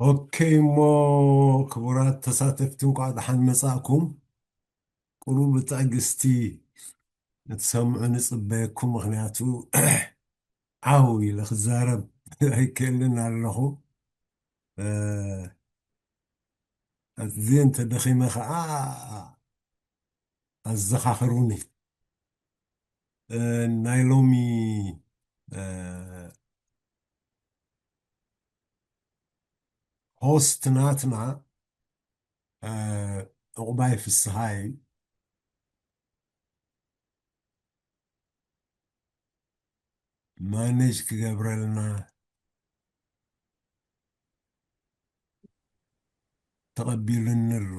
ኦኬ፣ እሞ ክቡራት ተሳተፍቲ፣ እንኳዕ ደሓን መጻእኩም። ቁሩብ ብትዕግስቲ ክትሰምዑ ንጽበየኩም፣ ምኽንያቱ ዓው ኢለ ክዛረብ ኣይክእልን ኣለኹ። እ፣ ኣዝየ እንተደኺመ ኸኣ ኣዘኻኽሩኒ። እ፣ ናይ ሎሚ፣ እ፣ ሆስት ናትና፣ እ፣ ዕቑባይ ፍስሃይ ማኔጅ ክገብረልና ተቐቢሉኒ ኣሎ።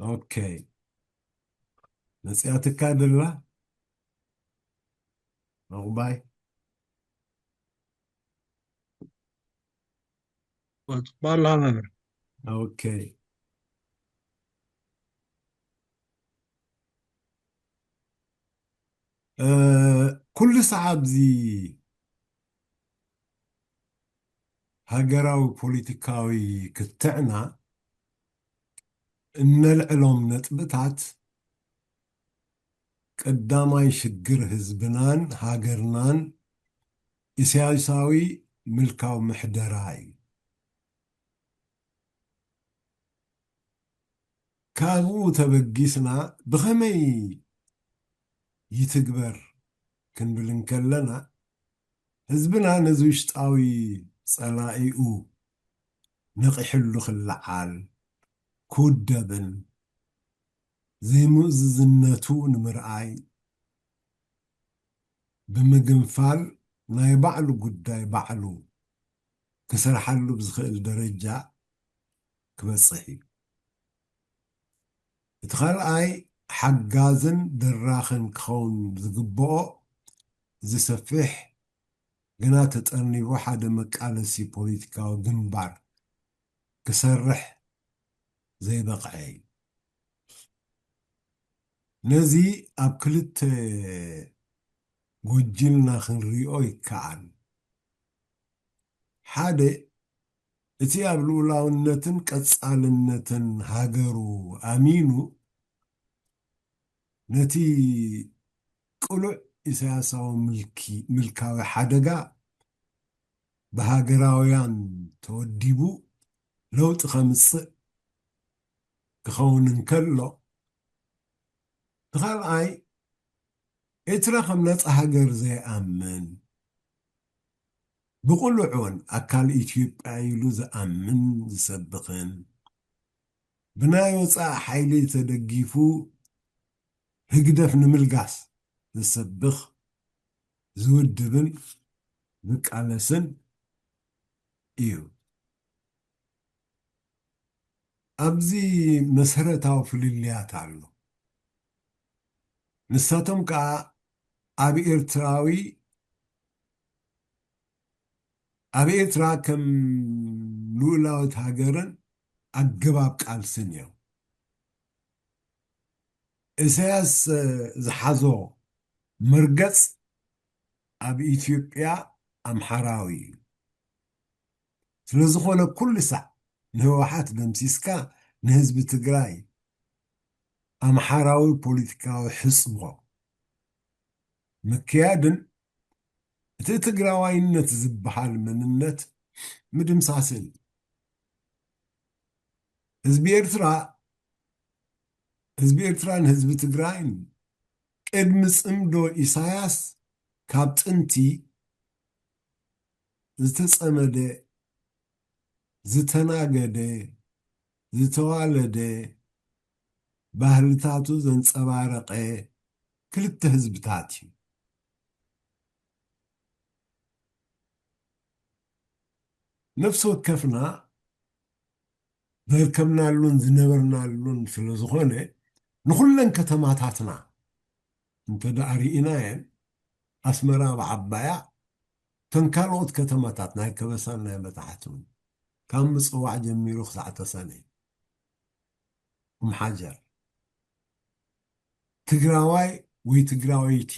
ኦኬ። መጽያትካ ደላ? ዕቑባይ? ባላ መምህር። ኦኬ። እ፣ ኩሉ ሰዓብ እዚ ሃገራዊ ፖለቲካዊ ክትዕና እነልዕሎም ነጥብታት ቀዳማይ ሽግር ህዝብናን ሃገርናን ኢሳያሳዊ ምልካዊ ምሕደራ እዩ። ካብኡ ተበጊስና ብኸመይ ይትግበር ክንብል እንከለና፣ ህዝብና ነዚ ውሽጣዊ ጸላኢኡ ነቒሕሉ ክለዓል፣ ክውደብን ዘይምእዙዝነቱ ንምርኣይ ብምግንፋል ናይ ባዕሉ ጉዳይ ባዕሉ ክሰርሓሉ ብዝኽእል ደረጃ ክበጽሕ እዩ። እቲ ካልኣይ ሓጋዝን ደራኽን ክኸውን ዝግብኦ እዚ ሰፊሕ ግና ተጠርኒፉ ሓደ መቃለሲ ፖለቲካዊ ግንባር ክሰርሕ ዘይበቕዐ እዩ። ነዚ ኣብ ክልተ ጎጂልና ክንሪኦ ይከኣል። ሓደ፣ እቲ ኣብ ልኡላውነትን ቀጻልነትን ሃገሩ ኣሚኑ ነቲ ቅሉዕ ኢሳያሳዊ ምልኪ-፣ ምልካዊ ሓደጋ ብሃገራውያን ተወዲቡ ለውጢ ከምጽእ ክኸውን እንከሎ፣ እቲ ካልኣይ፣ ኤርትራ ከም ነጻ ሃገር ዘይኣምን፣ ብቕሉዕ እውን ኣካል ኢትዮጵያ ኢሉ ዝኣምን ዝሰብኽን፣ ብናይ ወጻኢ ሓይሊ ተደጊፉ ህግደፍ ንምልጋስ ዝሰብኽ፣ ዝውድብን ዝቃለስን እዩ። ኣብዚ መሰረታዊ ፍልልያት ኣሎ። ንሳቶም ከኣ ኣብ ኤርትራዊ፣ ኣብ ኤርትራ ከም ልኡላዊት ሃገርን ኣገባብ ቃልስን እዮም። ኢሳያስ ዝሓዞ መርገጽ ኣብ ኢትዮጵያ ኣምሓራዊ እዩ። ስለ ዝኾነ ኩሉ ሳዕ ንህወሓት ደምሲስካ ንህዝቢ ትግራይ ኣምሓራዊ ፖለቲካዊ ሕጽቦ ምክያድን እቲ ትግራዋይነት ዝበሃል መንነት ምድምሳስን እዩ። ህዝቢ ኤርትራ፣ ህዝቢ ኤርትራን ህዝቢ ትግራይን ቅድሚ ጽምዶ ኢሳያስ ካብ ጥንቲ ዝተጸመደ፣ ዝተናገደ፣ ዝተዋለደ፣ ባህልታቱ ዘንጸባረቐ ክልተ ህዝብታት እዩ። ነፍሲ ወከፍና ዘርከብናሉን ዝነበርናሉን ስለ ዝኾነ፣ ንኹለን ከተማታትና እንተ ደኣ ርኢናየን፣ ኣስመራ ብዓባያ፣ እተን ካልኦት ከተማታት ናይ ከበሳን ናይ መታሕትን፣ ካብ ምጽዋዕ ጀሚሩ ክሳዕ ተሰነይ፣ ኡምሓጀር፣ ትግራዋይ ወይ ትግራወይቲ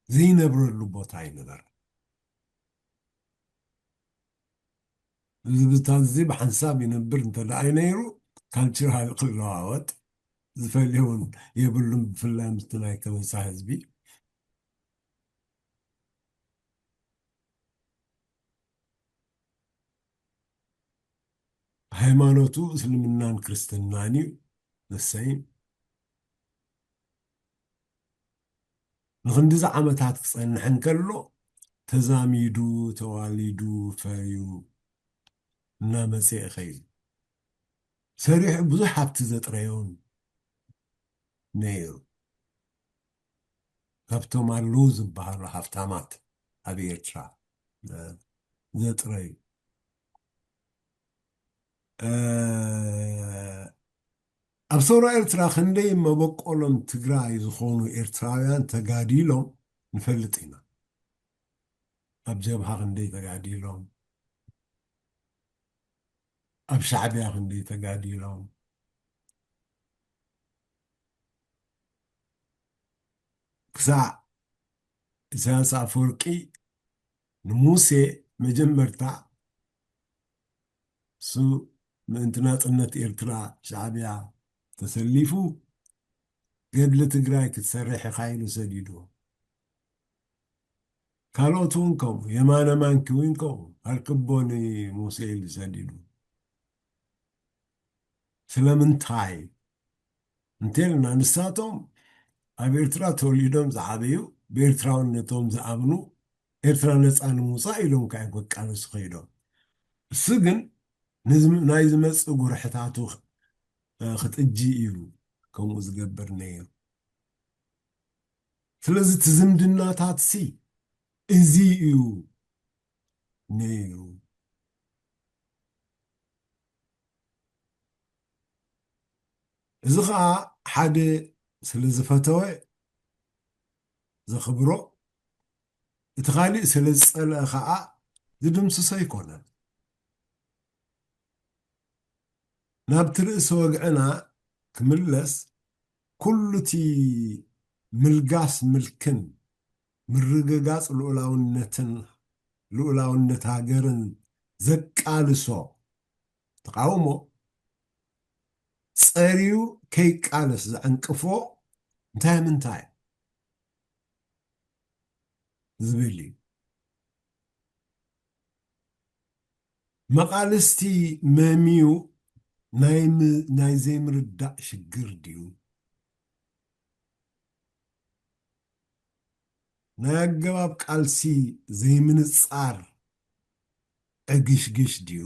ዘይነብረሉ ቦታ ኣይነበረ። እዚ ብታዚ ብሓንሳብ ይነብር እንተ ደኣ ነይሩ፣ ካልቸራል ክለዋወጥ ዝፈልዮ እውን የብሉን፣ ብፍላይ ምስቲ ናይ ከበሳ ህዝቢ። ሃይማኖቱ እስልምናን ክርስትናን እዩ። ንሰይም ንኽንድዚ ዓመታት ክጸንሕ እንከሎ፣ ተዛሚዱ፣ ተዋሊዱ፣ ፈርዩ እናመጸ ይኸይድ። ሰሪሑ ብዙሕ ሃብቲ ዘጥረዮን ነይሩ። ካብቶም ኣለዉ ዝበሃሉ ሃብታማት ኣብ ኤርትራ፣ እ፣ ዘጥረዩ። እ፣ ኣብ ሰውራ ኤርትራ ክንደይ መበቆሎም ትግራይ ዝኾኑ ኤርትራውያን ተጋዲሎም ንፈልጥ ኢና። ኣብ ጀብሃ ክንደይ ተጋዲሎም፣ ኣብ ሻዕቢያ ክንደይ ተጋዲሎም፣ ክሳዕ ኢሳያስ ኣፈወርቂ ንሙሴ መጀመርታ እሱ ምእንቲ ናጽነት ኤርትራ ሻዕቢያ ተሰሊፉ ገድሊ ትግራይ ክትሰርሕ ኢኻ ኢሉ ሰዲድዎ። ካልኦት እውን ከምኡ፣ የማነ ማንኪ እውን ከምኡ፣ ኣርክቦ ንሙሴ ኢሉ ሰዲዱ። ስለምንታይ እንተልና፣ ንሳቶም ኣብ ኤርትራ ተወሊዶም ዝዓበዩ፣ ብኤርትራውነቶም ዝኣምኑ፣ ኤርትራ ነጻ ንምውጻእ ኢሎም ከኣ ክቃለሱ ከይዶም። እሱ ግን ንዝም-፣ ናይ ዝመጽእ ጉርሕታቱ ኽ-፣ እ፣ ክጥጂ እዩ ከምኡ ዝገብር ነይሩ። ስለዚ እቲ ዝምድናታትሲ እዚ እዩ ነይሩ። እዚ ኸኣ ሓደ ስለ ዝፈተወ ዘኽብሮ፣ እቲ ካልእ ስለ ዝጸልአ ኸኣ ዝድምስሶ ኣይኮነን። ናብቲ ርእሲ ወግዕና ክምለስ፣ ኩሉ እቲ ምልጋስ ምልክን ምርግጋጽ ልኡላውነትን ልኡላውነት ሃገርን ዘቃልሶ ተቃውሞ ጸርዩ ከይቃለስ ዘዕንቅፎ እንታይ ምንታይ ዝብል እዩ። መቓልስቲ መምዩ ናይ ም-፣ ናይ ዘይምርዳእ ሽግር ድዩ? ናይ ኣገባብ ቃልሲ ዘይምንጻር ዕግሽግሽ ድዩ?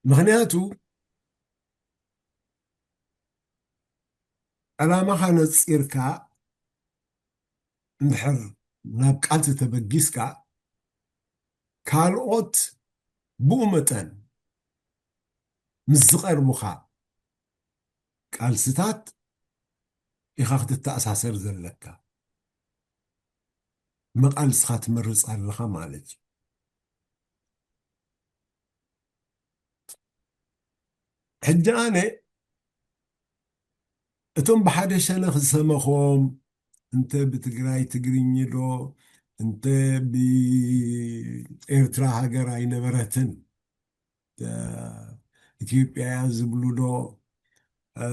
ምኽንያቱ ዕላማኻ ነጺርካ እንድሕር ናብ ቃልሲ ተበጊስካ፣ ካልኦት ብኡ መጠን ምስ ዝቐርቡኻ ቃልስታት ኢኻ ክትተኣሳሰር ዘለካ። መቓልስኻ ትመርጽ ኣለኻ ማለት እዩ። ሕጂ ኣነ እቶም ብሓደ ሸነኽ ዝሰመኽዎም፣ እንተ ብትግራይ ትግርኝ ዶ፣ እንተ ብኤርትራ ሃገር ኣይነበረትን፣ እ፣ ኢትዮጵያ እያ ዝብሉ ዶ፣ እ፣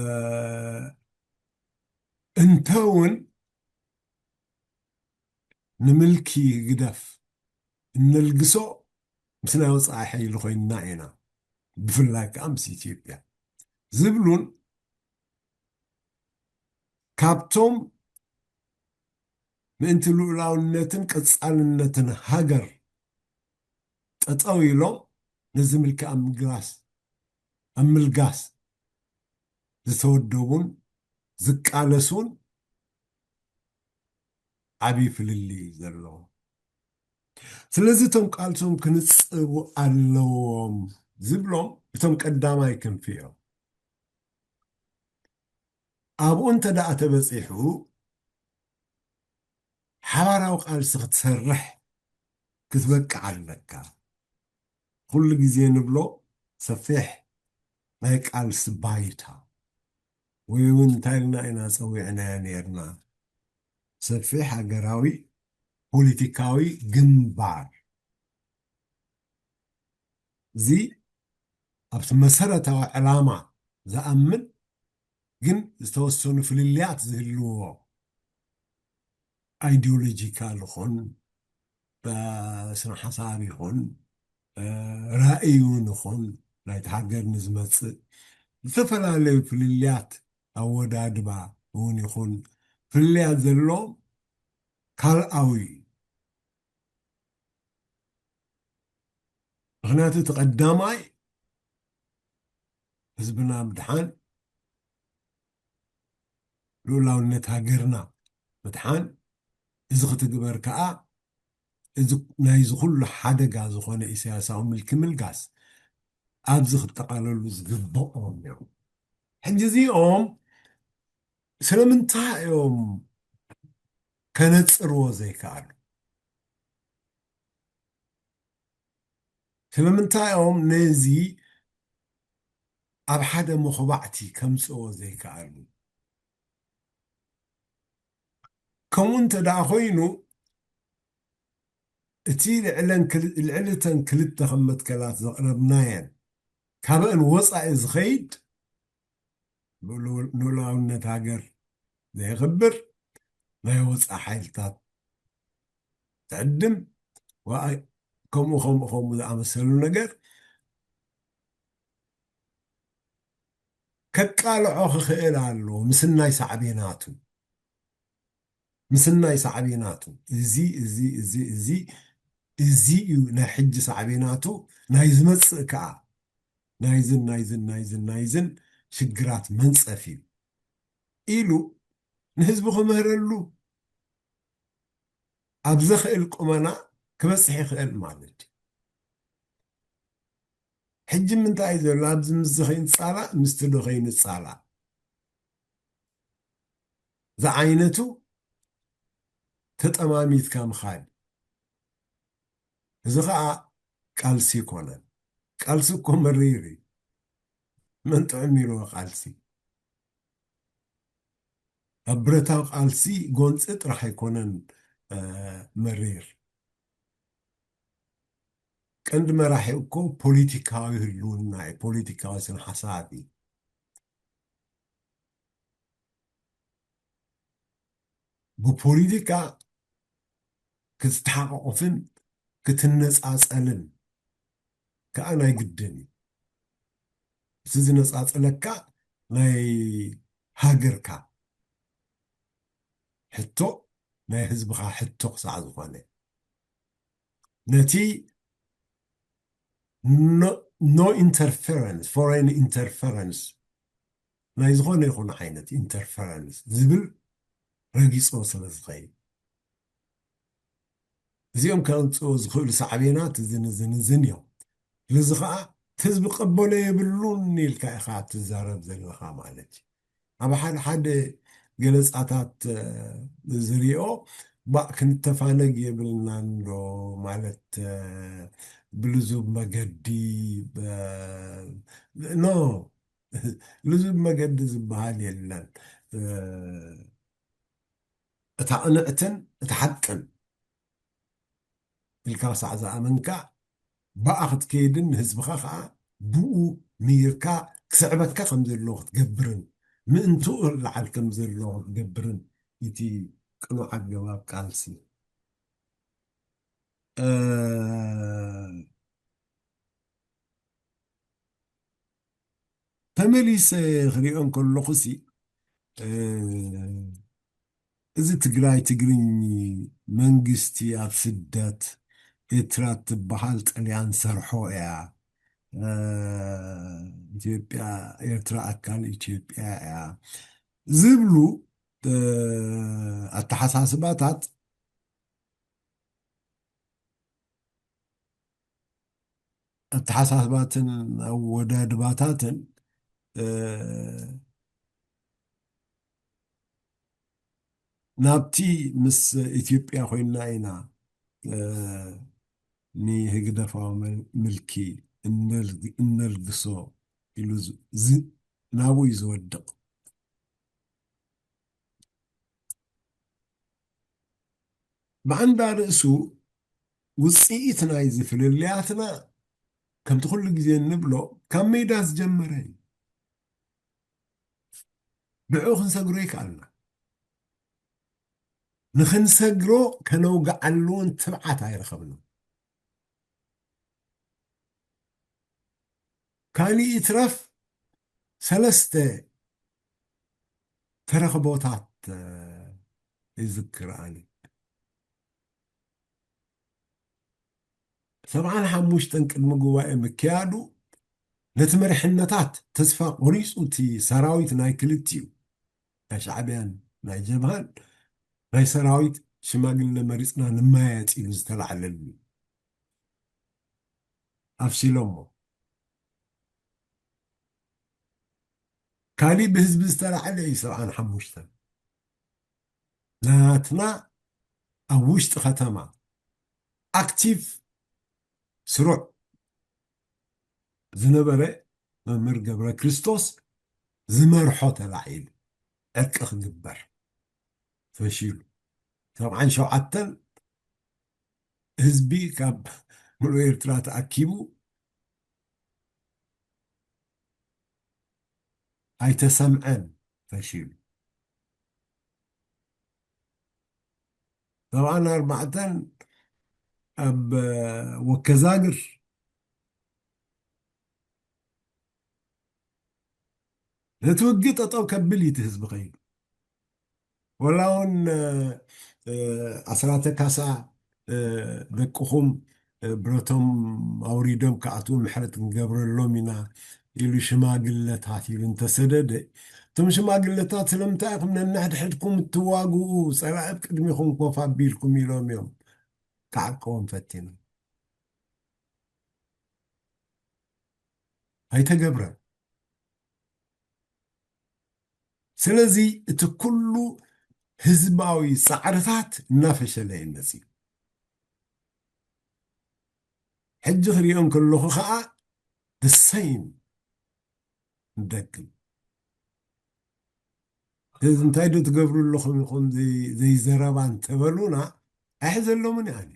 እንተ እውን ንምልኪ ህግደፍ እነልግሶ ምስ ናይ ወጻኢ ሓይሊ ኮይንና ኢና፣ ብፍላይ ከኣ ምስ ኢትዮጵያ ዝብሉን ካብቶም ምእንቲ ልኡላውነትን ቀጻልነትን ሃገር ጠጠው ኢሎም ነዚ ምልኪ ኣብ ምግላስ፣ ኣብ ምልጋስ ዝተወደቡን ዝቃለሱን ዓብዪ ፍልልይ እዩ ዘለዎም። ስለዚ እቶም ቃልሶም ክንጽቡ ኣለዎም ዝብሎም እቶም ቀዳማይ ክንፊ እዮም። ኣብኡ እንተ ደኣ ተበጺሑ ሓባራዊ ቃልሲ ክትሰርሕ ክትበቅዕ ኣለካ። ኩሉ ግዜ ንብሎ ሰፊሕ ናይ ቃልሲ ባይታ፣ ወይ እውን እንታይ ኢልና ኢና ጸዊዕናዮ ነርና? ሰፊሕ ሃገራዊ ፖለቲካዊ ግንባር። እዚ ኣብቲ መሰረታዊ ዕላማ ዝኣምን ግን ዝተወሰኑ ፍልልያት ዝህልዎ፣ ኣይዲዮሎጂካል ይኹን፣ ስነ ሓሳብ ይኹን፣ ራእይ እውን ይኹን፣ ናይቲ ሃገር ንዝመፅእ ዝተፈላለዩ ፍልልያት ኣወዳድባ እውን ይኹን፣ ፍልልያት ዘለዎም ካልኣዊ እዩ። ምኽንያቱ እቲ ቀዳማይ ህዝብና ምድሓን፣ ልኡላውነት ሃገርና ምድሓን፣ እዚ ክትግበር ከዓ እዚ ናይዚ ኩሉ ሓደጋ ዝኾነ ኢሳያሳዊ ምልኪ ምልጋስ ኣብዚ ክጠቓለሉ ዝግብኦም እዮም። ሕጂ እዚኦም ስለምንታይ እዮም ከነጽርዎ ዘይከኣሉ? ስለምንታይ እዮም ነዚ ኣብ ሓደ መኹባዕቲ ከምጽእዎ ዘይከኣሉ? ከምኡ እንተ ደኣ ኮይኑ፣ እቲ ልዕለን ክል-፣ ልዕሊ እተን ክልተ ከም መትከላት ዘቕረብናየን፣ ካብአን ወጻኢ ዝኸይድ፣ ንሉ-፣ ንሉዓላውነት ሃገር ዘየኽብር፣ ናይ ወጻኢ ሓይልታት ትዕድም፣ ወኣይ-፣ ከምኡ፣ ከምኡ፣ ከምኡ ዝኣመሰሉ ነገር ከቃልዖ ክኽእል ኣለዎ፣ ምስናይ ሳዕቤናቱ። ምስናይ ሳዕቤናቱ። እዚ፣ እዚ፣ እዚ፣ እዚ፣ እዚ እዩ ናይ ሕጂ ሳዕቤናቱ፣ ናይ ዝመጽእ ከኣ ናይዝን፣ ናይዝን፣ ናይዝን፣ ናይዝን ሽግራት መንጸፍ እዩ ኢሉ ንህዝቢ ክምህረሉ ኣብ ዘኽእል ቁመና ክበጽሕ ይኽእል ማለት እዩ። ሕጂ ምንታይ እዩ ዘሎ? ኣብዚ ምስዚ ከይንጻላእ፣ ምስቲ ዶ ከይንጻላእ? ዝዓይነቱ ተጠማሚትካ ምኻድ። እዚ ኸኣ ቃልሲ ይኮነን። ቃልሲ እኮ መሪር እዩ። መን ጥዕም ኢልዎ ቃልሲ? ኣብ ብረታዊ ቃልሲ ጎንፂ ጥራሕ ኣይኮነን፣ እ፣ መሪር። ቀንዲ መራሒ እኮ ፖለቲካዊ ህልውና እዩ፣ ፖለቲካዊ ስነ ሓሳብ እዩ። ብፖለቲካ ክትተሓቋቆፍን ክትነጻጸልን ከኣ ናይ ግድን እዩ። እቲ ዝነጻጸለካ ናይ ሃገርካ ሕቶ፣ ናይ ህዝብኻ ሕቶ ክሳዕ ዝኾነ፣ ነቲ ኖ፣ ኖ ኢንተርፌረንስ፣ ፎሬን ኢንተርፌረንስ፣ ናይ ዝኾነ ይኹን ዓይነት ኢንተርፌረንስ ዝብል ረጊጾ ስለ ዝኸይድ፣ እዚኦም ከምጽኡ ዝኽእሉ ሳዕቤናት እዝን እዝን እዝን እዮም። ስለዚ ኸዓ እቲ ህዝቢ ክቕበሎ የብሉን ኢልካ ኢኻ ትዛረብ ዘለኻ ማለት እዩ። ኣብ ሓደ ሓደ ገለጻታት፣ እ፣ ዝሪኦ፣ ባእ ክንተፋነግ የብልናን ዶ ማለት፣ እ፣ ብልዙብ መገዲ፣ እ፣ ኖ፣ ልዙብ መገዲ ዝበሃል የለን። እ፣ እታ ቅንዕትን እታ ሓቅን ኢልካ ክሳዕ ዝኣመንካ፣ ብኣ ክትከይድን ንህዝብኻ ኸዓ ብኡ ምሂርካ ክስዕበካ ከም ዘለዎ ክትገብርን ምእንትኡ ክለዓል ከም ዘለዎ ክትገብርን እቲ ቅኑዕ ኣገባብ ቃልሲ። እ፣ ተመሊሰ ክሪኦ እንከለኹሲ፣ እ፣ እዚ ትግራይ ትግርኝ መንግስቲ ኣብ ስደት፣ ኤርትራ ትበሃል ጥልያን ሰርሖ እያ፣ እ፣ ኢትዮጵያ፣ ኤርትራ ኣካል ኢትዮጵያ እያ ዝብሉ፣ እ፣ ኣተሓሳስባታት ኣተሓሳስባትን ኣወዳድባታትን፣ እ፣ ናብቲ ምስ ኢትዮጵያ ኮይንና ኢና፣ እ፣ ንህግደፋዊ መል-፣ ምልኪ እነል-፣ እነልግሶ ኢሉ ዝ- ዝ- ናብኡ እዩ ዝወድቕ። ብኣንዳ ርእሱ ውፅኢት ናይዚ ፍልልያትና ከምቲ ኩሉ ግዜ እንብሎ ካብ ሜዳ ዝጀመረ እዩ። ብዕኡ ክንሰግሮ ይከኣልና። ንኽንሰግሮ ከነውግዓሉ እውን ትብዓት ኣይረኸብና። ካሊእ ይትረፍ ሰለስተ ተረኽቦታት ይዝክር ኣነ። ሰብዓን ሓሙሽተን ቅድሚ ጉባኤ ምክያዱ ነቲ መሪሕነታት ተስፋ ቆሪፁ እቲ ሰራዊት ናይ ክልቲኡ ናይ ሻዕብያን ናይ ጀብሃን ናይ ሰራዊት ሽማግለ መሪፅና ንመያየጥ ኢሉ ዝተላዕለሉ ኣፍሲሎሞ። ካሊእ ብህዝቢ ዝተላዕለ እዩ። ሰብዓን ሓሙሽተን ናትና ኣብ ውሽጢ ከተማ ኣክቲቭ ስሩዕ ዝነበረ መምህር ገብረ ክርስቶስ ዝመርሖ ተላዒሉ ዕርቂ ክግበር ፈሺሉ። ሰብዓን ሸውዓተን ህዝቢ ካብ ሙሉእ ኤርትራ ተኣኪቡ ኣይተሰምዐን፣ ፈሺሉ። ሰብዓን ኣርባዕተን ኣብ ወከዛግር ነቲ ውግእ ጠጠው ከብል እዩ እቲ ህዝቢ ከይዱ። ወላ እውን ኣስራተ ካሳ ደቅኹም ብረቶም ኣውሪዶም ክኣትዉ ምሕረት ክንገብረሎም ኢና ኢሉ ሽማግለታት ኢሉ እንተሰደደ፣ እቶም ሽማግለታት ስለምንታይ ኢኹም ነንሕድሕድኩም እትዋግኡ? ፀላኢ ኣብ ቅድሚኹም ኮፍ ኣቢልኩም ኢሎም እዮም ክዓቀዎም ፈቲኖም። ኣይተገብረን። ስለዚ እቲ ኩሉ ህዝባዊ ፃዕርታት እናፈሸለ እዩ መፂኡ። ሕጂ ክሪኦ እንከለኹ ከዓ the same ንደግም። ስለዚ እንታይ ዶ ትገብሩ ኣለኹም ኢኹም ዘይ- ዘይዘረባ እንተበሉና ኣይሕዘሎምን እየ ኣነ።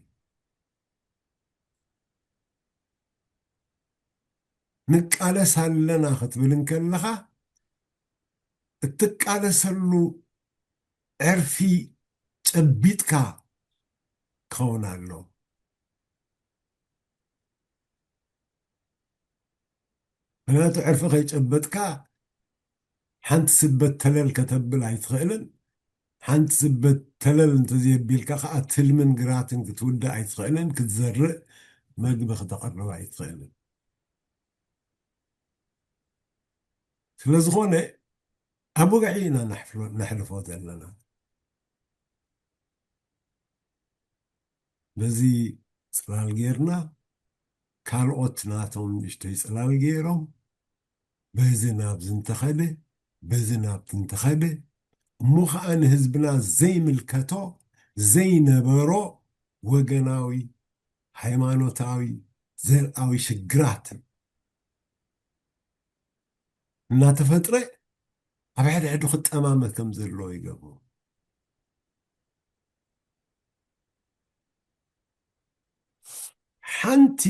ንቃለስ ኣለና ክትብል እንከለኻ እትቃለሰሉ ዕርፊ ጨቢጥካ ክኸውን ኣሎ። ምክንያቱ ዕርፊ ከይጨበጥካ ሓንቲ ስበት ተለል ከተብል ኣይትኽእልን። ሓንቲ ስበት ተለል እንተዘየቢልካ ከዓ ትልምን ግራትን ክትውድእ ኣይትኽእልን፣ ክትዘርእ መግቢ ክተቐርብ ኣይትኽእልን። ስለዝኾነ ኣብ ወግዒ ኢና ነሕፍሎ- ነሕልፎ ዘለና። በዚ ፅላል ጌርና ካልኦት ናቶም ንእሽተይ ፅላል ገይሮም በዚ ናብዚ እንተኸደ በዚ ናብቲ እንተኸደ እሞ ከዓ ንህዝብና ዘይምልከቶ ዘይነበሮ ወገናዊ ሃይማኖታዊ ዘርኣዊ ሽግራት እናተፈጥረ ኣብ ሕድሕዱ ክጠማመ ከም ዘለዎ ይገብሩ። ሓንቲ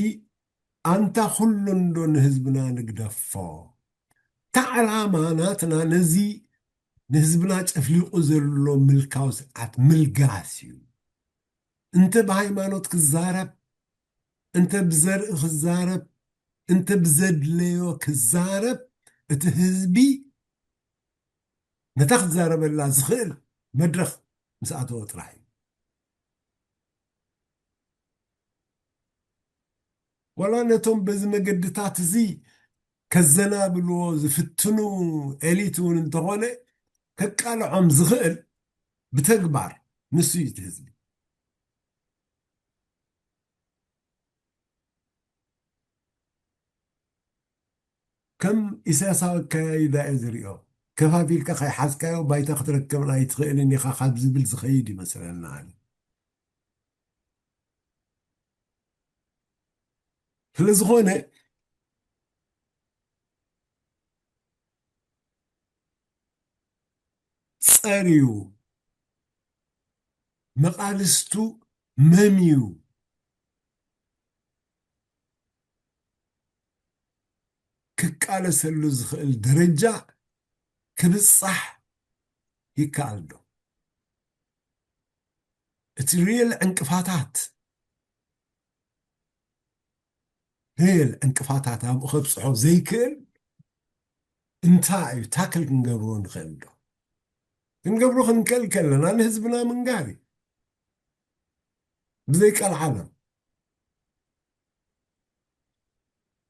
ኣንታ ኩሉ እንዶ ንህዝብና ንግደፎ፣ እታ ዕላማ ናትና ነዚ ንህዝብና ጨፍሊቑ ዘሎ ምልካዊ ስርዓት ምልጋስ እዩ። እንተ ብሃይማኖት ክዛረብ፣ እንተ ብዘርኢ ክዛረብ፣ እንተ ብዘድለዮ ክዛረብ፣ እቲ ህዝቢ ነታ ክዛረበላ ዝኽእል መድረኽ ምስ ኣተወ ጥራሕ እዩ። ዋላ ነቶም በዚ መገድታት እዚ ከዘናብልዎ ዝፍትኑ ኤሊት እውን እንተኾነ ከቃልዖም ዝኽእል ብተግባር ንሱ እዩ እቲ ህዝቢ። ከም ኢሳያሳዊ ኣካያይዳ እየ ዝሪኦ። ከፋፊልካ ከይሓዝካዮ ባይታ ክትረክብን ኣይትኽእልን ኢኻ ካብ ዝብል ዝኸይድ ይመስለና ኣነ። ስለዝኾነ እዩ፣ መቓልስቱ መን እዩ ክቃለሰሉ ዝኽእል ደረጃ ክብጻሕ ይከኣል ዶ? እቲ ሪል ዕንቅፋታት፣ ሪል ዕንቅፋታት ኣብኡ ከብጽሖ ዘይክእል እንታይ እዩ? ታክል ክንገብሮ ንኽእል ዶ? ክንገብሮ ክንክእል ከለና ንህዝብና ምንጋር እዩ። ብዘይ ቀልዓለም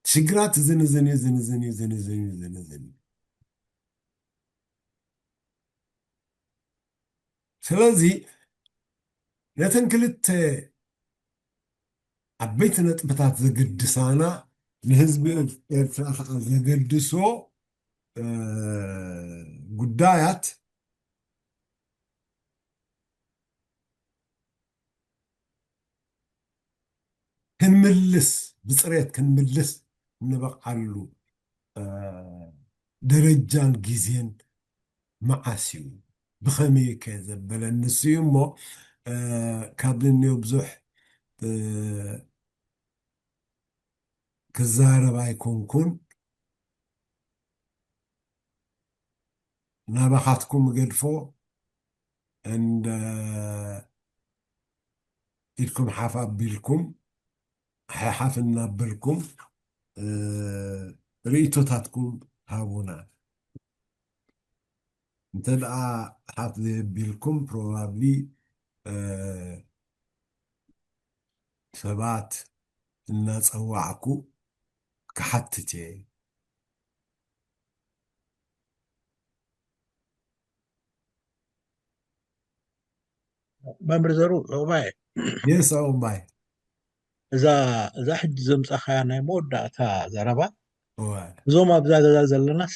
ሽግራት ዝንዝን እዩ፣ ዝንዝን እዩ፣ ዝንዝን እዩ፣ ዝንዝን እዩ። ስለዚ ነተን ክልተ ዓበይቲ ነጥብታት ዘገድሳና፣ ንህዝቢ ኤርትራ ከዓ ዘገድሶ፣ እ፣ ጉዳያት ክንምልስ፣ ብጽሬት ክንምልስ እንበቕዓሉ፣ እ፣ ደረጃን ግዜን መዓስ እዩ? ብኸመይ ከ ዘበለ ንሱ እዩ እሞ፣ እ፣ ካብ ንኔው ብዙሕ፣ እ፣ ክዛረብ ኣይኮንኩን። ናባኻትኩም እገድፎ፣ እንደ ኢድኩም ሓፍ ኣቢልኩም፣ ሓሓፍ እናበልኩም፣ እ፣ ርእይቶታትኩም ሃቡና። እንተ ደኣ ሓፍ ዘየቢልኩም፣ ፕሮባብሊ፣ እ፣ ሰባት እናጸዋዕኩ ክሓትት እየ። መምህር ዘሩ፣ ዑቕባይ። የስ፣ ዑቕባይ። እዛ፣ እዛ ሕጂ ዘምጻኻያ ናይ መወዳእታ ዘረባ፣ እዋ። እዞም ኣብዛ ገዛ ዘለናስ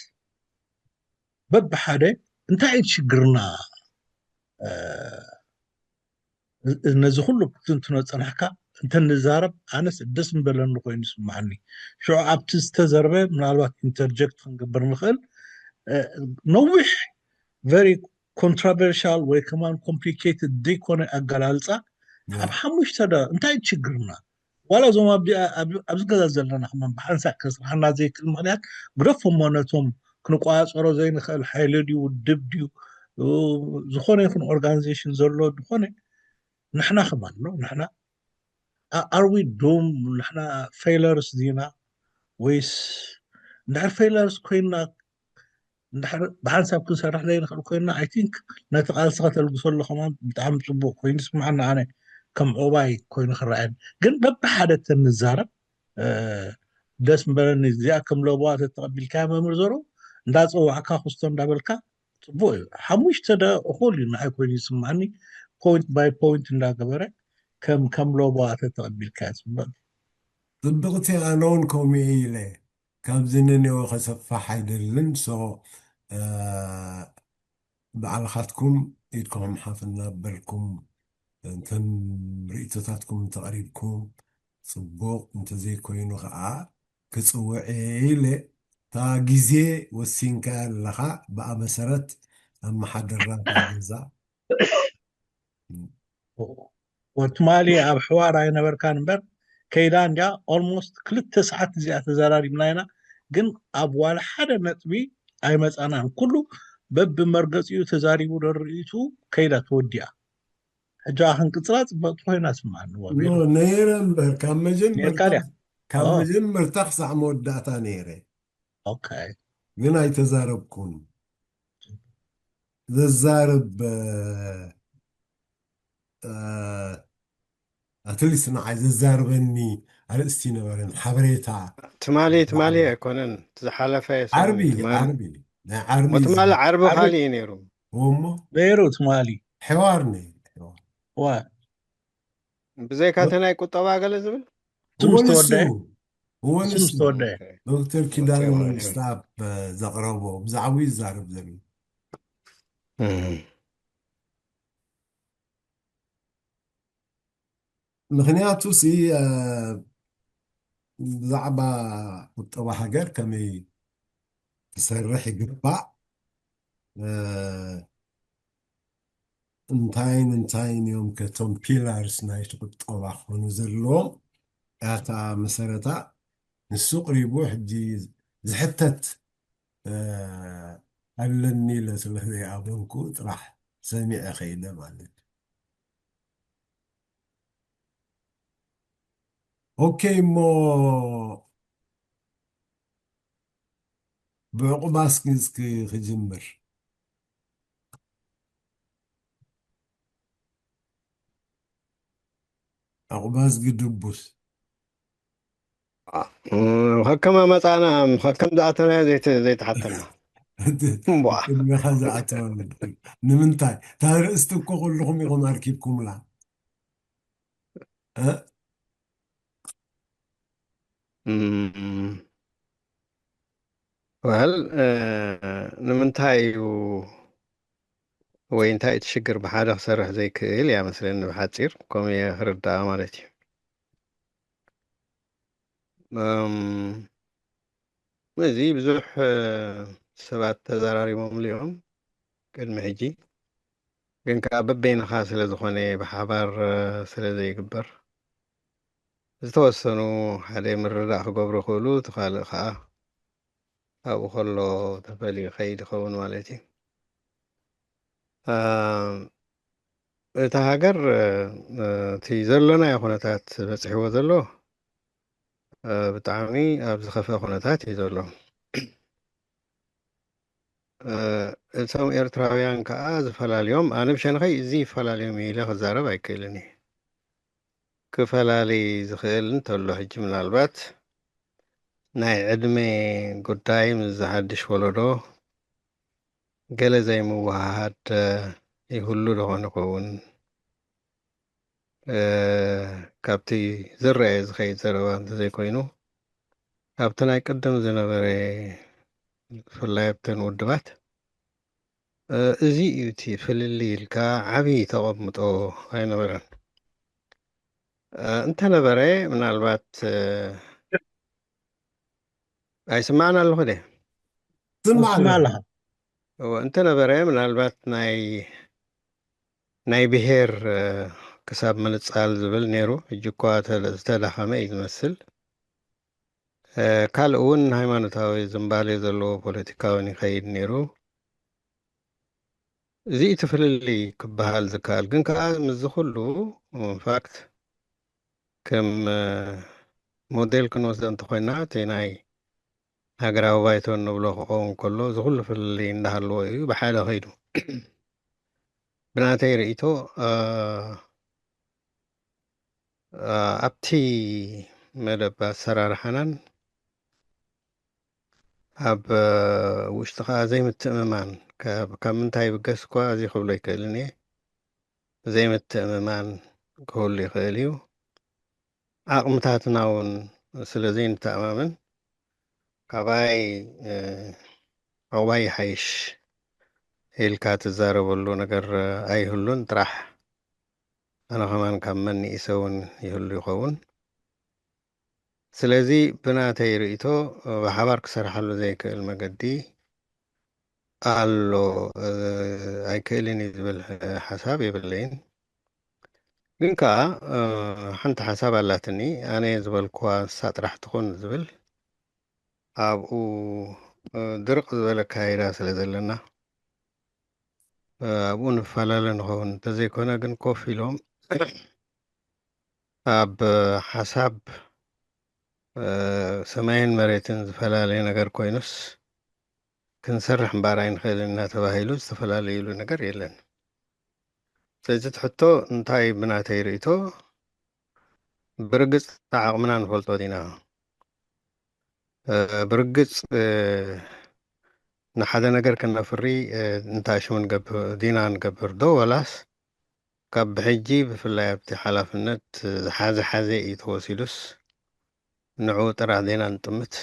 በብሓደ እንታይ እዩ ሽግርና? እ፣ ነዚ ኩሉ ክትንትኖ ጸናሕካ እንተንዛረብ፣ ኣነስ ደስ ምበለኒ ኮይኑ ይስምዓኒ። ሽዑ ኣብቲ ዝተዘርበ ምናልባት ኢንተርጀክት ክንገብር ንኽእል። እ፣ ነዊሕ፣ ቨሪ ኮንትሮቨርሻል ወይ ከማን ኮምፕሊኬትድ ዘይኮነ ኣገላልጻ፣ ያ። ኣብ ሓሙሽተ ደ-፣ እንታይ እዩ ሽግርና? ዋላ እዞም ኣብ-፣ ኣብ-፣ ኣብዚ ገዛ ዘለና ከማን ብሓንሳእ ከስርሓና ዘይክእል ምኽንያት ግደፎ እሞ፣ ነቶም ክንቆጻጸሮ ዘይንኽእል ሓይሊ ድዩ፣ ውድብ ድዩ፣ እ፣ ዝኾነ ይኹን ኦርጋናይዜሽን ዘሎ ዝኾነ፣ ንሕና ከማን ነው፣ ንሕና ኣ-፣ are we doomed? ንሕና ፌለርስ ዲና? ወይስ እንድሕር ፌለርስ ኮይንና፣ እንድሕር ብሓንሳብ ክንሰርሕ ዘይንኽእል ኮይንና፣ I think ነቲ ቃልሲ ከተልግሶ ኣሎ ከማን ብጣዕሚ ጽቡቕ ኮይኑ ይስምዓኒ፣ ኣነ ከም ዑቕባይ ኮይኑ ክረኣየኒ። ግን በብሓደ ተንዛረብ፣ እ፣ ደስ ምበለኒ። እዚኣ ከም ለበዋ ተተቐቢልካያ መምህር ዘሩ፣ እንዳጸዋዕካ ክስቶ እንዳበልካ ጽቡቕ እዩ። ሓሙሽተ ደቂቕ እኹል እዩ ንዓይ ኮይኑ ይስምዓኒ። ፖይንት ባይ ፖይንት እንዳገበረ ከም፣ ከም ለበዋ ተተቐቢልካያ ጽቡቕ እዩ። ጽብቕቲ፣ ኣነ እውን ከምኡ ኢለ ካብዚ ንኔወ ከሰፋሕ ኣይደልን። ሶ፣ እ፣ ባዕልኻትኩም ኢድኩም ሓፍ እናበልኩም እንተን ርእይቶታትኩም እንተቕሪብኩም ጽቡቕ፣ እንተዘይኮይኑ ኸዓ ክጽውዕ እየ ኢለ፣ እታ ግዜ ወሲንካ ኣለኻ። ብኣ መሰረት ኣመሓድራ እታ ገዛ። ወትማሊ ኣብ ሕዋር ኣይነበርካን እምበር፣ ከይዳ እንዲያ ኦልሞስት ክልተ ሰዓት እዚኣ ተዘራሪብና ኢና፣ ግን ኣብ ዋላ ሓደ ነጥቢ ኣይመጻናን። ኩሉ በብመርገጺኡ ተዛሪቡ ዶ ርእይቱ ከይዳ ተወዲኣ። ሕጂ ክንቅጽላ ጽብቕቲ ኮይና ስምዓኒ። ኖ፣ ነይረ እምበር፣ ካብ መጀመርታ፣ ኔርካ ድያ? ካብ ኦ። መጀመርታ ክሳዕ መወዳእታ ነይረ። ኦኬ። ግን ኣይተዛረብኩን። ዘዛርብ፣ እ፣ እ፣ ኣትሊስት ንዓይ ዘዛርበኒ ኣርእስቲ ነበረን፣ ሓበሬታ። ትማሊ፣ ትማሊ ኣይኮነን፣ እቲ ዝሓለፈ ሰሙን ዓርቢ፣ ትማሊ። ዓርቢ። ናይ ዓርቢ ወትማሊ ዝነበረ። ዓርቢ ዓርቢ። ካልእ እዩ ነይሩ። እሞ? ነይሩ ትማሊ። ሕዋር ነይሩ፣ ሕዋር። ዋ። ብዘይካ እቲ ናይ ቁጠባ ገለ ዝብል? ስም እወ ንሱ፣ ዝተወደአ? እወ ስም ንሱ። ዝተወደአ? ኦኬ። ዶክተር ኪዳነ ኦኬ፣ ኦኬ። መንግስተኣብ ዘቕረቦ፣ ብዛዕባኡ ይዛረብ ዘሎ። እም። ምኽንያቱ ሲ፣ እ፣ ብዛዕባ ቁጠባ ሃገር ከመይ ክሰርሕ ይግባእ፣ እ፣ እንታይን እንታይን እዮም ከቶም ፒላርስ ናይቲ ቁጠባ ክኾኑ ዘለዎም? እታ መሰረታ ንሱ ቅሪቡ ሕጂ ዝሕተት፣ እ፣ ኣለኒ ኢለ ስለ ዘይኣመንኩ ጥራሕ ሰሚዐ ከይደ ማለት እዩ። ኦኬ፣ እሞ ብዕቑባ እስኪ፣ እስኪ ክጅምር። ዕቑባ ዝግድቡስ? እ፣ ከከም ኣመፃእና፣ ከከም ዝኣተናዮ ዘይተ-፣ ዘይተሓተና። እምቧ። ቅድሚኻ ዝኣተወ። ንምንታይ? እታ ርእስቲ እኮ ኩልኹም ኢኹም ኣርኪብኩምላ። እ? እም፣ ወል፣ እ፣ ንምንታይ እዩ ወይ እንታይ እቲ ሽግር ብሓደ ክሰርሕ ዘይክእል እያ መስለኒ ብሓፂር፣ ከምኡ እየ ክርዳኣ ማለት እዩ። እም፣ እዚ ብዙሕ፣ እ፣ ሰባት ተዘራሪቦምሉ እዮም ቅድሚ ሕጂ። ግን ከኣ በበይንኻ ስለ ዝኾነ፣ ብሓባር፣ እ፣ ስለ ዘይግበር፣ ዝተወሰኑ ሓደ ምርዳእ ክገብሩ ይኽእሉ፣ እቲ ካልእ ከኣ ኣብኡ ከሎ ተፈልዩ ይኸይድ ይኸውን ማለት እዩ። እ፣ እታ ሃገር፣ እ፣ እቲ ዘሎናዮ ኩነታት በጺሕዎ ዘሎ፣ እ፣ ብጣዕሚ ኣብ ዝኸፍአ ኩነታት እዩ ዘሎ። እ፣ እቶም ኤርትራውያን ከኣ ዝፈላልዮም፣ ኣነ ብሸነኸይ እዚ ይፈላልዮም ኢለ ክዛረብ ኣይክእልን እየ። ክፈላሊ ዝኽእል እንተሎ፣ ሕጂ ምናልባት ናይ ዕድመ ጉዳይ ምስ ዝሓድሽ ወለዶ ገለ ዘይምውሃሃድ፣ እ፣ ይህሉ ዶ ኾን ይኸውን? እ፣ ካብቲ ዝረአ ዝኸይድ ዘረባ እንተዘይኮይኑ፣ ካብቲ ናይ ቅድም ዝነበረ፣ ብፍላይ ኣብተን ውድባት፣ እ፣ እዚ እዩ እቲ ፍልልይ ኢልካ ዓቢ ተቐምጦ ኣይነበረን። እ፣ እንተነበረ፣ ምናልባት፣ እ፣ ኣይስማዕን ኣለኹ ድየ? ስማዕ ስማዕ ኣለኻ። ኣለኻ። እወ፣ እንተነበረ፣ ምናልባት ናይ፣ ናይ ብሄር፣ እ፣ ክሳብ ምንጻል ዝብል ነይሩ። ሕጂ እኳ ተለ-፣ ዝተዳኸመ እዩ ዝመስል። እ፣ ካልእ እውን ሃይማኖታዊ ዝንባሌ ዘለዎ ፖለቲካውን ይኸይድ ነይሩ። እዚ እቲ ፍልልይ ክበሃል ዝከኣል። ግን ከኣ ምስዚ ኩሉ፣ ኢንፋክት፣ ከም፣ እ፣ ሞዴል ክንወስዶ እንተኾይና፣ እቲ ናይ ሃገራዊ ባይቶ እንብሎ ክኸውን ከሎ፣ እዚ ኩሉ ፍልልይ እንዳሃለዎ እዩ ብሓደ ከይዱ። ብናተይ ርእይቶ፣ እ፣ እ፣ ኣብቲ መደብ ኣሰራርሓናን ኣብ፣ እ፣ ውሽጢ ከኣ ዘይምትእምማን፣ ካብ፣ ካብ ምንታይ ይብገስ እኳ እዚ ክብሎ ኣይክእልን እየ። ዘይምትእምማን ክህሉ ይኽእል እዩ። ዓቕምታትና እውን ስለ ዘይንተኣማመን፣ ካባይ፣ እ፣ ዓቕባይ ይሓይሽ ኢልካ ትዛረበሉ ነገር፣ እ፣ ኣይህሉን ጥራሕ። ኣነ ከማን ካብ መን ንኢሰ እውን ይህሉ ይኸውን። ስለዚ ብናተይ ርእይቶ፣ ብሓባር ክሰርሓሉ ዘይክእል መገዲ ኣሎ፣ እ፣ ኣይክእልን እዩ ዝብል፣ እ፣ ሓሳብ የብለይን። ግን ከኣ፣ እ፣ ሓንቲ ሓሳብ ኣላትኒ። ኣነ ዝበልኩዋ ንሳ ጥራሕ ትኹን ዝብል፣ ኣብኡ፣ እ፣ ድርቕ ዝበለ ኣካይዳ ስለ ዘለና፣ እ፣ ኣብኡ ንፈላለ ንኸውን። እንተዘይኮነ ግን ኮፍ ኢሎም ኣብ ሓሳብ፣ እ፣ ሰማይን መሬትን ዝፈላለየ ነገር ኮይኑስ፣ ክንሰርሕ እምበኣር ኣይንኽእልን እናተባሂሉ ዝተፈላለዩሉ ነገር የለን። ስለዚ እቲ ሕቶ እንታይ፣ ብናተይ ርእይቶ፣ ብርግጽ ዓቕምና ንፈልጦ ዲና? እ፣ ብርግጽ፣ እ፣ ንሓደ ነገር ከነፍሪ፣ እ፣ እንታይ ሽሙ ንገብር፣ ዲና ንገብር ዶ፣ ወላስ ካብ ብሕጂ፣ ብፍላይ ኣብቲ ሓላፍነት ዝሓዘ ሓዘ እዩ ተወሲዱስ፣ ንዕኡ ጥራሕ ዜና ንጥምት?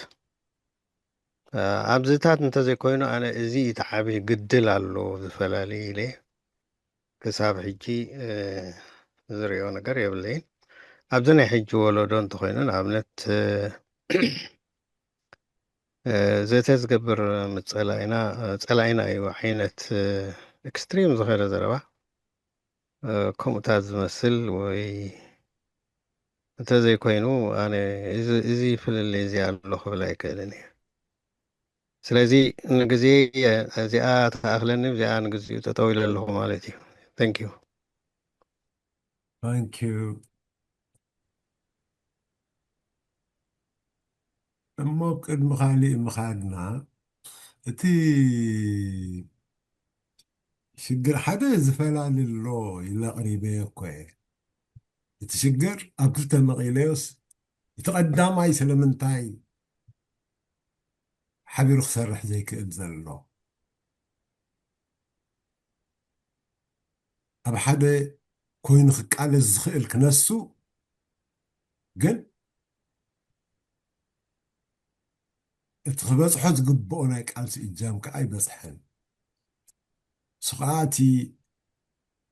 እ፣ ኣብዚታት እንተዘይኮይኑ፣ ኣነ እዚ እቲ ዓቢ ግድል ኣሎ ዝፈላሊ ኢለ ክሳብ ሕጂ፣ እ፣ ዝሪኦ ነገር የብለይን። ኣብዚ ናይ ሕጂ ወለዶ እንተኾይኑ፣ ንኣብነት፣ እ፣ እ፣ ዘተ ዝገብር ምስ ጸላኢና፣ እ፣ ጸላኢና እዩ ዓይነት፣ እ፣ ኤክስትሪም ዝኸደ ዘረባ። ከምኡታት ዝመስል ወይ እንተዘይኮይኑ ኣነ እዚ ፍልልይ እዚ ኣሎ ክብል ኣይክእልን እየ። ስለዚ ንግዜ እዚኣ ተኣኽለኒ፣ እዚኣ ንግዚኡ ጠጠው ኢለ ኣለኹ ማለት እዩ። Thank you። Thank you። እሞ ቅድሚ ካሊእ ምኻድና እቲ ሽግር ሓደ ዝፈላሊ ኣሎ ኢለ ኣቕሪበዮ እኮ እየ። እቲ ሽግር ኣብ ክልተ መቒለዮስ እቲ ቀዳማይ ስለምንታይ ሓቢሩ ክሰርሕ ዘይክእል ዘሎ ኣብ ሓደ ኮይኑ ክቃለስ ዝኽእል ክነሱ ግን እቲ ክበፅሖ ዝግብኦ ናይ ቃልሲ እጃም ከዓ ኣይበፅሐን። እሱ ከዓ እቲ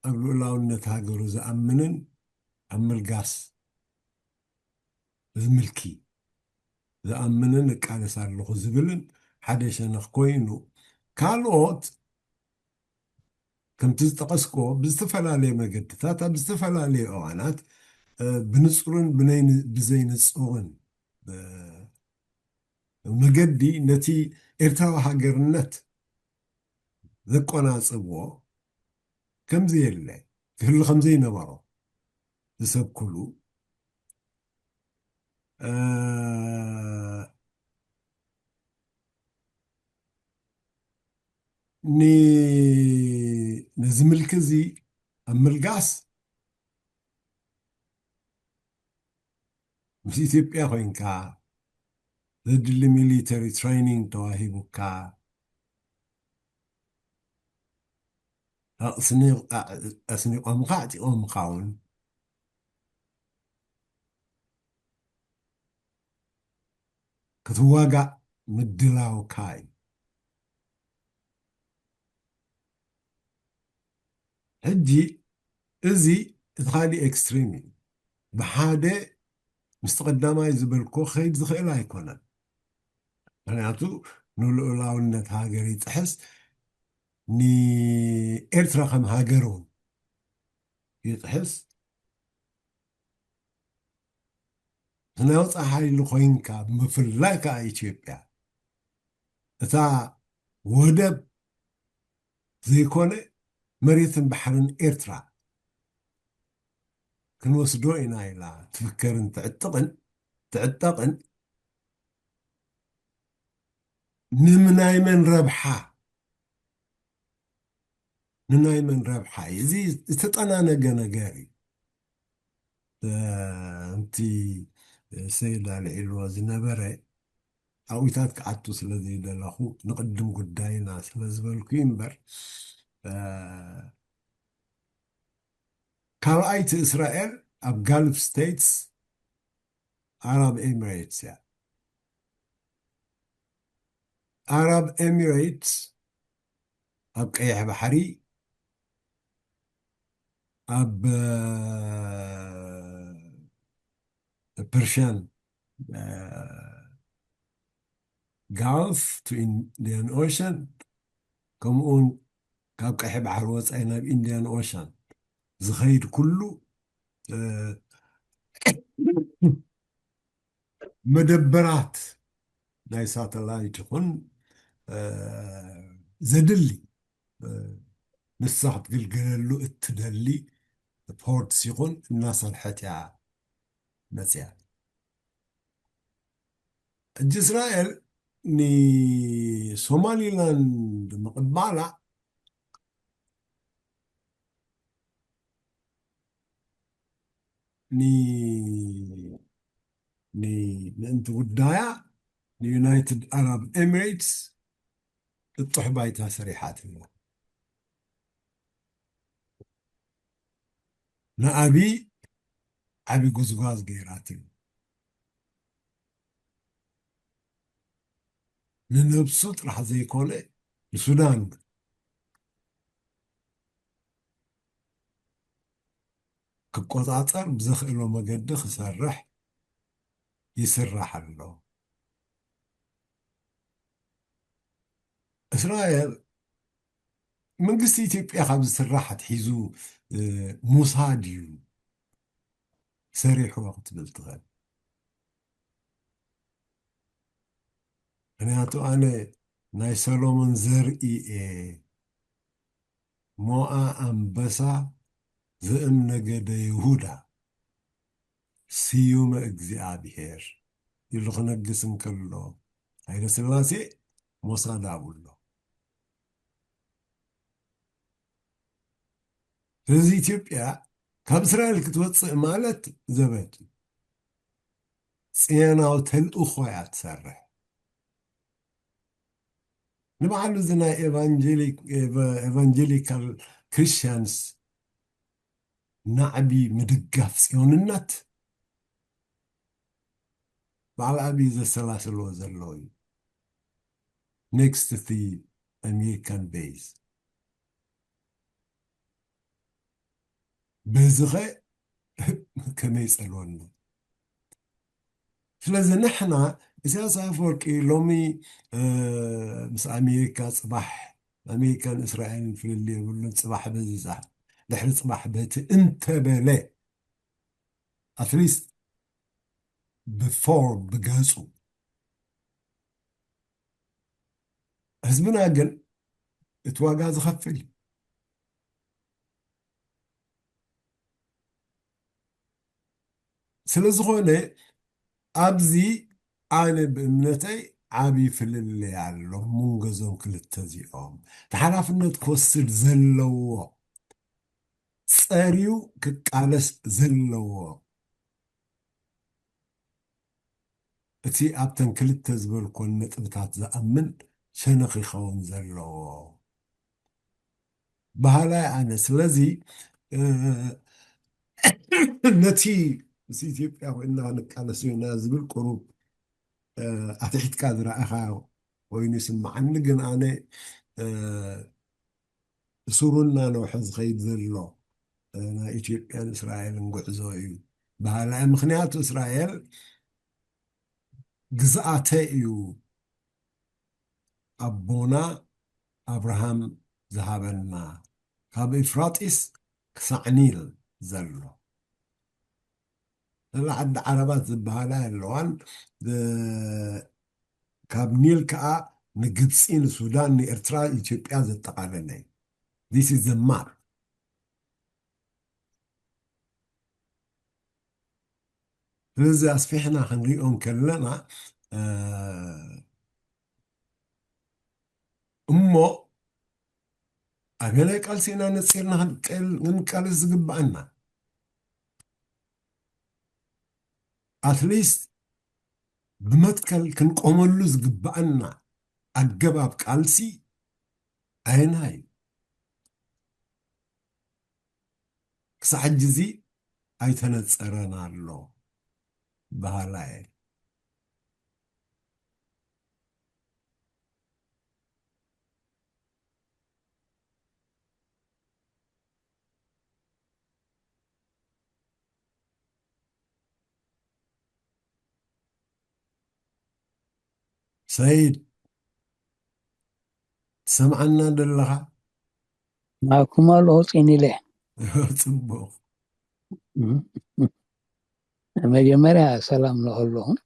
ኣብ ልኡላውነት ሃገሩ ዝኣምንን ኣብ ምልጋስ ዝምልኪ ዝኣምንን እቃለስ ኣለኹ ዝብልን ሓደ ሸነኽ ኮይኑ ካልኦት ከምቲ ዝጠቐስክዎ ብዝተፈላለየ መገድታት ኣብ ዝተፈላለየ እዋናት ብንፁርን ብዘይንፁርን መገዲ ነቲ ኤርትራዊ ሃገርነት ዘቆናፅብዎ ከምዘየለ ክህሉ ከምዘይነበሮ ዝሰብክሉ ነዚ ምልኪ እዚ ኣብ ምልጋስ ምስ ኢትዮጵያ ኮይንካ ዘድሊ ሚሊተሪ ትሬኒንግ ተዋሂቡካ ኣስኒቖምካ ኣዕጢቖምካ እውን ክትዋጋእ ምድላውካ እዩ። ሕጂ እዚ እቲ ካሊእ ኤክስትሪም እዩ። ብሓደ ምስቲ ቀዳማይ ዝበልኮ ክኸይድ ዝኽእል ኣይኮነን። ምክንያቱ ንልኡላውነት ሃገር ይጥሕስ፣ ንኤርትራ ከም ሃገር እውን ይጥሕስ። ናይ ወፃኢ ሓይሊ ኮይንካ ብፍላይ ከዓ ኢትዮጵያ እታ ወደብ ዘይኮነ መሬትን ባሕርን ኤርትራ ክንወስዶ ኢና ኢላ ትፍከርን ትዕጥቕን ትዕጠቕን ንምናይ መን ረብሓ ንናይ መን ረብሓ እዩ? እዚ ዝተጠናነገ ነገር እዩ። እቲ ሰይድ ኣልዒልዎ ዝነበረ ኣብታት ክኣቱ ስለ ዘይደለኹ ንቕድም ጉዳይና ስለ ዝበልኩ እዩ እምበር ካልኣይቲ እስራኤል ኣብ ጋልፍ ስቴትስ ኣራብ ኤሚሬትስ እያ። ኣራብ ኤሚሬትስ ኣብ ቀይሕ ባሕሪ ኣብ ፐርሽያን ጋልፍ ቱ ኢንዲያን ኦሽን ከምኡውን ካብ ቀይሕ ባሕሪ ወፃኢ ናብ ኢንዲያን ኦሽን ዝኸይድ ኩሉ መደበራት ናይ ሳተላይት ይኹን ዘድሊ ንሳ ክትግልገለሉ እትደሊ ፖርትስ ይኹን እናሰርሐት እያ መፅያ። ሕጂ እስራኤል ንሶማሊላንድ ምቕባላ ንምእንቲ ጉዳያ ንዩናይትድ ኣራብ ኤሚሬትስ ጥጡሕ ባይታ ሰሪሓትላ። ንኣብይ ዓቢ ጉዝጓዝ ገይራትሉ። ንነብሱ ጥራሕ ዘይኮነ ንሱዳን ክቆፃፀር ብዘኽእሎ መገዲ ክሰርሕ ይስራሕ ኣሎ። እስራኤል መንግስቲ ኢትዮጵያ ካብ ዝስራሕ ኣትሒዙ፣ እ፣ ሞሳድ እዩ ሰሪሕዎ ክትብል ትኽእል። ምኽንያቱ ኣነ ናይ ሰሎሞን ዘርኢ እየ፣ ሞኣ ኣንበሳ፣ ዘእም ነገደ ይሁዳ፣ ስዩመ እግዚኣብሔር ኢሉ ክነግስ እንከሎ፣ ሃይለ ስላሴ ሞሳድ ኣብኡ ኣሎ። ስለዚ ኢትዮጵያ ካብ እስራኤል ክትወፅእ ማለት ዘበት እዩ። ጽዮናዊ ተልእኾ እያ ትሰርሕ። ንባዕሉ እዚ ናይ ኤቫንጀሊክ-፣ ኤቫ-፣ ኤቫንጀሊካል ክርስቲያንስ ናዕቢ ምድጋፍ ጽዮንነት በዓል ኣብዪ ዘሰላስልዎ ዘለዉ እዩ። ኔክስት እቲ ኣሜሪካን ቤዝ። በዚ ኸ ከመይ ይጸልወና? ስለዚ ንሕና ኢሳያስ ኣፈወርቂ ሎሚ፣ እ፣ ምስ ኣሜሪካ ጽባሕ፣ ኣሜሪካን እስራኤልን ፍልልይ የብሉን፣ ጽባሕ በዚ ዛ-፣ ድሕሪ ጽባሕ በቲ እንተበለ፣ ኣትሊስት ብፎርም ብገጹ፣ ህዝብና ግን እቲ ዋጋ ዝኸፍል እዩ። ስለ ዝኾነ ኣብዚ ኣነ ብእምነተይ ዓቢ ፍልልይ ኣሎ ኣብ መንጎ እዞም ክልተ እዚኦም። እቲ ሓላፍነት ክወስድ ዘለዎ፣ ጸርዩ ክቃለስ ዘለዎ፣ እቲ ኣብተን ክልተ ዝበልኮን ነጥብታት ዝኣምን ሸነኽ ይኸውን ዘለዎ በሃላይ ኣነ። ስለዚ፣ እ፣ ነቲ ምስ ኢትዮጵያ ኮይንና ክንቃለስ ኢና ዝብል ቁሩብ፣ እ፣ ኣትሒትካ ዝረኣኻ ኮይኑ ይስምዓኒ። ግን ኣነ፣ እ፣ እሱሩ እናነውሐ ዝኸይድ ዘሎ፣ እ፣ ናይ ኢትዮጵያን እስራኤልን ጉዕዞ እዩ በሃላይ። ምኽንያቱ እስራኤል ግዝኣተይ እዩ ኣቦና ኣብርሃም ዝሃበና፣ ካብ ኤፍራጢስ ክሳዕ ኒል ዘሎ። ገለ ዓዲ ዓረባት ዝበሃላ ኣለዋን፣ ብ-፣ ካብ ኒል ከዓ ንግብፂ፣ ንሱዳን፣ ንኤርትራ፣ ኢትዮጵያ ዘጠቓለለ እዩ። This is the map። ስለዚ ኣስፊሕና ክንሪኦ እንከለና፣ እ፣ እሞ ኣበየናይ ቃልሲ ኢና ነፂርና ክንቀል-፣ ክንቃለስ ዝግብኣና? ኣትሊስት ብመትከል ክንቆመሉ ዝግብኣና ኣገባብ ቃልሲ ኣየናይ እዩ? ክሳዕ ሕጂ እዚ ኣይተነጸረን ኣሎ በሃላይ እየ። ሰይድ፣ ትሰምዓና ደለኻ? ናብኩም ኣለኹ፣ ጽን ኢለ። ጽቡቕ። መጀመርያ ሰላም ንኹልኹም።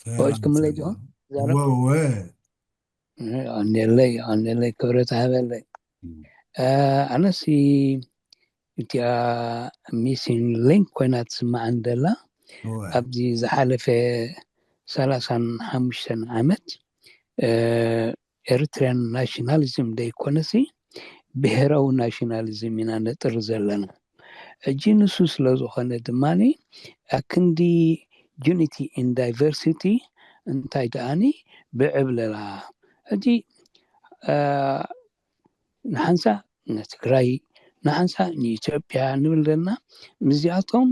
ሰላም፣ ወጭኩም ለይ ሰላም። ዲኹም? ዛረብ? ወወ። ኣኔለይ፣ ኣኔለይ፣ ክብረት ሃበለይ። እም። እ፣ ኣነሲ እቲኣ ሚሲንግ ሊንክ ኮይና ትስምዓኒ ደላ። ወ። ኣብዚ ዝሓለፈ ሰላሳን ሓሙሽተን ዓመት፣ እ፣ ኤርትርያን ናሽናሊዝም ደይኮነሲ ብሄራዊ ናሽናሊዝም ኢና ነጥሪ ዘለና። ሕጂ ንሱ ስለ ዝኾነ ድማኒ ኣክንዲ ዩኒቲ ኢን ዳይቨርሲቲ እንታይ ደኣኒ ብዕብለላ። ሕጂ፣ እ፣ ንሓንሳእ ንትግራይ፣ ንሓንሳእ ንኢትዮጵያ ንብል ዘለና። ምስዚኣቶም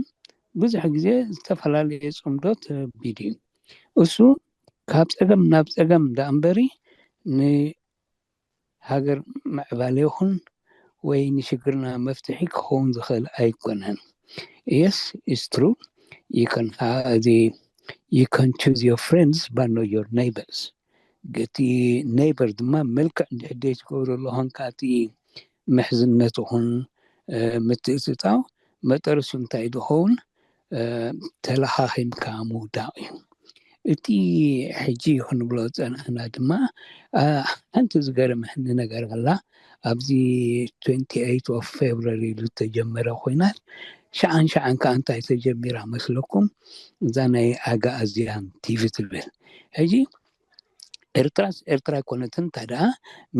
ብዙሕ ግዜ ዝተፈላለየ ጽምዶ ተቢድ እዩ። እሱ ካብ ጸገም ናብ ጸገም ደኣ እምበሪ ንሃገር ምዕባለ ይኹን ወይ ንሽግርና መፍትሒ ክኸውን ዝኽእል ኣይኮነን። Yes, it's true. You can ha-, the, you can choose your friends, but not your neighbors. እቲ ኔይበር ድማ መልክዕ እንድሕር ዘይትገብረሉ ኾንካ፣ እቲ ምሕዝነት ይኹን ምትእትታው መጠርሱ እንታይ ዝኸውን ተለኻኺምካ ምውዳቕ እዩ። እቲ ሕጂ ክንብሎ ዝፀናሕና ድማ ሓንቲ ዝገርመኒ ነገር ኣላ። ኣብዚ ትዌንቲ ኤይት ኦፍ ፌብሩዋሪ ዝተጀመረ ኮይናት ሸዓን ሸዓን ከዓ እንታይ ተጀሚራ መስለኩም? እዛ ናይ ኣጋኣዝያን ቲቪ ትብል። ሕጂ ኤርትራስ ኤርትራ ኣይኮነትን፣ እንታይ ደኣ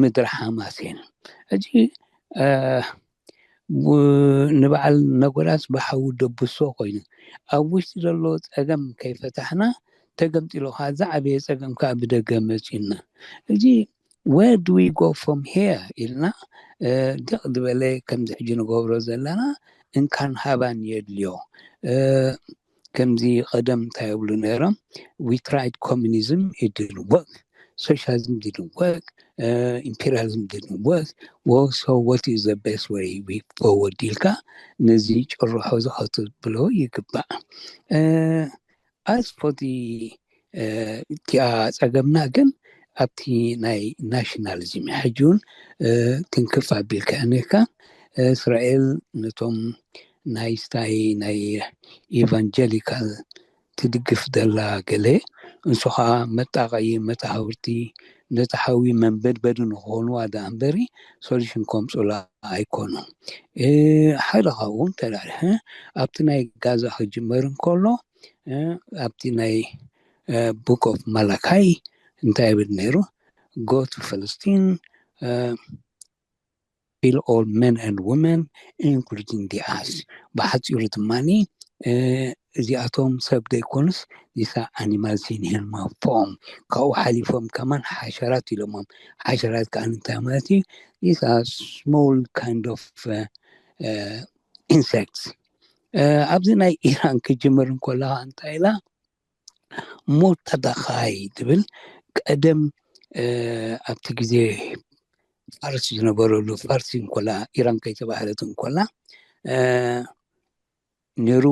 ምድሪ ሓማሴን። ሕጂ ንበዓል ነጎዳስ ብሓዊ ደብሶ ኮይኑ ኣብ ውሽጢ ዘሎ ፀገም ከይፈታሕና ተገምጢሉ ከዓ ዝዓበየ ፀገም ከዓ ብደገ መፂና። እዚ where do we go from here ኢልና ድቕ ዝበለ ከምዚ ሕጂ ንገብሮ ዘለና እንካን ሃባን የድልዮ። ከምዚ ቀደም እንታይ ይብሉ ነይሮም? We tried communism, it didn't work. Socialism didn't work. Imperialism didn't work. Well, so what is the best way we forward ኢልካ ነዚ ጭርሖ ዝኸትብሎ ይግባእ። As for the እቲኣ ፀገምና ግን ኣብቲ ናይ ናሽናሊዝም ሕጂ እውን ትንክፍ ኣቢልካ ነካ እስራኤል ነቶም ናይ ስታይ ናይ ኢቫንጀሊካል ትድግፍ ዘላ ገለ እንሱ ከዓ መጣቀይ መታሃውርቲ ነቲ ሓዊ መንበድበዲ ንክኾንዋ ዳ እምበሪ ሶሉሽን ከምፁላ ኣይኮኑን። ሓደ ካብኡ እንተዳርሐ ኣብቲ ናይ ጋዛ ክጅመር እንከሎ ኣብቲ ናይ book of Malachi እንታይ ይብል ነይሩ? Go to Palestine, kill all men and women, including the ass. ብሓፂሩ ድማ እዚኣቶም ሰብ ዘይኮኑስ these are animals in human form። ካብኡ ሓሊፎም ከማን ሓሸራት ኢሎሞም። ሓሸራት ከዓ እንታይ ማለት እዩ? These are small kind of insects። ኣብዚ ናይ ኢራን ክጅምር እንከለካ እንታይ ኢላ? ሞርተደኻይ ትብል ቀደም ኣብቲ ግዜ ፋርስ ዝነበረሉ ፋርስ እንኮላ ኢራን ከይተባህለት እንኮላ ነሩ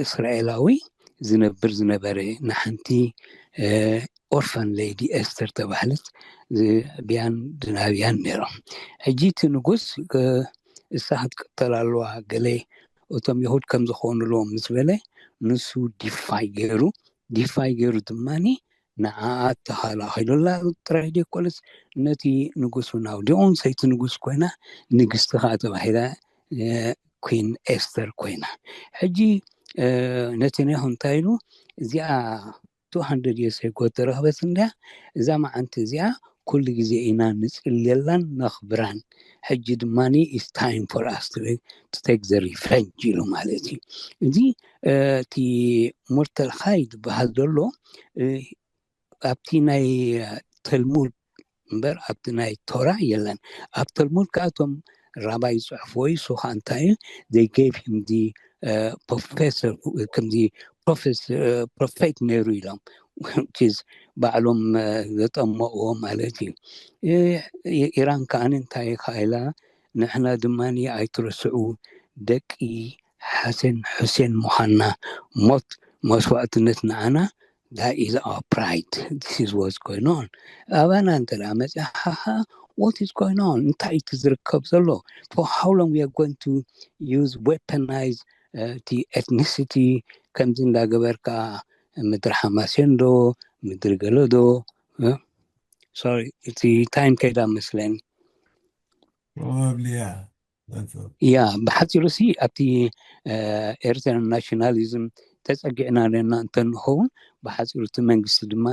እስራኤላዊ ዝነብር ዝነበረ ንሓንቲ ኦርፋን ሌዲ ኤስተር ተባህለት ዝብያን ዝናብያን ነይሮም። ሕጂ እቲ ንጉስ እሳ ክትቅተል ኣለዋ ገለ እቶም ይሁድ ከም ዝኾኑሎም ምስ በለ ንሱ ዲፋይ ገይሩ ዲፋይ ገይሩ ድማ ንዓኣ ተኸላኺሉላ ጥራይ ዘይኮነስ ነቲ ንጉስ እውን ኣውዲቑ ንሰይቲ ንጉስ ኮይና ንግስቲ ከዓ ተባሂላ ኩን ኤስተር ኮይና። ሕጂ ነተንያሁ እንታይ ኢሉ እዚኣ two hundred years ago ተረኽበት እንድያ እዛ መዓንቲ እዚኣ ኩሉ ግዜ ኢና ንፅልየላን ነኽብራን። ሕጂ ድማ it's time for us to take the revenge ኢሉ ማለት እዩ። እዚ እቲ ሙርተልኻይ ዝበሃል ዘሎ ኣብቲ ናይ ተልሙድ እምበር ኣብቲ ናይ ቶራ የለን። ኣብ ተልሙድ ከዓ እቶም ራባይ ዝፅሕፍዎ እዩ። እሱ ከዓ እንታይ እዩ? They gave him the professor ከምዚ ፕሮፌት ነይሩ ኢሎም which is ባዕሎም ዘጠመቕዎ ማለት እዩ። ኢራን ከዓ እንታይ ኢኻ ኢላ ንሕና ድማ ኣይትረስዑ ደቂ ሓሰን ሑሴን ምዃንና ሞት መስዋእትነት ንዓና that is our pride. This is what's going on. ኣባና እንተ ደኣ መፅሓኻ what is going on? እንታይ እቲ ዝርከብ ዘሎ? For how long we are going to use weaponize እቲ ethnicity ከምዚ እንዳገበርካ ምድሪ ሓማሴን ዶ ምድሪ ገለ ዶ sorry እቲ ታይም ከይዳ መስለን probably yeah ያ ብሓፂሩ ሲ ኣብቲ ኤርትራን ናሽናሊዝም ተፀጊዕና ነና እንተንኸውን ብሓፂሩ እቲ መንግስቲ ድማ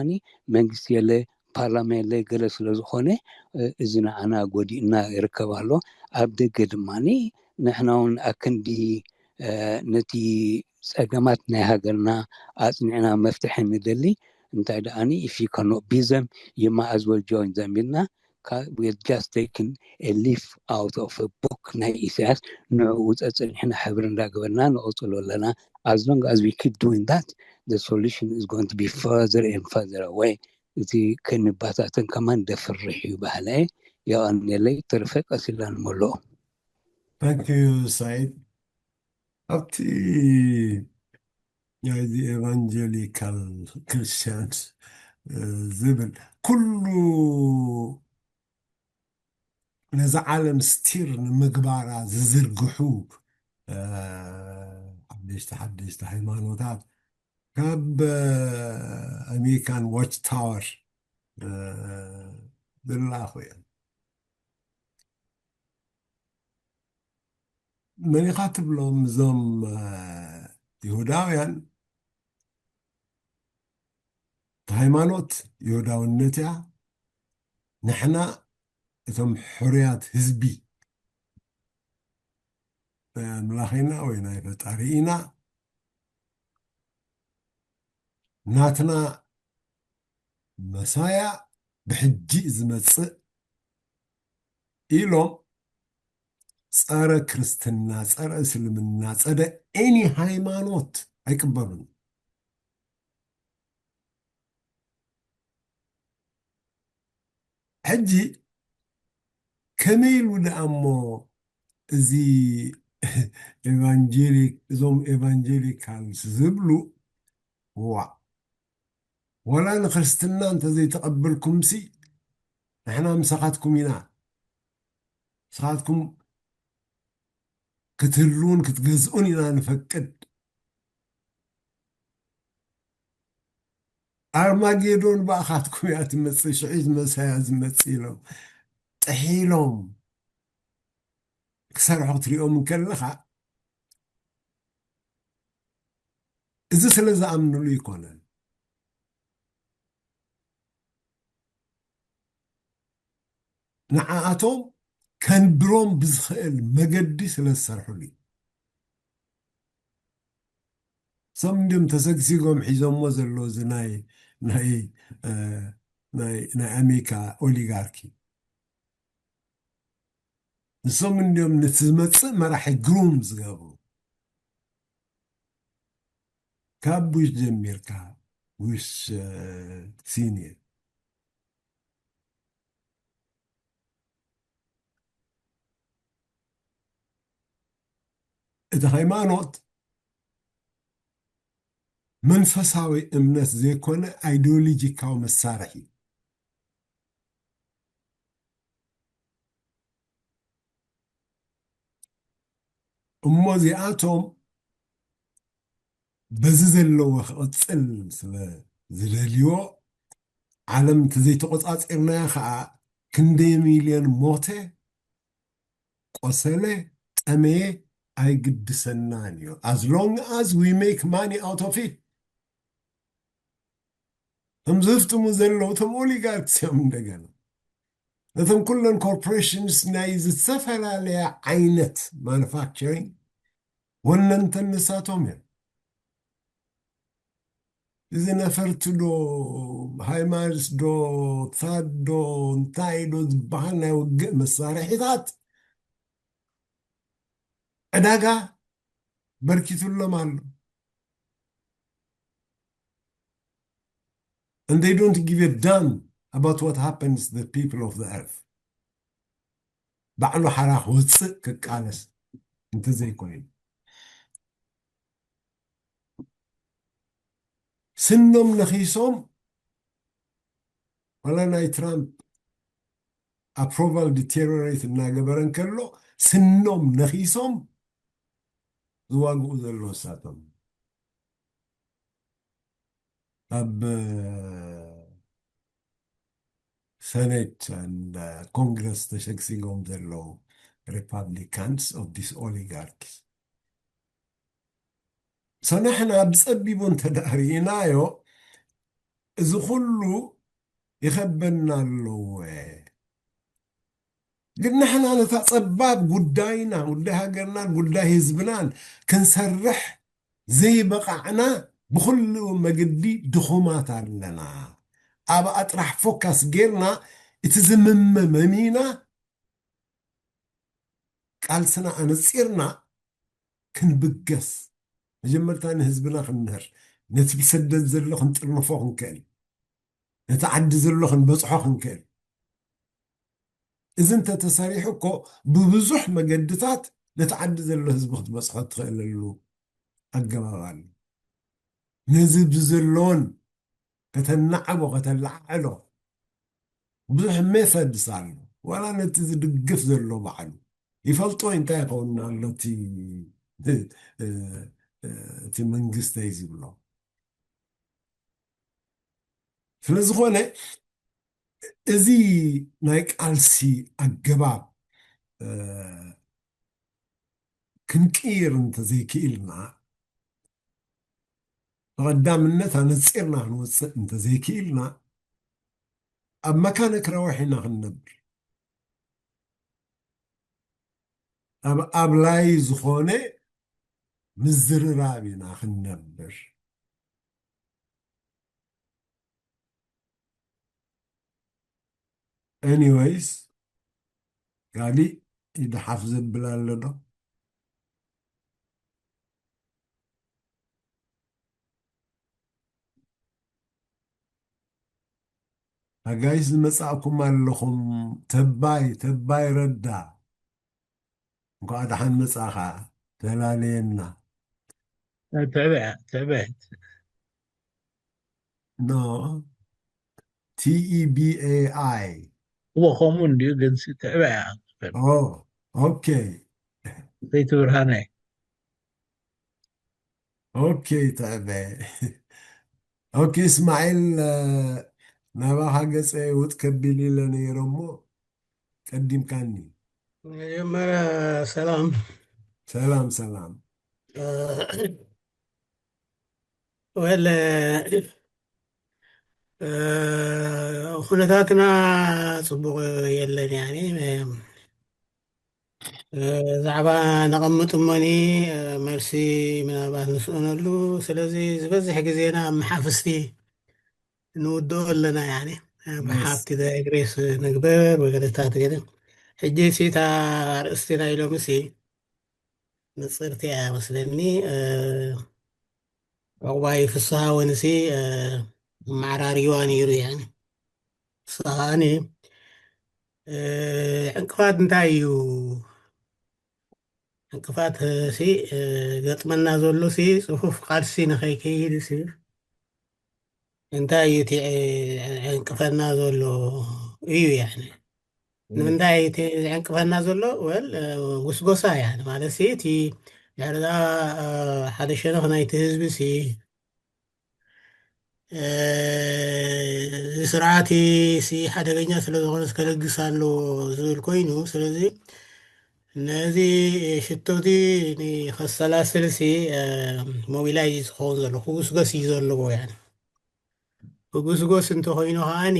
መንግስቲ የለ ፓርላማ የለ ገለ ስለ ዝኾነ እዚ ንዓና ጎዲእና ይርከብ ኣሎ። ኣብ ደገ ድማ ንሕና እውን ኣክንዲ ነቲ ፀገማት ናይ ሃገርና ኣፅኒዕና መፍትሒ ንደሊ እንታይ ደኣኒ if you cannot be them you might as well join them ኢልና we're just taking a leaf out of a book ናይ ኢሳያስ ንዕኡ ፀፅኒሕና ሕብሪ እንዳገበርና ንቐፅሎ ኣለና። As long as we keep doing that the solution is going to be further and further away። እቲ ከንባታተን ከማን ደፍርሕ እዩ ባህለ። የቐንየለይ። ተርፈ ቀሲልና ንመልኦ። Thank you ሳይድ። ኣብቲ ናይዚ ኤቫንጀሊካል ክርስቲያንስ ዝብል ኩሉ ነዛ ዓለም ስቲር ንምግባራ ዝዝርግሑ ሓደሽቲ ሓደሽቲ ሃይማኖታት ካብ ኣሜሪካን ዋች ታወር ዝላኹ እዮም። መን ኢኻ ትብሎም? እዞም ይሁዳውያን፣ ሃይማኖት ይሁዳውነት እያ። ንሕና እቶም ሕሩያት ህዝቢ ናይ ኣምላኽ ኢና ወይ ናይ ፈጣሪ ኢና። ናትና መሳያ ብሕጂ ዝመጽእ ኢሎም ጸረ ክርስትና፣ ጸረ እስልምና፣ ጸረ ኤኒ ሃይማኖት ኣይቅበሉን። ሕጂ ከመይ ኢሉ ደኣ እሞ እዚ ኤቫንጀሊክ፣ እዞም ኤቫንጀሊካልስ ዝብሉ፣ ዋ፣ ወላ ንክርስትና እንተዘይተቐበልኩምሲ ንሕና ምሳኻትኩም ኢና፣ ንስኻትኩም ክትህልዉን ክትገዝኡን ኢና ንፈቅድ። ኣርማጌዶን ብኣኻትኩም እያ ትመጽእ፣ ሽዑ መሳያ ዝመጽእ ኢሎም ጥሒሎም ክሰርሑ ክትሪኦም እንከለኻ፣ እዚ ስለ ዝኣምንሉ ይኮነን። ንዓኣቶም ከንብሮም ብዝኽእል መገዲ ስለ ዝሰርሕሉ እዩ። እሶም እንዲም ተሰግሲጎም ሒዞሞ ዘሎ እዚ ናይ ናይ ናይ ናይ ኣሜሪካ ኦሊጋርኪ። ንሶም እንዲም ነቲ ዝመጽእ መራሒ ግሩም ዝገብሩ። ካብ ቡሽ ጀሚርካ፣ ቡሽ ሲኒየር፣ እቲ ሃይማኖት መንፈሳዊ እምነት ዘይኮነ ኣይዲዮሎጂካዊ መሳርሒ እዩ። እሞ እዚኣቶም በዚ ዘለዎ ክቕጽል ስለ ዝደልዮ፣ ዓለም እንተዘይተቖጻጺርናያ ኸኣ ክንደይ ሚልዮን ሞተ፣ ቆሰለ፣ ጠመየ ኣይግድሰናን እዩ። As long as we make money out of it። እቶም ዝህፍትሙ ዘለዉ እቶም ኦሊጋርክስ እዮም። እንደገና ነቶም ኩለን ኮርፖሬሽንስ ናይ ዝተፈላለያ ዓይነት ማኑፋክቸሪንግ ወነንተን ንሳቶም እዮም። እዚ ነፈርቲ ዶ፣ ሃይማርስ ዶ፣ ታድ ዶ፣ እንታይ ዶ ዝበሃል ናይ ውግእ መሳርሒታት ዕዳጋ በርኪቱሎም ኣሎ። And they don't give a damn about what happens to the people of the earth. ባዕሉ ሓራ ክወፅእ ክቃለስ እንተዘይኮይኑ፣ ስኖም ነኺሶም፣ ዋላ ናይ ትራምፕ ኣፕሮቫል ዲቴሪዮሬት እናገበረ እንከሎ፣ ስኖም ነኺሶም ዝዋግኡ ዘለዉ እሳቶም። ኣብ ሰኔት ኮንግረስ ተሸግሲጎም ዘለዉ ሪፓብሊካንስ ኦፍ ዲስ ኦሊጋርኪስ። ሰናሕና ብጸቢቡ እንተ ደኣ ርኢናዮ፣ እዚ ኩሉ ይኸበና ኣለዎ። ግን ንሕና ነታ ጸባብ ጉዳይና፣ ጉዳይ ሃገርናን ጉዳይ ህዝብናን ክንሰርሕ ዘይበቓዕና ብኹሉ መገዲ ድኹማት ኣለና። ኣብኣ ጥራሕ ፎካስ ጌርና፣ እቲ ዝምመ መሚና፣ ቃልስና ኣነጺርና ክንብገስ፣ መጀመርታ ንህዝብና ክንምህር፣ ነቲ ብሰደት ዘሎ ክንጥርንፎ ክንክእል፣ ነቲ ዓዲ ዘሎ ክንበጽሖ ክንክእል። እዚ እንተተሰሪሑ እኮ ብብዙሕ መገድታት ነቲ ዓዲ ዘሎ ህዝቢ ክትበጽሖ እትኽእለሉ ኣገባብ ኣሎ። ነዚ ብዘሎን ከተናዕቦ፣ ከተለዓዕሎ ብዙሕ ሜተድስ ኣሎ። ዋላ ነቲ ዝድግፍ ዘሎ ባዕሉ ይፈልጦ እንታይ ይኸውን ኣሎ እቲ እ፣ እ፣ እቲ መንግስተይ ዝብሎ። ስለ ዝኾነ እዚ ናይ ቃልሲ ኣገባብ እ፣ ክንቅይር እንተዘይክኢልና፣ ብቐዳምነት ኣነጺርና ክንወፅእ እንተዘይክኢልና፣ ኣብ መካነ ክረውሕ ኢና ክንነብር። ኣብ ኣብላይ ዝኾነ ምዝርራብ ኢና ክንነብር። ኤኒወይስ፣ ካሊእ ይድሓፍ ዘብል ኣሎ ዶ? ኣጋይሽ ዝመጻእኩም ኣለኹም። ተባይ ተባይ ረዳ፣ እንኳዕ ደሓን መጻኻ። ተላለየና። ትዕበያ ትዕበያ ኖ፣ ቲኢቢኤኣይ። እዎ ከምኡ እንድዩ፣ ግን ሲ ትዕበያ ኦ፣ ኦኬ። ሰይቲ ብርሃነ። ኦኬ፣ ትዕበ። ኦኬ፣ እስማዒል፣ ናባኻ ገጸ ውጥ ከቢል ኢለ ነይረ እሞ ቀዲምካኒ። መጀመርያ ሰላም። ሰላም ሰላም። ወለ ኩነታትና ጽቡቕ የለን። ያኒ ዛዕባ ነቐምጥ እሞኒ መልሲ ምናልባት ንስእነሉ። ስለዚ ዝበዝሕ ግዜና ኣብ መሓፍስቲ ንውድኦ ኣለና። ያኒ ብሓፍቲ ዳይግሬስ ንግበር ወይ ገለታት ገለ። ሕጂ ሲ እታ ኣርእስቲ ናይ ሎሚ ሲ ንጽርቲ እያ መስለኒ። ዕቑባይ ፍስሃ ወንሲ ኣመዓራርይዋ ነይሩ። ያኒ ንስኻ ከኣኒ ዕንቅፋት እንታይ እዩ? ዕንቅፋት ሲ ገጥመና ዘሎ ሲ ጽፉፍ ቃልሲ ንኸይከይድ ሲ እንታይ እዩ እቲ ዕንቅፈና ዘሎ እዩ? ያኒ ንምንታይ እቲ ዕንቅፈና ዘሎ? ወል ጉስጎሳ ያኒ ማለት ሲ እቲ ድሕሪ ሓደ ሸነኽ ናይቲ ህዝቢ ሲ እዚ ስርዓት ሲ ሓደገኛ ስለ ዝኾነስ ከለግስ ኣለዎ ዝብል ኮይኑ፣ ስለዚ ነዚ ሽቶ እዚ ንኸሰላስል ሲ ሞቢላይዝ ዝኸውን ዘሎ ክጉስጎስ እዩ ዘለዎ። ያኒ ክጉስጎስ እንተኮይኑ ከዓኒ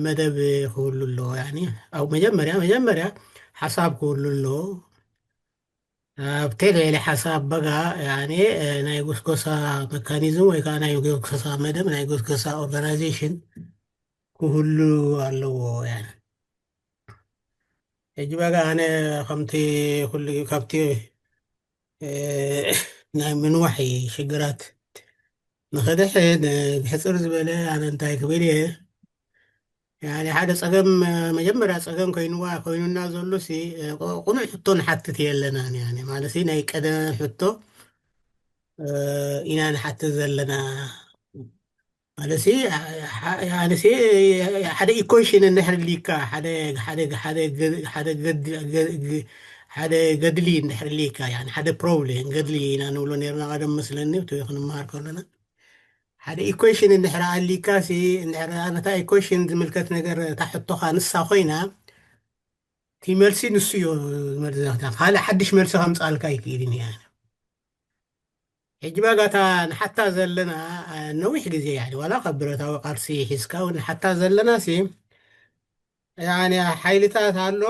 መደብ ክህሉ ኣለዎ። ያኒ ኣብ መጀመርያ መጀመርያ ሓሳብ ክህሉ ኣለዎ። ኣብ ቴሌ ሓሳብ በጋ ያኒ ናይ ጉስጎሳ መካኒዝም ወይ ከዓ ናይ ጉስጎሳ መደብ ናይ ጉስጎሳ ኦርጋናይዜሽን ክህሉ ኣለዎ። ያኒ ሕጂ በጋ ኣነ ከምቲ ኩሉ ካብቲ ናይ ምንዋሕ ሽግራት ንኸድሕን ብሕፅር ዝበለ ኣነ እንታይ ክብል እየ ያኒ ሓደ ፀገም መጀመርያ ፀገም ኮይንዋ ኮይኑና ዘሎ ሲ ቁኑዕ ሕቶ ንሓትት የለና። ያኒ ማለት ናይ ቀደም ሕቶ ኢና ንሓትት ዘለና ማለት ሲ ያኒ ሲ ሓደ ኢኮሽን እንድሕር ሊካ ሓደ ሓደ ሓደ ገድ- ገድ- ሓደ ገድሊ እንድሕር ሊካ ያኒ ሓደ ፕሮብሌም ገድሊ ኢና ንብሎ ነርና ቀደም መስለኒ እቲ ክንመሃር ከለና ሓደ ኢኩዌሽን እንድሕር ኣሊካ ሲ እንድሕር ነታ ኢኩዌሽን ዝምልከት ነገር እታ ሕቶኻ ንሳ ኮይና እቲ መልሲ ንሱ እዩ ዝመልሰካ ካልእ ሓድሽ መልሲ ከምፃልካ ይክእልን እያ። ሕጂ ባጋታ ንሓታ ዘለና ነዊሕ ግዜ ያኒ ዋላ ካብ ብረታዊ ቃልሲ ሒዝካ እውን ንሓታ ዘለና ሲ ያኒ ሓይልታት ኣሎ፣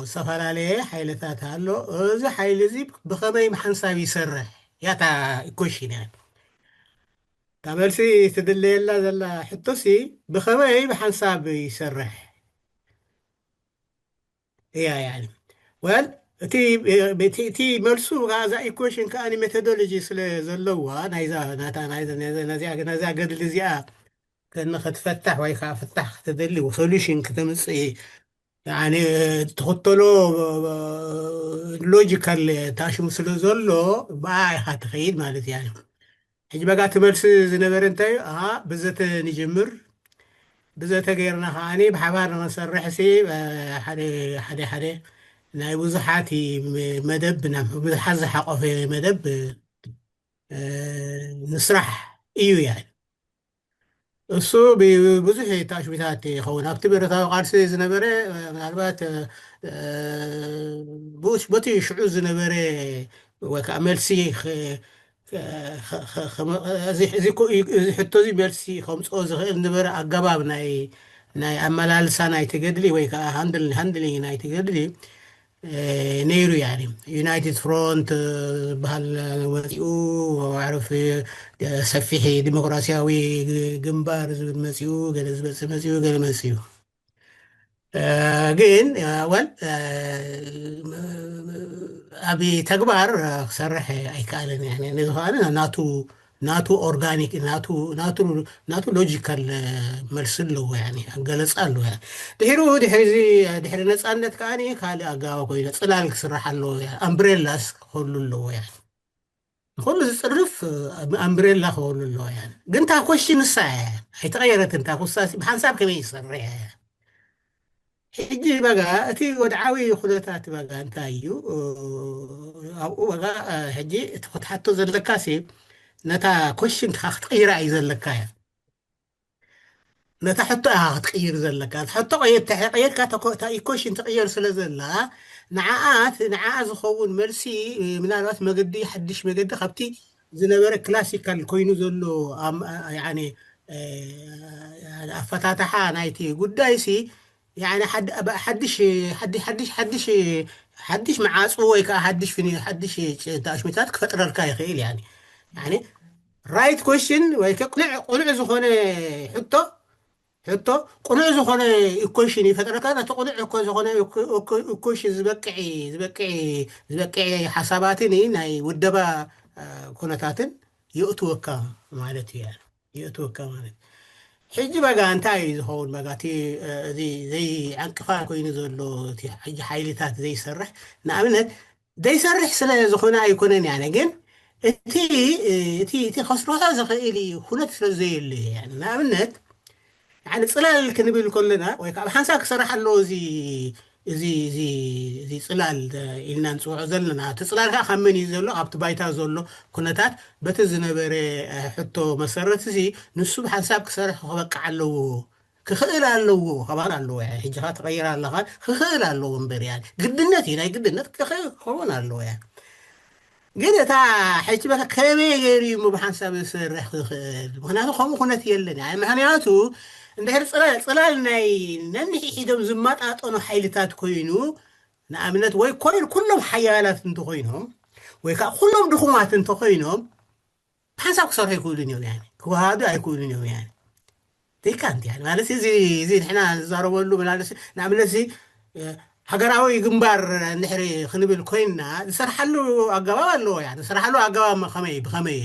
ዝተፈላለየ ሓይልታት ኣሎ። እዚ ሓይሊ እዚ ብኸመይ ብሓንሳብ ይሰርሕ ያታ ኢኮሽን እያ። እታ መልሲ ትድለየላ ዘላ ሕቶሲ ብኸመይ ብሓንሳብ ይሰርሕ እያ። ያኒ ወል እቲ እቲ እቲ መልሱ ከኣ እዛ ኢኮሽን ከኣ ሜቶዶሎጂ ስለ ዘለዋ ናይዛ ናታ ናይዛ ናይዛ ናዚኣ ናዚኣ ገድሊ እዚኣ ከነ ክትፈታሕ ወይ ከዓ ፍታሕ ክትደሊ ሶሉሽን ክትምፅእ ያኒ ትኽተሎ ሎጂካል ታሽሙ ስለ ዘሎ ብኣ ኢኻ ትኸይድ ማለት እያ። ሕጂ በጋ እቲ መልሲ ዝነበረ እንታይ እዩ? ኣሃ ብዘተ ንጅምር ብዘተገይርና ከዓኒ ብሓባር ንኽንሰርሕ ሲ ሓደ ሓደ ሓደ ናይ ብዙሓት መደብ ብዙሓት ዝሓቆፈ መደብ ምስራሕ እዩ። ያ እሱ ብዙሕ ታሽቢታት ይኸውን ኣብቲ ብረታዊ ቃልሲ ዝነበረ ምናልባት በቲ ሽዑ ዝነበረ ወይ ከዓ መልሲ እዚ ሕቶ እዚ መልሲ ከምፅኦ ዝኽእል ዝነበረ ኣገባብ ናይ ኣመላልሳ ናይ ትገድሊ ወይ ከዓ ሃንድሊንግ ናይ ትገድሊ ነይሩ። ያ ዩናይትድ ፍሮንት ዝበሃል መፂኡ፣ ዓርፍ ሰፊሕ ዲሞክራሲያዊ ግንባር ዝብል መፂኡ፣ ገለ ዝመፅእ መፂኡ፣ ገለ መፂኡ። ግን ወል ኣብ ተግባር ክሰርሕ ኣይከኣለን። ነዚ ከኣ ናቱ ናቱ ኦርጋኒክ ናቱ ሎጂካል መልሲ ኣለዎ፣ ኣገለፃ ኣለዎ። ድሕሩ ድሕሪ ነፃነት ከዓ ካልእ ኣገባብ ኮይኑ ፅላል ክስራሕ ኣለዎ፣ ኣምብሬላስ ክህሉ ኣለዎ። ንኩሉ ዝፅርፍ ኣምብሬላ ክህሉ ኣለዎ። ግን እታ ኮሽን ንሳ እያ ኣይተቐየረትን። እታ ኩሳሲ ብሓንሳብ ከመይ ይሰርሕ ሕጂ በጋ እቲ ወድዓዊ ኩነታት በጋ እንታይ እዩ? ኣብኡ በጋ ሕጂ እቲ ክትሓቶ ዘለካ ሲ ነታ ኮሽን ክትቅይራ እዩ ዘለካ እያ። ነታ ሕቶ ኢኻ ክትቅይር ዘለካ። ሕቶ ቀየድካ ኢኮሽን ትቅየር ስለ ዘላ ንዓኣ ንዓኣ ዝኸውን መልሲ ምናልባት መገዲ ሓድሽ መገዲ ካብቲ ዝነበረ ክላሲካል ኮይኑ ዘሎ ኣፈታትሓ ናይቲ ጉዳይ ሲ ሓድሽ ሓድሽ ሓድሽ ሓድሽ መዓፁ ወይ ከዓ ሓድሽ ፍኒ ሓድሽ ታሽሚታት ክፈጥረልካ ይኽእል። ያ ራይት ኮሽን ወይ ቅኑዕ ዝኾነ ሕቶ ሕቶ ቅኑዕ ዝኾነ ኢኮሽን ይፈጥረልካ። ነቲ ቅኑዕ እኮ ዝኾነ ኢኮሽን ዝበቅዒ ዝበቅዒ ዝበቅዒ ሓሳባትን ናይ ውደባ ኩነታትን የእትወካ ማለት እዩ። የእትወካ ማለት ሕጂ በጋ እንታይ እዩ ዝኸውን? በጋ እቲ እዚ ዘይዕንቅፋት ኮይኑ ዘሎ እቲ ሕጂ ሓይልታት ዘይሰርሕ ንኣብነት ዘይሰርሕ ስለ ዝኾነ ኣይኮነን። ያነ ግን እቲ እቲ እቲ ከስርሖ ዝኽእል እዩ ኩነት ስለ ዘየሉ እዩ። ንኣብነት ን ፅላል ክንብል ከለና ወይ ከዓ ሓንሳብ ክሰርሕ ኣለዎ እዚ እዚ እዚ እዚ ፅላል ኢልና ንፅውዖ ዘለና እቲ ፅላል ከዓ ካብ መን እዩ ዘሎ? ኣብቲ ባይታ ዘሎ ኩነታት በቲ ዝነበረ ሕቶ መሰረት እዚ ንሱ ብሓንሳብ ክሰርሕ ክበቅዕ ኣለዎ። ክኽእል ኣለዎ ከባል ኣለዎ። ሕጂ ከዓ ትቐይር ኣለኻ ክኽእል ኣለዎ እምበር ያ ግድነት እዩ ናይ ግድነት ክኸውን ኣለዎ። ያ ግን እታ ሕጂ በታ ከመይ ገይሩ እዩ ብሓንሳብ ዝሰርሕ ክኽእል? ምክንያቱ ከምኡ ኩነት የለን። ምክንያቱ እንድሕር ፅላል ናይ ነንሕሒዶም ዝመጣጠኑ ሓይልታት ኮይኑ ንኣብነት ወይ ኮይን ኩሎም ሓያላት እንተኮይኖም ወይ ከዓ ኩሎም ድኹማት እንተኮይኖም ሓንሳብ ክሰርሑ ኣይክእሉን እዮም። ክወሃዱ ኣይክእሉን እዮም። ያ ዘይካንት ማለት እዚ እዚ ንሕና ንዛረበሉ ምናልስ ንኣብነት ሃገራዊ ግንባር እንድሕሪ ክንብል ኮይንና ዝሰርሓሉ ኣገባብ ኣለዎ። ዝሰርሓሉ ኣገባብ ከመይ ብኸመይ?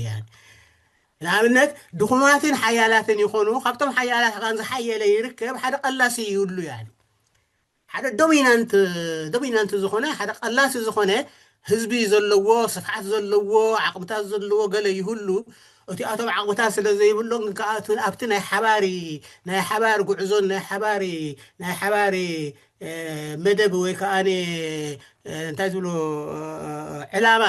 ንኣብነት ድኹማትን ሓያላትን ይኾኑ ካብቶም ሓያላት ን ዝሓየለ ይርከብ ሓደ ቀላሲ ይህሉ። ያ ሓደ ዶሚናንት ዶሚናንት ዝኾነ ሓደ ቀላሲ ዝኾነ ህዝቢ ዘለዎ ስፍሓት ዘለዎ ዓቕምታት ዘለዎ ገለ ይህሉ። እቲኣቶም ዓቕምታት ስለ ዘይብሎም ግን ከዓ ኣብቲ ናይ ሓባሪ ናይ ሓባር ጉዕዞን ናይ ሓባሪ ናይ ሓባሪ መደብ ወይ ከዓ እንታይ ዝብሎ ዕላማ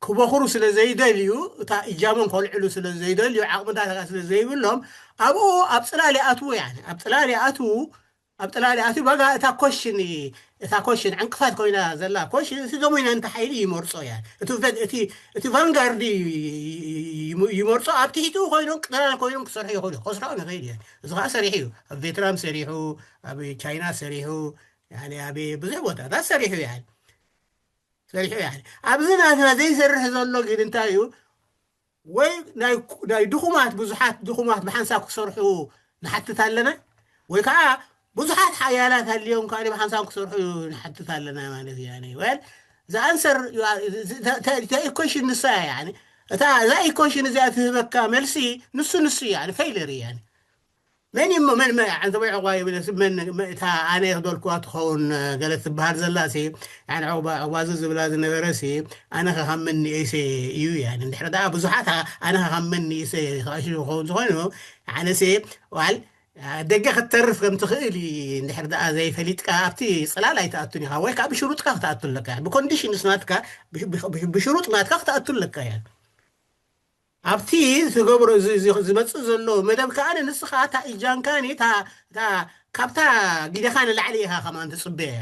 ክበኽሩ ስለ ዘይደልዩ እታ እጃሞም ከልዕሉ ስለ ዘይደልዩ ዓቕምታት ስለ ዘይብሎም ኣብኡ ኣብ ፅላል ይኣትዉ። ያ ኣብ ፅላል ይኣትዉ ኣብ ጥላሊ ኣትዩ በጋ እታ ኮሽን እታ ኮሽን ዕንቅፋት ኮይና ዘላ ኮሽን እቲ ዶሚናንት ሓይሊ ይመርጾ። ያ እቲ ቨ- እቲ እቲ ቫንጋርድ ይ- ይመርጾ ኣብ ትሕቲኡ ኮይኖም ቅጥራን ኮይኖም ክሰርሑ ይኽእሉ እዮም። ከስርዖም ይኽእል እዩ። እዚ ከዓ ሰሪሑ እዩ። ኣብ ቬትናም ሰሪሑ፣ ኣብ ቻይና ሰሪሑ፣ ያኒ ኣብ ብዙሕ ቦታታት ሰሪሑ። ያ ሰሪሑ ያ ኣብዚ ናትና ዘይሰርሕ ዘሎ ግን እንታይ እዩ? ወይ ናይ ናይ ድኹማት ብዙሓት ድኹማት ብሓንሳብ ክሰርሑ ንሓትት ኣለና፣ ወይ ከዓ ብዙሓት ሓያላት ሃልዮም ከዓ ብሓንሳብ ክሰርሑ ንሓትት ኣለና ማለት እዩ። ያኒ well the answer ኢኳሽን ንሳ እያ። ያኒ እታ እዛ ኢኳሽን እዚኣ ትህበካ መልሲ ንሱ ንሱ እዩ። ያኒ ፌይለር እዩ። ያኒ መን እዩ መን መን ኣንተ ወይ ዕቋ ይብለስ መን እታ ኣነ ዝበልኩዋ ትኸውን ገለ ትበሃል ዘላ ሲ ያኒ ዕቋ ዕቋ ዝብላ ዝነበረ ሲ ኣነ ከካመን ንእሰ እዩ። ያኒ እንድሕር ደኣ ብዙሓት ኣነ ከካመን ንእሰ ተቐሽሉ ክኸውን ዝኾይኑ ኣነ ሲ ዋል ደገ ክትተርፍ ከም ትኽእል እንድሕር ደኣ ዘይፈሊጥካ ኣብቲ ጽላል ኣይትኣቱን ኢኻ፣ ወይ ከዓ ብሽሩጥካ ክትኣቱ ኣለካ። ብኮንዲሽንስ ናትካ፣ ብሽሩጥ ናትካ ክትኣቱ ኣለካ እያ። ኣብቲ ዝገብሮ ዝመፅእ ዘሎ መደብ ከዓ ንስኻ እታ እጃንካኒ ካብታ ጊደኻ ንላዕሊ ኢኻ ከማን ትፅበያ።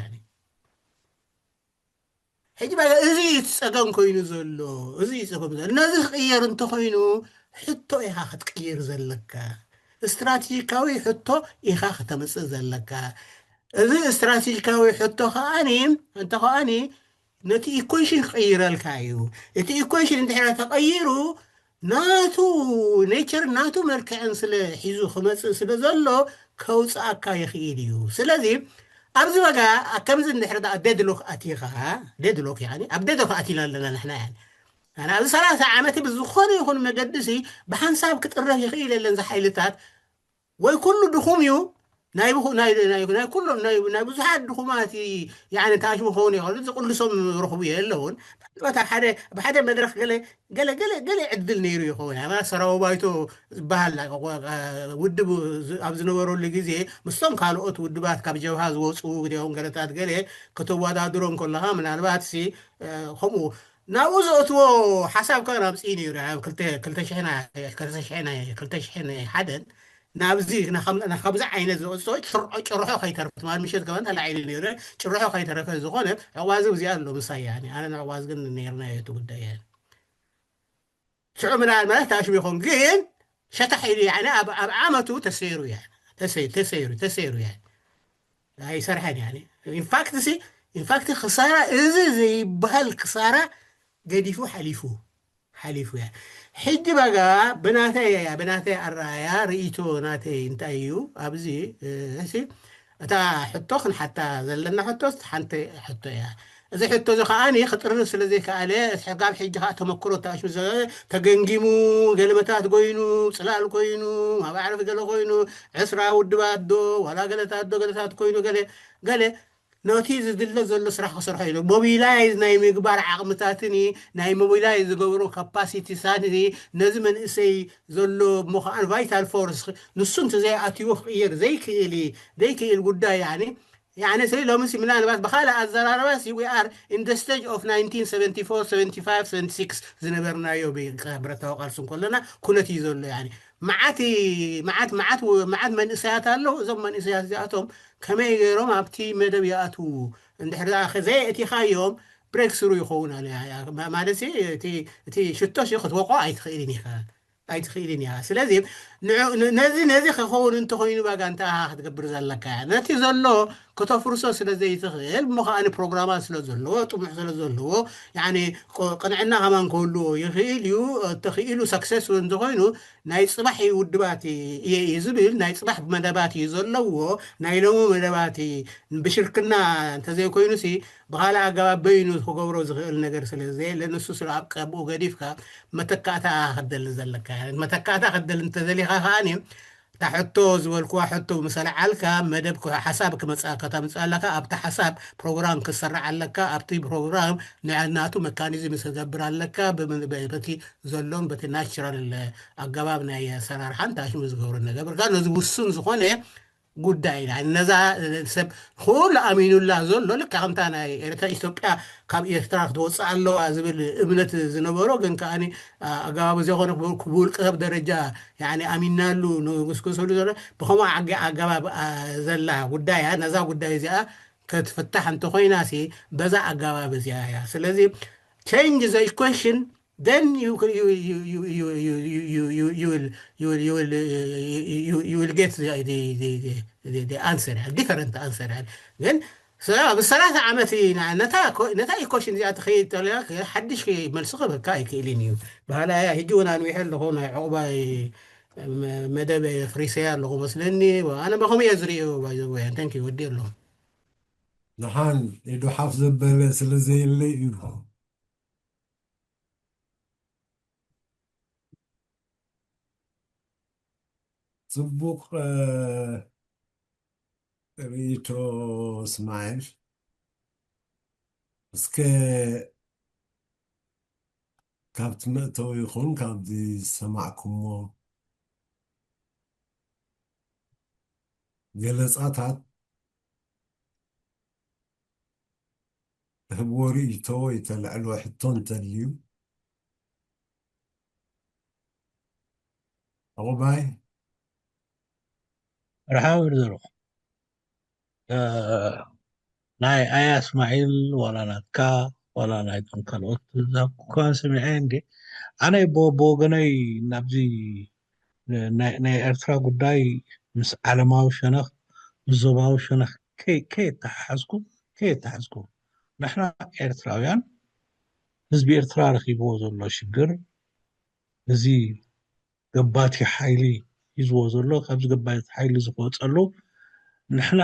ሕጂ በቃ እዚ እዩ እቲ ጸገም ኮይኑ ዘሎ፣ እዚ እዩ ጸገም ዘሎ። ነዚ ክቕየር እንተኾይኑ ሕቶ ኢኻ ክትቅይር ዘለካ፣ ስትራቴጂካዊ ሕቶ ኢኻ ከተምጽእ ዘለካ። እዚ ስትራቴጂካዊ ሕቶ ከኣኒ እንተ ከኣኒ ነቲ ኢኩዌሽን ክቕይረልካ እዩ። እቲ ኢኩዌሽን እንድሕር ተቐይሩ ናቱ ኔቸር ናቱ መልክዕን ስለ ሒዙ ክመፅእ ስለ ዘሎ ከውፅኣካ ይኽእል እዩ። ስለዚ ኣብዚ ዋጋ ከምዚ እንድሕር ደኣ ዴድሎክ ኣቲኻ ዴድሎክ ያኒ ኣብ ዴድሎክ ኣቲና ኣለና ንሕና ያኒ ኣነ ኣብዚ ሰላሳ ዓመት ብዝኾነ ይኹን መገዲ ሲ ብሓንሳብ ክጥረፍ ይኽእል የለን ዝሓይልታት ወይ ኩሉ ድኹም እዩ ናይ ብኹ- ናይ ናይ ናይ ኩሎም ናይ ናይ ብዙሓት ድኹማት ያኒ ታሽሙ ክኸውን ይኽእል ዝቕልሶም ረኽቡ የለውን ምናልባት ኣብ ሓደ ኣብ ሓደ መድረኽ ገለ ገለ ገለ ገለ ዕድል ነይሩ ይኸውን ኣና ሰራዊ ባይቶ ዝበሃል ውድብ ኣብ ዝነበረሉ ግዜ ምስቶም ካልኦት ውድባት ካብ ጀብሃ ዝወፁ ግዜኦም ገለታት ገለ ከተወዳድሮም ከለኻ ምናልባት ሲ ከምኡ ናብኡ ዘእትዎ ሓሳብ ከ ናምፅኢ ነይሩ ክልተ ሽሕን ሓደን ናብዚ ካብዚ ዓይነት ዝወፅኦ ጭርሖ ከይተርፍ ትማል ምሸት ከማን ተላዒሉ ነይሩ ጭርሖ ከይተረፈ ዝኾነ ዕዋዚ እዚኣ ኣሎ ምሳይ ኣነ ዕዋዚ ግን ነርና እቲ ጉዳይ ሽዑ ምናል ማለት ታሽሙ ይኾን ግን ሸታሕ ኢሉ ያኒ ኣብ ኣብ ዓመቱ ተሰይሩ ያኒ ተሰይ- ተሰይሩ ተሰይሩ ያኒ ኣይሰርሐን ያኒ ኢንፋክት ሲ ኢንፋክት ክሳራ እዚ ዘይበሃል ክሳራ ገዲፉ ሓሊፉ ሓሊፉ ያ ሕጂ በጋ ብናተይ ብናተይ ኣረኣያ ርእይቶ ናተይ እንታይ እዩ ኣብዚ እ፣ እሲ እታ ሕቶ ክንሓታ ዘለና ሕቶ ሓንቲ ሕቶ እያ እዚ ሕቶ እዚ ከዓ ክጥርር ስለ ዘይከኣለ ካብ ሕጂ ከዓ ተመክሮ ተኣሽሙ ተገንጊሙ ገለመታት ኮይኑ ፅላል ኮይኑ ማባዕረፍ ገለ ኮይኑ ዕስራ ውድባት ዶ ዋላ ገለታት ዶ ገለታት ኮይኑ ገለ ገለ ነቲ ዝድለ ዘሎ ስራሕ ክሰርሖ ኢሉ ሞቢላይዝ ናይ ምግባር ዓቕምታትን ናይ ሞቢላይዝ ዝገብሮ ካፓሲቲሳት ነዚ መንእሰይ ዘሎ እሞ ከዓ ቫይታል ፎርስ ንሱ እንተዘይኣትዎ ክቅየር ዘይክእል ዘይክእል ጉዳይ ያኒ ያኒ ስለ ሎምሲ ምናልባት ብካልእ ኣዘራረባሲ we are in the stage of nineteen seventy-four seventy-five seventy-six ዝነበርናዮ ብቃ- ብረታዊ ቃልሲ እንከለና ኩነት እዩ ዘሎ ያኒ መዓት መዓት መዓት መዓት መንእሰያት ኣለዉ እዞም መንእሰያት እዚኣቶም ከመይ ገይሮም ኣብቲ መደብ ይኣትዉ እንድሕር ደኣ ዘየእቲኻዮም ብሬክ ስሩ ይኸውን ኣሎ ማለት እቲ ሽቶ ክትወቆ ኣይትኽእልን ኢኻ ኣይትኽእልን እያ ስለዚ ነዚ ነዚ ክኸውን እንተኮይኑ ባጋ እንታይ ክትገብር ዘለካ እያ ነቲ ዘሎ ከተፍርሶ ስለ ዘይትኽእል እሞ ከዓ ፕሮግራማት ስለ ዘለዎ ጥሙሕ ስለ ዘለዎ ቅንዕና ከማን ክህልዎ ይኽእል እዩ ተኽኢሉ ሰክሰስ እንተኮይኑ ናይ ፅባሕ ውድባት እየ እዩ ዝብል ናይ ፅባሕ መደባት እዩ ዘለዎ ናይ ሎሚ መደባት ብሽርክና እንተዘይኮይኑሲ ብካልእ ኣገባብ በይኑ ክገብሮ ዝኽእል ነገር ስለ ዘየለ ንሱ ስለ ኣብ ቀብኡ ገዲፍካ መተካእታ ክደሊ ዘለካ መተካእታ ክደሊ እንተዘሊካ ከዓኒ እታ ሕቶ ዝበልኩዋ ሕቶ ምስ ኣልዓልካ መደብ ሓሳብ ክመፅኣካ ተምፅእ ኣለካ ኣብቲ ሓሳብ ፕሮግራም ክሰራሕ ኣለካ ኣብቲ ፕሮግራም ንናቱ መካኒዝም ክገብር ኣለካ በቲ ዘሎን በቲ ናቹራል ኣገባብ ናይ ኣሰራርሓን ታሽሙ ዝገብሮ ነገር ነዚ ውሱን ዝኾነ ጉዳይ ኢና ነዛ ሰብ ኩሉ ኣሚኑላ ዘሎ ልካ ከምታ ናይ ኤርትራ ኢትዮጵያ ካብ ኤርትራ ክትወፅእ ኣለዋ ዝብል እምነት ዝነበሮ ግን ከዓ ኣገባብ ዘይኮነ ብውልቀ ሰብ ደረጃ ኣሚናሉ ንጉስጉሰሉ ዘሎ ብከምኡ ኣገባብ ዘላ ጉዳይ እያ ነዛ ጉዳይ እዚኣ ክትፍታሕ እንተኮይና ሲ በዛ ኣገባብ እዚኣ እያ ስለዚ change the equation then you you you you you you you you you you will you will you will you, you will get the the the the, the, the answer different answer ግን ብሰላሳ ዓመት ነታ ኢኮሽን እዚኣ ትኸይድ ተለያ ሓድሽ መልሲ ክበካ ኣይክእልን እዩ ባህላ ሕጂ እውን ኣንዊሐ ኣለኹ ናይ ዕቑባይ መደብ ፍሪሰያ ኣለኹ መስለኒ ኣነ በኸም እየ ዝርእዮ ባይዘወያን ተንክ ወዲ ኣለኹ ደሓን ኢዱ ሓፍ ዘበለ ስለ ዘየለ እዩ ጽቡቕ ርእይቶ እስማኤል እስከ ካብቲ መእተዊ ይኹን ካብዚ ዝሰማዕኩሞ ገለጻታት፣ ትህብዎ ርእይቶ ወይ ተልዕልዎ ሕቶ እንተልዩ፣ ዕቑባይ። ርሓብ ዘሮ ናይ ኣያ እስማዒል ዋላ ናትካ ዋላ ናይቶም ካልኦት ዛኩኳን ሰሚዐ እንዲ ኣነ ብወገነይ ናብዚ ናይ ኤርትራ ጉዳይ ምስ ዓለማዊ ሸነኽ፣ ምስ ዞባዊ ሸነኽ ከየተሓሓዝኩ ከየተሓዝኩ ንሕና ኤርትራውያን ህዝቢ ኤርትራ ረኺብዎ ዘሎ ሽግር፣ እዚ ገባቲ ሓይሊ ሒዝዎ ዘሎ፣ ካብዚ ገባቲ ሓይሊ ዝወፀሉ ንሕና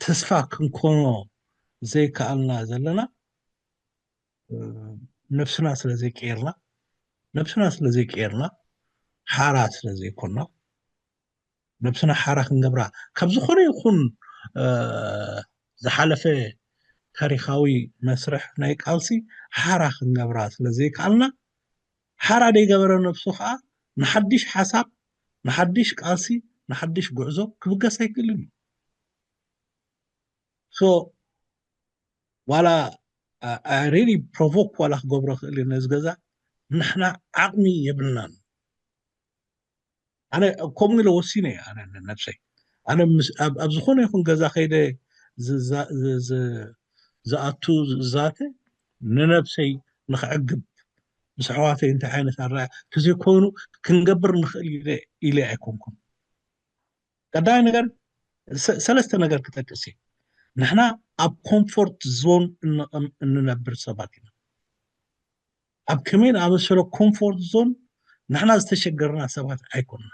ተስፋ ክንኮኖ ዘይከኣልና ዘለና ነብስና ስለ ዘይቀየርና፣ ነብስና ስለ ዘይቀየርና፣ ሓራ ስለ ዘይኮና፣ ነብስና ሓራ ክንገብራ ካብ ዝኾነ ይኹን ዝሓለፈ ታሪኻዊ መስርሕ ናይ ቃልሲ ሓራ ክንገብራ ስለ ዘይከኣልና፣ ሓራ ደይገበረ ነብሱ ከዓ ንሓድሽ ሓሳብ፣ ንሓድሽ ቃልሲ፣ ንሓድሽ ጉዕዞ ክብገስ ኣይክእልን እዩ። ሶ ዋላ ሪሊ ፕሮቮክ ዋላ ክገብሮ ክእል እዩ ነዚ ገዛ፣ ንሕና ዓቕሚ የብልናን። ኣነ ከምኡ ኢለ ወሲነ እየ። ኣነ ነብሰይ ኣነ ኣብ ዝኾነ ይኹን ገዛ ከይደ ዝኣቱ ዝዛተ ንነብሰይ ንክዕግብ ምስ ኣሕዋተይ እንታይ ዓይነት ኣረኣእያ ተዘይኮይኑ ክንገብር ንኽእል ኢለ ኣይኮንኩን። ቀዳማይ ነገር ሰለስተ ነገር ክጠቅስ እየ። ንሕና ኣብ ኮምፎርት ዞን እንነብር ሰባት ኢና። ኣብ ከመይ ንኣመሰለ ኮምፎርት ዞን ንሕና ዝተሸገርና ሰባት ኣይኮንና።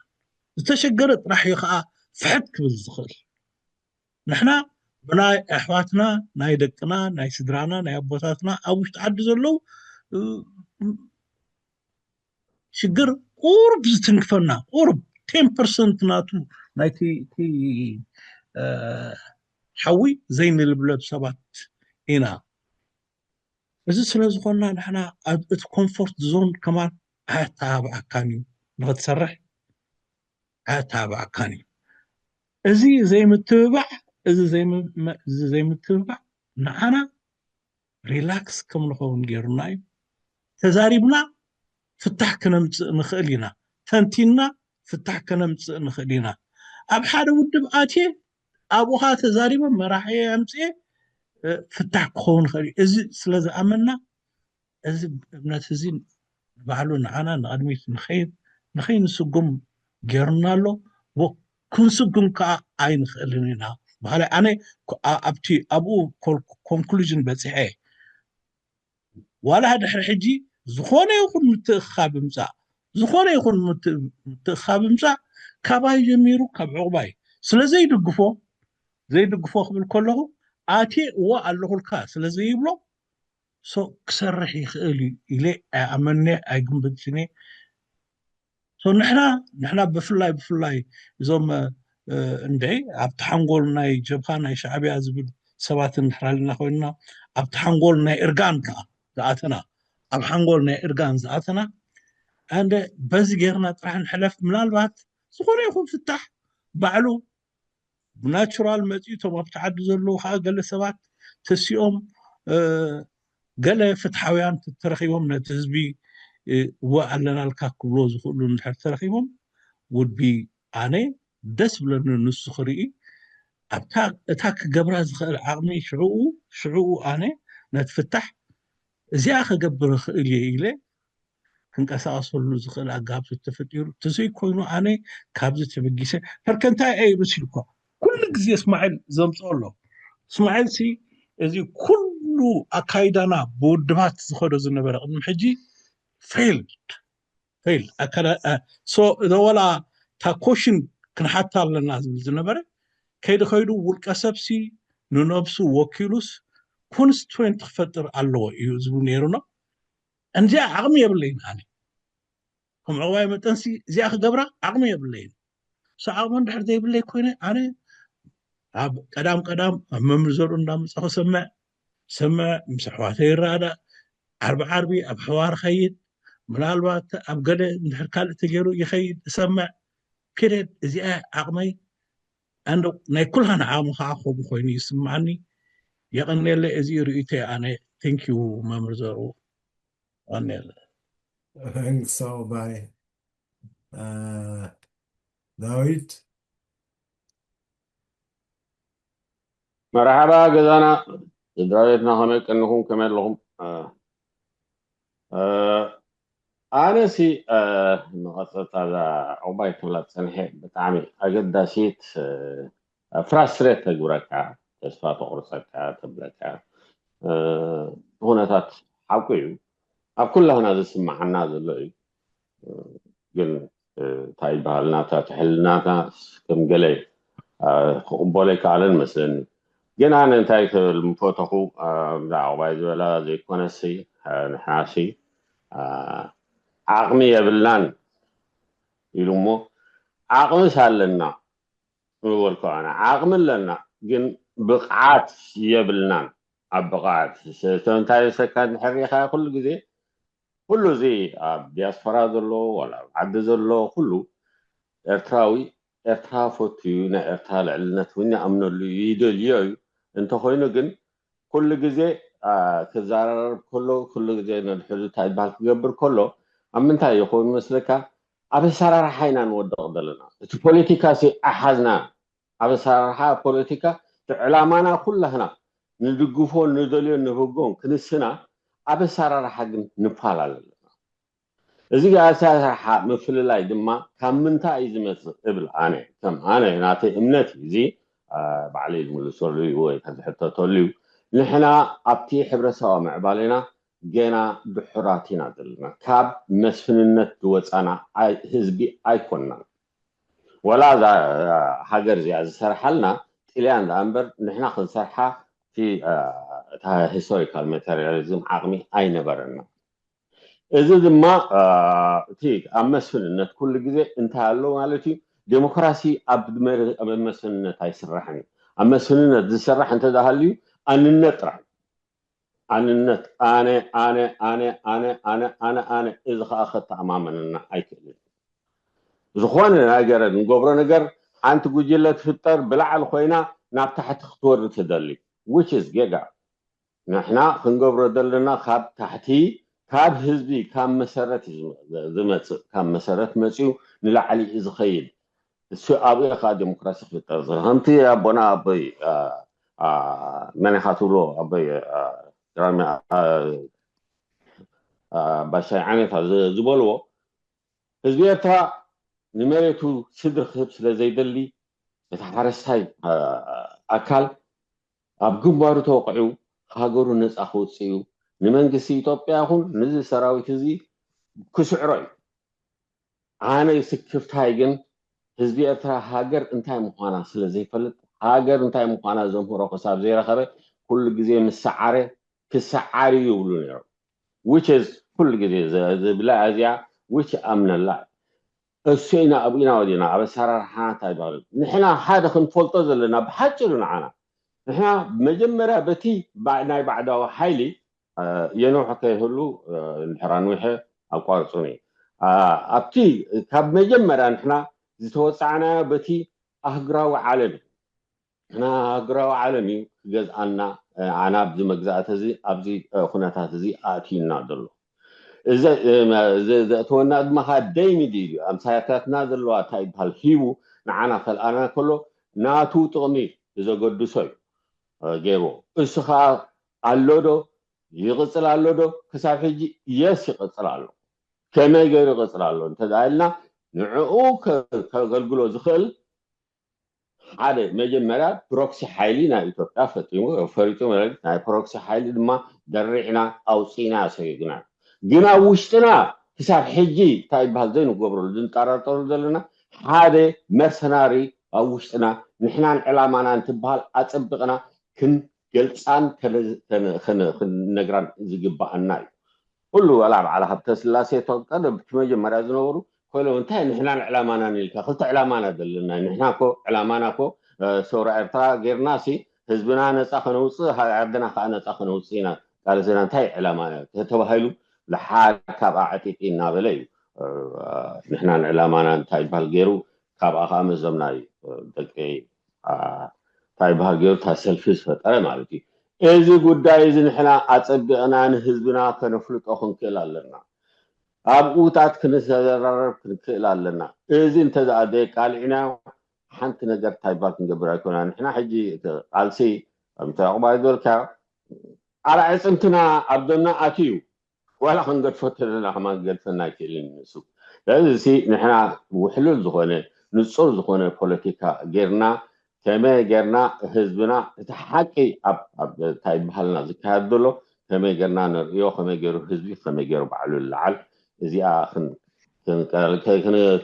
ዝተሸገረ ጥራሕ እዩ ከዓ ፍሕት ክብል ዝኽእል። ንሕና ብናይ ኣሕዋትና፣ ናይ ደቅና፣ ናይ ስድራና፣ ናይ ኣቦታትና ኣብ ውሽጢ ዓዲ ዘለዉ ሽግር ቁሩብ ዝትንክፈና፣ ቁሩብ ቴን ፐርሰንት ናቱ ናይቲ ሓዊ ዘይንልብለብ ሰባት ኢና። እዚ ስለ ዝኾንና ንሕና ኣብ እቲ ኮምፎርት ዞን ከማን ኣያተባብዓካን እዩ ንኽትሰርሕ ኣያተባብዓካን እዩ። እዚ ዘይምትብባዕ እዚ ዘይምትብባዕ ንዓና ሪላክስ ከም ንኸውን ገይሩና እዩ። ተዛሪብና ፍታሕ ክነምፅእ ንኽእል ኢና። ተንቲንና ፍታሕ ከነምፅእ ንኽእል ኢና። ኣብ ሓደ ውድብ ኣትየ ኣብኡ ኸዓ ተዛሪበ መራሒ ኣምፅኤ ፍታሕ ክኸውን ይኽእል እዩ። እዚ ስለ ዝኣመንና እዚ እምነት እዚ ባዕሉ ንዓና ንቕድሚት ንኸይድ ንኸይንስጉም ገይሩና ኣሎ። ክንስጉም ከዓ ኣይንኽእልን ኢና። ብኻልእ ኣነ ኣብቲ ኣብኡ ኮንክሉዥን በፂሐ ዋላ ድሕሪ ሕጂ ዝኾነ ይኹን ምትእኽኻብ ምፃእ ዝኾነ ይኹን ምትእኽኻብ ምፃእ ካባይ ጀሚሩ ካብ ዕቑባይ ስለ ዘይድግፎ ዘይድግፎ ክብል ከለኹ ኣትየ እወ ኣለኹልካ ስለ ዘይብሎ ሶ ክሰርሕ ይኽእል እዩ ኢለ ኣይኣመነ ኣይግንብትን እየ። ሶ ንሕና ንሕና ብፍላይ ብፍላይ እዞም እንድዒ ኣብቲ ሓንጎል ናይ ጀብሃ ናይ ሻዕብያ ዝብል ሰባት እንድሕር ኣለና ኮይንና ኣብቲ ሓንጎል ናይ እርጋን ከዓ ዝኣተና ኣብ ሓንጎል ናይ እርጋን ዝኣተና እንደ በዚ ጌርና ጥራሕ ንሕለፍ ምናልባት ዝኾነ ይኹን ፍታሕ ባዕሉ ብናቹራል መፂኡ እቶም ኣብቲ ዓዲ ዘለዉ ከዓ ገለ ሰባት ተሲኦም ገለ ፍትሓውያን ተረኺቦም ነቲ ህዝቢ እወ ኣለናልካ ክብልዎ ዝኽእሉ እንድሕር ተረኺቦም ውድ ቢ ኣነ ደስ ብለኒ ንሱ ክርኢ ኣብታ እታ ክገብራ ዝኽእል ዓቕሚ ሽዕኡ ሽዕኡ ኣነ ነቲ ፍታሕ እዚኣ ክገብር እኽእል እየ ኢለ ክንቀሳቐሰሉ ዝኽእል ኣጋብ ተፈጢሩ ተዘይኮይኑ ኣነ ካብዚ ተበጊሰ ፈርከንታይ እየ ኢሉ ሲልኳ ኩሉ ግዜ እስማዒል ዘምፅኦ ኣሎ። እስማዒል ሲ እዚ ኩሉ ኣካይዳና ብውድባት ዝኸዶ ዝነበረ ቅድሚ ሕጂ ፌልድ ፌልድ ኣካዳ ሶ እዛ ወላ እታ ኮሽን ክንሓታ ኣለና ዝብል ዝነበረ ከይዲ ከይዱ ውልቀ ሰብሲ ንነብሱ ወኪሉስ ኮንስቲትዌንት ክፈጥር ኣለዎ እዩ ዝብል ነይሩና። እንዚኣ ዓቕሚ የብለይን ኣነ ከም ዕቑባይ መጠንሲ እዚኣ ክገብራ ዓቕሚ የብለይን። እሱ ዓቕሚ እንድሕር ዘይብለይ ኮይነ ኣነ ኣብ ቀዳም ቀዳም ኣብ መምህር ዘርኡ እንዳመፃኹ ሰምዕ ሰምዕ ምስ ኣሕዋተ ይረዳእ ዓርቢ ዓርቢ ኣብ ሕዋር ኸይድ ምናልባት ኣብ ገለ እንድሕር ካልእ ተገይሩ ይኸይድ እሰምዕ ፔሬድ እዚኣ ዓቕመይ And ናይ ኩላና ዓቕሚ ከዓ ከምኡ ኮይኑ ይስማዓኒ። የቐንየለ፣ እዚ ርእይቶይ ኣነ። Thank you መምህር ዘርኡ። የቐንየለ። Thanks so bye. Uh, ዳዊት። መርሓባ ገዛና ስድራ ቤትና፣ ከመይ ቀኒኹም፣ ከመይ ኣለኹም? ኣነሲ መቐፀልታ እዛ ዕቑባይ ክብላ ፀኒሐ፣ ብጣዕሚ ኣገዳሲት ፍራስትሬት ተግብረካ፣ ተስፋ ተቑርፀካ፣ ተብለካ ኩነታት ሓቁ እዩ። ኣብ ኩላህና ዝስማዓና ዘሎ እዩ። ግን እንታይ ይበሃል፣ ናታ ትሕልናታ ከም ገለ ክቕበሎ ይከኣለን መስለኒ። ግን ኣነ እንታይ ክብል ምፈተኹ፣ ብዛዕባ ዕቑባይ ዝበላ ዘይኮነሲ፣ ንሕናሲ ዓቕሚ የብልናን ኢሉ እሞ፣ ዓቕምስ ኣለና ምበልኩ ኣነ። ዓቕሚ ኣለና፣ ግን ብቕዓት የብልናን። ኣብ ብቕዓት እንታይ ሰካ እንድሕር ሪኢኻ፣ ኩሉ ግዜ ኩሉ እዚ ኣብ ዲያስፖራ ዘሎ ዋላ ኣብ ዓዲ ዘሎ ኩሉ ኤርትራዊ ኤርትራ ፈትዩ ናይ ኤርትራ ልዕልነት እውን ይኣምነሉ እዩ፣ ይደልዮ እዩ። እንተኾይኑ ግን ኩሉ ግዜ ክዘራረብ ከሎ፣ ኩሉ ግዜ ነድሕዱ እንታይ ዝበሃል ክገብር ከሎ፣ ኣብ ምንታይ ይኸውን መስለካ? ኣብ ኣሰራርሓ ኢና ንወድቕ ዘለና። እቲ ፖለቲካ ሲ ኣሓዝና ኣብ ኣሰራርሓ ፖለቲካ እቲ ዕላማና ኩላህና ንድግፎን ንደልዮን ንብህጎን ክንስና፣ ኣብ ኣሰራርሓ ግን ንፋላለ ኣለና። እዚ ኣሰራርሓ ምፍልላይ ድማ ካብ ምንታይ እዩ ዝመፅእ እብል ኣነ፣ ከም ኣነ ናተይ እምነት እዩ። እዚ ባዕለይ ዝምልሰሉ እዩ ወይ ከዝሕተተሉ እዩ። ንሕና ኣብቲ ሕብረተሰባዊ ምዕባሌና ገና ድሑራት ኢና ዘለና። ካብ መስፍንነት ዝወፃና ህዝቢ ኣይኮንናን። ወላ እዛ ሃገር እዚኣ ዝሰርሓልና ጥልያን ደኣ እምበር ንሕና ክንሰርሓ እቲ ሂስቶሪካል ማቴሪያሊዝም ዓቕሚ ኣይነበረና። እዚ ድማ እቲ ኣብ መስፍንነት ኩሉ ግዜ እንታይ ኣሎ ማለት እዩ? ዴሞክራሲ ኣብ መስፍንነት ኣይስራሕን እዩ። ኣብ መስፍንነት ዝስራሕ እንተዝሃልዩ ኣንነት ጥራሕ ኣንነት ኣነ ኣነ ኣነ ኣነ ኣነ ኣነ ኣነ ኣነ እዚ ከዓ ከተኣማመነና ኣይክእልን። ዝኾነ ነገር ንገብሮ ነገር ሓንቲ ጉጅለ ትፍጠር ብላዕሊ ኮይና ናብ ታሕቲ ክትወርድ ትደሊ፣ which is ጌጋ። ንሕና ክንገብሮ ዘለና ካብ ታሕቲ ካብ ህዝቢ ካብ መሰረት እዩ ዝመፅእ፣ ካብ መሰረት መፅዩ ንላዕሊ እዩ ዝኸይድ። እሱ ኣብኡ ከዓ ዴሞክራሲ ክፍጠር ዝኽእል። ከምቲ ኣቦና ኣቦይ መን ኢኻ ትብሎ ኣቦይ ግራሚ ባሻይ ዓይነታ ዝበልዎ ህዝቢ ኤርትራ ንመሬቱ ስድሪ ክህብ ስለ ዘይደሊ እቲ ሓረስታይ ኣካል ኣብ ግንባሩ ተወቂዑ ሃገሩ ነፃ ክውፅእ እዩ። ንመንግስቲ ኢትዮጵያ ይኹን ንዚ ሰራዊት እዚ ክስዕሮ እዩ። ኣነ ስክፍታይ ግን ህዝቢ ኤርትራ ሃገር እንታይ ምዃና ስለ ዘይፈልጥ፣ ሃገር እንታይ ምዃና ዘምህሮ ክሳብ ዘይረኸበ ኩሉ ግዜ ምስ ሰዓረ ክሰዓር እዩ ይብሉ ነይሮም። Which is ኩሉ ግዜ ዝብላ እዚኣ which ኣምነላ እሱ ኢና ኣብኡ ኢና ወዲና ኣብ ኣሰራርሓና እንታይ ይበሃል ንሕና ሓደ ክንፈልጦ ዘለና ብሓጭሩ ንዓና ንሕና መጀመርያ በቲ ናይ ባዕዳዊ ሓይሊ የንውሐ ከይህሉ እንድሕር ኣንዊሐ ኣቋርፁኒ። ኣብቲ ካብ መጀመርያ ንሕና ዝተወፃዕናዮ በቲ ኣህግራዊ ዓለም እዩ። ንሕና ኣህግራዊ ዓለም እዩ ክገዝኣና። ኣነ ኣብዚ መግዛእቲ እዚ ኣብዚ ኩነታት እዚ ኣእትዩና ዘሎ። እዚ ዘእተወና ድማ ከዓ ደይምድ እዩ። ኣምሳያታትና ዘለዋ እንታይ ይበሃል ሂቡ ንዓና ከልኣና ከሎ ናቱ ጥቕሚ ዘገድሶ እዩ ገይርዎ። እሱ ከዓ ኣሎ ዶ ይቕፅል ኣሎ ዶ? ክሳብ ሕጂ የስ ይቕፅል ኣሎ። ከመይ ገይሩ ይቕፅል ኣሎ እንተዳ ኢልና ንዕኡ ከገልግሎ ዝኽእል ሓደ መጀመርያ ፕሮክሲ ሓይሊ ናይ ኢትዮጵያ ፈጢሙ ፈሪጡ ማለት ናይ ፕሮክሲ ሓይሊ ድማ ደሪዕና ኣውፂና ሰጊግና ግን ኣብ ውሽጥና ክሳብ ሕጂ እንታይ ይበሃል ዘይንገብረሉ ዝንጠራጠሩ ዘለና ሓደ መርሰናሪ ኣብ ውሽጥና ንሕናን ዕላማና እንትበሃል ኣፀቢቕና ክን ገልፃን ክነግራን ዝግባኣና እዩ። ኩሉ ዋላ በዓል ሃብተ ስላሴ ተቀደም መጀመርያ ዝነበሩ ኮይሎም እንታይ ንሕናን ዕላማናን ኢልካ ክልተ ዕላማና ዘለና ንሕና ኮ ዕላማና ኮ ሰውራ ኤርትራ ጌርና ሲ ህዝብና ነፃ ከነውፅእ ዓድና ከዓ ነፃ ከነውፅእ ኢና ቃልስና እንታይ ዕላማ ተባሂሉ ልሓድ ካብኣ ዕጢጢ እናበለ እዩ። ንሕናን ዕላማና እንታይ ይበሃል ገይሩ ካብኣ ከዓ መዞም ናይ ደቂ እንታይ በሃል ገይሩ እታ ሰልፊ ዝፈጠረ ማለት እዩ። እዚ ጉዳይ እዚ ንሕና ኣፀቢቕና ንህዝብና ከነፍልጦ ክንክእል ኣለና። ኣብኡታት ክንዘራረብ ክንክእል ኣለና። እዚ እንተዘኣ ዘየቃልዕና ሓንቲ ነገር እንታይ በሃል ክንገብር ኣይኮና። ንሕና ሕጂ ቃልሲ ከምቲ ዕቁባይ ዝበልካ ኣርኣዕፅምትና ኣብ ደና ኣትዩ ዋላ ክንገድፎ ተለና ከማን ክገድፈና ኣይክእልን ንሱ። ስለዚ ንሕና ውሕሉል ዝኾነ ንፁር ዝኾነ ፖለቲካ ጌርና ከመይ ጌርና ህዝብና እቲ ሓቂ እንታይ ይበሃልና ዝካየድ ዘሎ ከመይ ጌርና ንርእዮ፣ ከመይ ገይሩ ህዝቢ ከመይ ገይሩ ባዕሉ ይለዓል፣ እዚኣ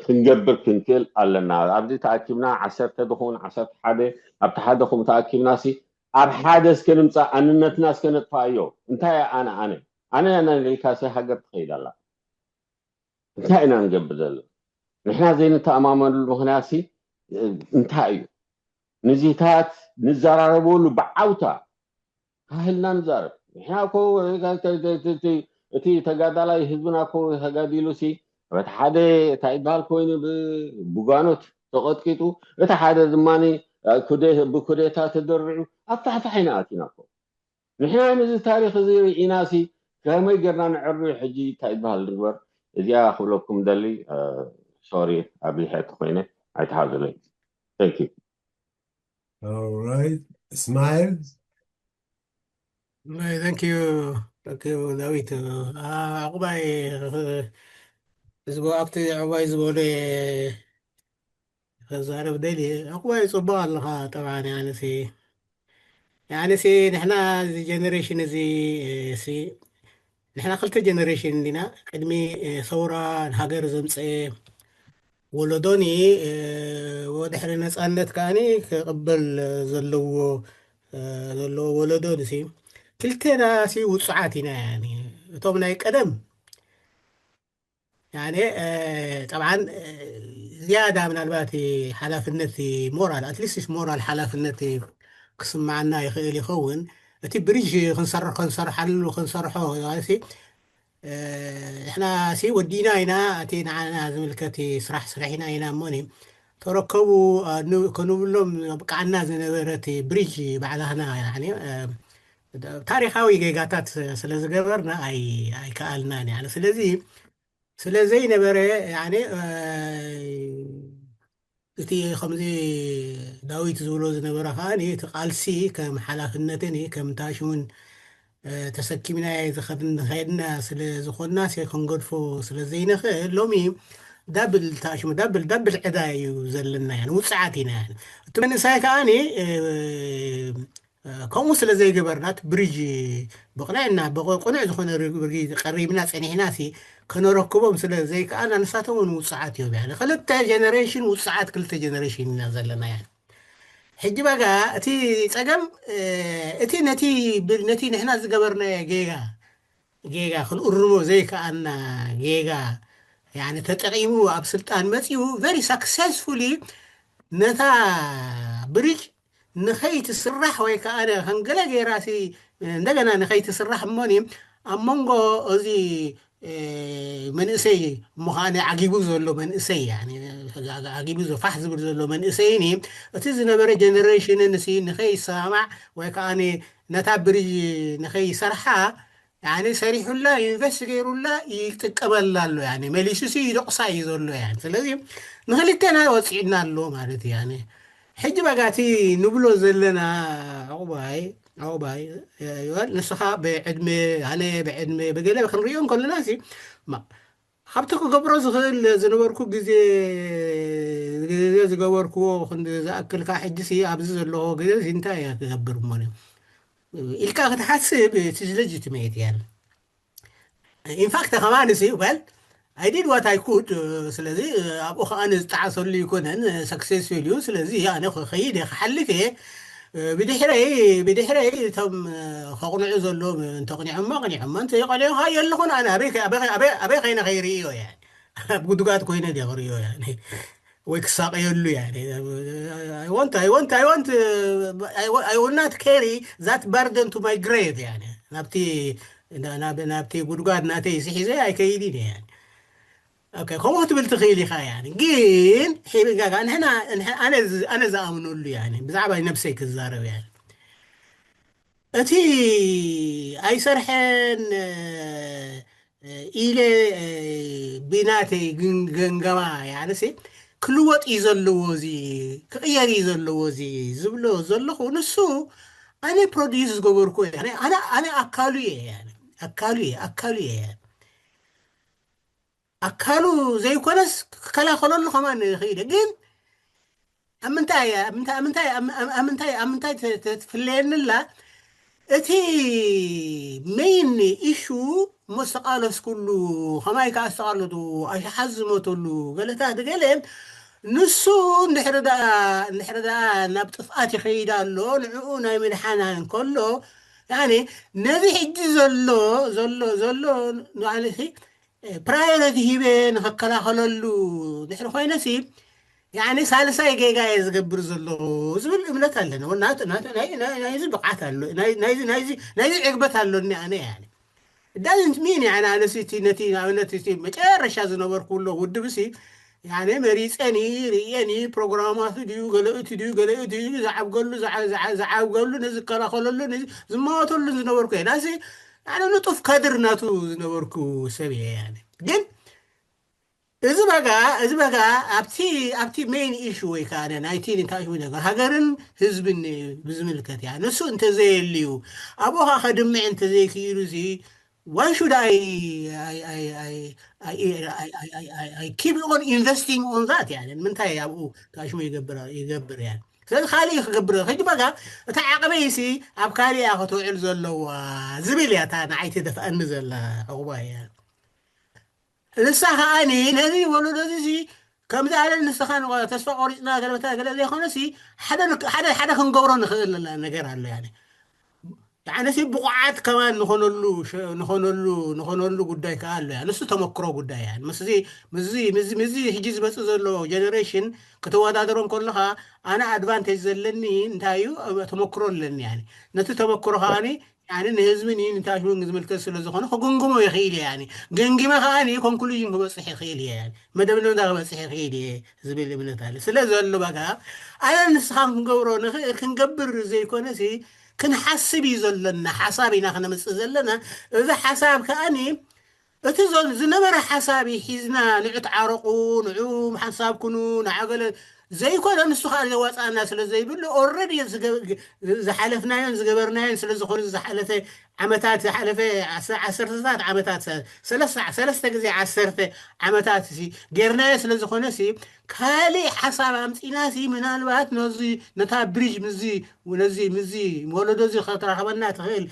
ክንገብር ክንክእል ኣለና። ኣብዚ ተኣኪብና ዓሰርተ ድኹን ዓሰርተ ሓደ ኣብቲ ሓደ ኹም ተኣኪብና ሲ ኣብ ሓደ እስከ ንምፃእ ኣንነትና እስከ ነጥፋዮ። እንታይ ኣነ ኣነ ኣነ ኣነ ኢልካ ሲ ሃገር ትኸይድ ኣላ። እንታይ ኢና ንገብር ዘለና? ንሕና ዘይንተኣማመንሉ ምኽንያት ሲ እንታይ እዩ? ንዚታት ንዘራረበሉ ብዓውታ ካህልና ንዛረብ። ንሕና እኮ እቲ ተጋዳላይ ህዝብና እኮ ተጋዲሉ ሲ በቲ ሓደ እንታይ ይበሃል ኮይኑ ብቡጋኖት ተቐጥቂጡ፣ እቲ ሓደ ድማ ብኩዴታ ተደሪዑ ኣብ ፋሕፋሕ ኢና ኣቲና እኮ። ንሕና ነዚ ታሪኽ እዚ ርኢና ሲ ከመይ ጌርና ንዕርዩ ሕጂ እንታይ ይበሃል ንግበር። እዚኣ ክብለኩም ደሊ ሶሪ ኣብዚሐ ተኮይነ ኣይትሓዙለይ። Thank you። All right. እስማኤል Thank you. Thank you, ዳዊት። ኣቁባይ ዝበ ኣብቲ ዕባይ ዝበሎ ከዛረብ ደልየ። ዕቁባይ ጽቡቕ ኣለኻ። ጠብዓን ያነሲ ያነሲ ንሕና እዚ ጀነሬሽን እዚ ሲ ንሕና ክልተ ጀነሬሽን እንዲና። ቅድሚ ሰውራ ንሃገር ዘምፀ ወለዶኒ ወድሕሪ ነፃነት ከዓኒ ክቕበል ዘለዎ ዘለዎ ወለዶ ንሲ ክልቴና ሲ ውፁዓት ኢና። ያኒ እቶም ናይ ቀደም ያኔ ጠብዓን ዝያዳ ምናልባት ሓላፍነት ሞራል ኣትሊስት ሞራል ሓላፍነት ክስማዓና ይኽእል ይኸውን። እቲ ብሪጅ ክንሰርሕ ክንሰርሓሉ ክንሰርሖ ንሕና ሲ ወዲና ኢና። እቲ ንዓና ዝምልከት ስራሕ ስርሒና ኢና እሞኒ ተረከቡ ከንብሎም ብቃዓና ዝነበረት ብሪጅ ባዕላህና ታሪካዊ ጌጋታት ስለዝገበርና ኣይከኣልናን። ስለዚ ስለ ዘይነበረ እቲ ከምዚ ዳዊት ዝብሎ ዝነበረ ከዓ እቲ ቃልሲ ከም ሓላፍነትን ከም ታሽሙን ተሰኪምና ዝኸድና ስለ ዝኾንና ክንገድፎ ስለ ዘይንኽእል ሎሚ ዳብል ታሽሙ ዳብል ዳብል ዕዳ እዩ ዘለና። ውፅዓት ኢና። እቲ መንእሳይ ከዓ ከምኡ ስለ ዘይገበርና እቲ ብሪጅ ብቕንዕና ብቕኑዕ ዝኾነ ርግብርጊ ቀሪብና ጸኒሕና ሲ ከነረክቦም ስለ ዘይከኣልና ንሳቶም እውን ውፅዓት እዮም። ያኒ ክልተ ጀነሬሽን ውፅዓት ክልተ ጀነሬሽን ኢና ዘለና። ያኒ ሕጂ በጋ እቲ ጸገም እቲ ነቲ ነቲ ንሕና ዝገበርናዮ ጌጋ ጌጋ ክንእርሞ ዘይከኣልና ጌጋ ያኒ ተጠቒሙ ኣብ ስልጣን መፂኡ very successfully ነታ ብሪጅ ንኸይትስራሕ ወይ ከዓ ከም ገለ ጌራሲ እንደገና ንኸይትስራሕ እሞኒ ኣብ መንጎ እዚ መንእሰይ እሞ ከዓ ዓጊቡ ዘሎ መንእሰይ ዓጊቡ ፋሕ ዝብል ዘሎ መንእሰይኒ እቲ ዝነበረ ጀነሬሽንን ንኸይሰማማዕ ወይ ከዓ ነታ ብሪጅ ንኸይሰርሓ ሰሪሑላ ኢንቨስት ገይሩላ ይጥቀመላ ኣሎ። መሊሱሲ ይደቑሳ እዩ ዘሎ። ስለዚ ንክልቴና ወፂዕና ኣሎ ማለት እዩ። ሕጂ በጋቲ ንብሎ ዘለና ዕቑባይ ዕቑባይ ንስኻ ብዕድመ ኣነ ብዕድመ ብገለ ክንሪኦ ከለና ሲ ካብቲ ክገብሮ ዝኽእል ዝነበርኩ ግዜ ግዜ ዝገበርክዎ ክንዲ ዝኣክልካ ሕጂ ሲ ኣብዚ ዘለዎ ግዜ ሲ እንታይ እየ ክገብር እሞ ኢልካ ክትሓስብ እቲ ሌጂቲሜት እያ። ኢንፋክት ከማን ሲ well I did what I could ስለዚ ኣብኡ ከዓ ዝጠዓሰሉ ይኮነን ሰክሴስፉል እዩ። ስለዚ ኣነ ክኸይድ እየ ክሓልፍ እየ ብድሕረይ ብድሕረይ እቶም ከቕንዑ ዘለዎም እንተቕኒዖሞ ኣቕኒዖሞ እንተይቐኒዑ ከዓ የለኹን ኣነ ኣበይ ከይነ ከይርእዮ እየ ኣብ ጉድጓድ ኮይነ እየ ክርእዮ እየ ወይ ክሳቀየሉ እየ I want I want I want I will not carry that burden to my grave እየ ናብቲ ናብቲ ጉድጓድ ናተይ ስሒዘ ኣይከይድን እየ። ኦኬ፣ ከምኡ ክትብል ትኽእል ኢኻ። ያኒ ግን ሒብጋጋ ንሕና ንሕ- ኣነ ዝ- ኣነ ዝኣምነሉ ያኒ ብዛዕባ ነብሰይ ክዛረብ ያኒ እቲ ኣይሰርሐን ኢለ ብናተይ ግምገማ ያንሲ ክልወጥ እዩ ዘለዎ፣ እዚ ክቕየር እዩ ዘለዎ እዚ ዝብሎ ዘለኹ፣ ንሱ ኣነ ፕሮዲስ ዝገበርኩ እየ። ኣነ ኣነ ኣነ ኣካሉ እየ ያኒ ኣካሉ እየ ኣካሉ እየ ያኒ ኣካሉ ዘይኮነስ ክከላኸለሉ ከማን ይኽእል እየ። ግን ኣብ ምንታይ እያ- ኣብ ምንታይ ኣብ ምንታይ ኣብ ምንታይ ኣብ ምንታይ ተ- ተ- ትፍለየኒ ኣላ? እቲ ሜይን ኢሹ እሞ ዝተቃለስኩሉ፣ ከማይ ከዓ ዝተቃለቱ ኣሽሓት ዝሞተሉ ገለታት ገለ፣ ንሱ እንድሕሪ ደኣ እንድሕሪ ደኣ ናብ ጥፍኣት ይኸይድ ኣሎ። ንዕኡ ናይ ምድሓን እንከሎ ያኒ ነዚ ሕጂ ዘሎ ዘሎ ዘሎ ማለት ፕራዮሪቲ ሂበ ንኽከላኸለሉ ድሕሪ ኮይነሲ ያኒ ሳልሳይ ጌጋ እየ ዝገብር ዘለኹ ዝብል እምነት ኣለኒ። ናይዚ ብቕዓት ኣሎ፣ ናይዚ ዕግበት ኣሎኒ ኣነ። ያኒ ዳዝንት ሚን ያኒ ኣነሲ እቲ ነቲ ንኣብነት እቲ መጨረሻ ዝነበርኩ ኣሎ ውድብ ሲ ያኒ መሪፀኒ ርእየኒ ፕሮግራማቱ ድዩ ገለእቲ ድዩ ገለእቲ ድዩ ዝዓብገሉ ዝዓብገሉ ንዝከላኸለሉ ዝማወተሉ ዝነበርኩ እየ ናሲ ኣነ ንጡፍ ካድር ናቱ ዝነበርኩ ሰብ እየ። ያኒ ግን እዚ በጋ እዚ በጋ ኣብቲ ኣብቲ ሜይን ኢሹ ወይ ከዓ ናይቲ ንታሽሙ ነገር ሃገርን ህዝብን ብዝምልከት እያ። ንሱ እንተዘየልዩ ኣብኡ ከዓ ከድምዕ እንተዘይክኢሉ እዚ why should I I I I I I I I I keep on investing on that? يعني ንምንታይ ኣብኡ ታሽሙ ይገብር ይገብር يعني ስለዚ ካልእ ክገብር ሕጂ በጋ እታ ዓቕመይሲ ኣብ ካልእ እያ ክትውዕል ዘለዋ ዝብል እያ እታ ንዓይ ትደፍኣኒ ዘላ ዕቑባ እያ። ንሳ ከዓኒ ነዚ ወለዶ እዚ ከምዚ ኣለ ንስኻ ተስፋ ቆሪፅና ገለበታ ገለ ዘይኮነሲ ሓደ ሓደ ሓደ ክንገብሮ ንኽእል ነገር ኣሎ ያኒ ያዕነሲ ብቑዓት ከማን ንኾነሉ ንኾነሉ ንኾነሉ ጉዳይ ከዓ ኣሎ ያ ንሱ ተመክሮ ጉዳይ ያ ምስዚ ምስዚ ምስዚ ምስዚ ሕጂ ዝመፅእ ዘሎ ጀነሬሽን ክትወዳደሮም ከለኻ ኣነ ኣድቫንቴጅ ዘለኒ እንታይ እዩ ተመክሮ ኣለኒ ያ ነቲ ተመክሮ ከዓኒ ያኒ ንህዝብን ይን እንታይ ሽውን ዝምልከት ስለ ዝኾነ ክግምግሞ ይኽእል እየ። ያኒ ገምጊመ ከዓኒ ኮንክሉዥን ክበፅሕ ይኽእል እየ፣ ያኒ መደምደምታ ክበፅሕ ይኽእል እየ ዝብል እምነት ኣለ። ስለ ዘሎ በቃ ኣነ ንስኻን ክንገብሮ ንኽእል ክንገብር ዘይኮነሲ ክንሓስብ እዩ ዘለና። ሓሳብ ኢና ክነምፅእ ዘለና። እዚ ሓሳብ ከዓኒ እቲ ዘሎ ዝነበረ ሓሳብ እዩ ሒዝና ንዑ ተዓረቑ፣ ንዑ ሓንሳብ ኩኑ፣ ንዓገለ ዘይኮነ ንሱ ከዓ ዘዋፅኣና ስለ ዘይብሉ ኦረዲ ዝሓለፍናዮን ዝገበርናዮን ስለ ዝኾነ ዝሓለፈ ዓመታት ዝሓለፈ ዓሰርተታት ዓመታት ሰለስተ ግዜ ዓሰርተ ዓመታት ሲ ጌርናዮ ስለ ዝኾነ ሲ ካልእ ሓሳብ ኣምፂና ሲ ምናልባት ነዚ ነታ ብሪጅ ምዚ ነዚ ምዚ ወለዶ እዚ ከተራኽበና ትኽእል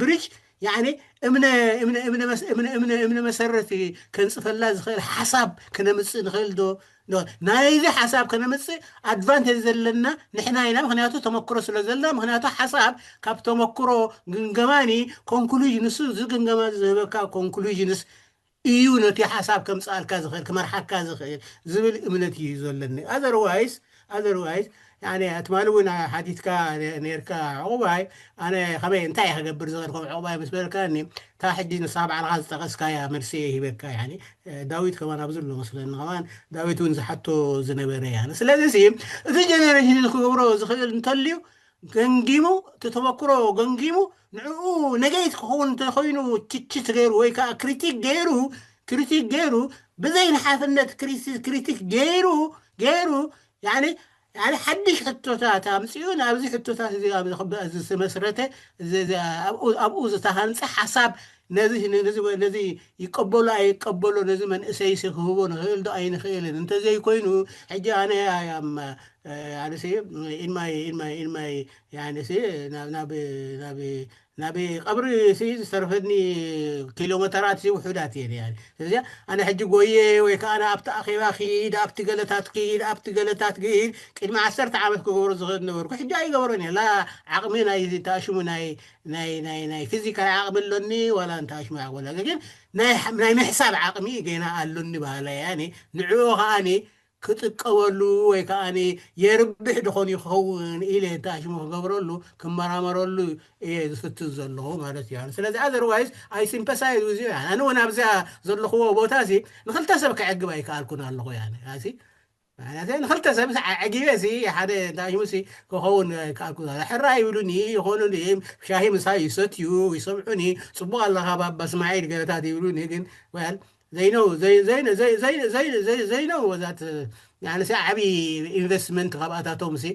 ብሪጅ ያኒ እምነ እምነ እምነ መስ- እምነ እምነ እምነ መሰረት ከንፅፈላ ዝኽእል ሓሳብ ክነምፅእ ንኽእል ዶ? ዶ? ናይዚ ሓሳብ ከነምፅእ ኣድቫንቴጅ ዘለና ንሕና ኢና። ምክንያቱ ተመክሮ ስለ ዘለና። ምክንያቱ ሓሳብ ካብ ተመክሮ ግምገማኒ ኮንክሉዥን ንሱ እዚ ግምገማ ዝህበካ ኮንክሉዥንስ እዩ ነቲ ሓሳብ ከምፅኣልካ ዝኽእል ክመርሓካ ዝኽእል ዝብል እምነት እዩ ዘለኒ። ኣዘርዋይስ ኣዘርዋይስ ያኔ ትማሊ እውን ሓቲትካ ነ- ነርካ ዕቑባይ ኣነ ከመይ እንታይ እየ ክገብር ዝኽእል ከም ዕቑባይ ምስ በልካኒ እታ ሕጂ ንስኻ ባዕልኻ ዝጠቐስካያ መልሲ እየ ሂበካ ያኔ እ፣ ዳዊት ከማን ኣብዚ ኣሎ መስለኒ ከማን ዳዊት እውን ዝሓቶ ዝነበረ ያ ስለዚ ሲ እቲ ጀነሬሽን ክገብሮ ዝኽእል እንተልዩ ገንጊሙ እቲ ተመክሮ ገንጊሙ ንዕኡ ነገይት ክኸውን እንተኮይኑ ትችት ገይሩ ወይ ከዓ ክሪቲክ ገይሩ ክሪቲክ ገይሩ ብዘይ ንሓፍነት ክሪቲክ ገይሩ ገይሩ ያኒ ያኒ ሓድሽ ሕቶታት ኣምፅኡ ናብዚ ሕቶታት እዚ ዝተመስረተ ኣብኡ ዝተሃንፀ ሓሳብ ነዚ ነዚ ይቀበሎ ኣይቀበሎ ነዚ መንእሰይ ክህቦ ንኽእል ዶ ኣይንኽእልን እንተዘይኮይኑ ሕጂ ኣነ ኣነ ኢንማይ ኢንማይ ኢንማይ ያኒ ናብ ናብ ናብ ናብ ቀብሪ ሲ ዝተረፈኒ ኪሎ መተራት ሲ ውሑዳት እየን ያኒ ስለዚ ኣነ ሕጂ ጎየ ወይ ከዓ ኣብቲ ኣኼባ ክይድ ኣብቲ ገለታት ክይድ ኣብቲ ገለታት ክይድ ቅድሚ ዓሰርተ ዓመት ክገብሮ ዝኽእል ነበርኩ ሕጂ ኣይገብሮን እየ ላ ዓቕሚ ናይ ተኣሽሙ ናይ ናይ ናይ ናይ ፊዚካል ዓቕሚ ኣሎኒ ዋላ እንተኣሽሙ ዓቕሚ ኣሎኒ ግን ናይ ናይ ምሕሳብ ዓቕሚ ገና ኣሎኒ ባህላ ያኒ ንዕኡ ከዓኒ ክጥቀመሉ ወይ ከዓ የርብሕ ድኾን ይኸውን ኢለ እንተኣሽሙ ክገብረሉ ክመራመረሉ እየ ዝፍትን ዘለኹ ማለት እዩ። ስለዚ otherwise I sympathize with you። ኣነ እውን ኣብዚኣ ዘለኽዎ ቦታ ሲ ንክልተ ሰብ ከዕግብ ኣይከኣልኩን ኣለኹ። ያነ ኣሲ ማለት ንክልተ ሰብ ዓጊበ ሲ ሓደ እንተኣሽሙ ሲ ክኸውን ኣይከኣልኩን። ሕራይ ይብሉኒ ይኾኑኒ፣ ሻሂ ምሳይ ይሰትዩ፣ ይሰምዑኒ፣ ጽቡቕ ኣለኻ ባባ እስማዒል ገለታት ይብሉኒ። ግን well they know they they they they they they know that ያነ ሲ ዓቢ ኢንቨስትመንት ካብኣታቶም ሲ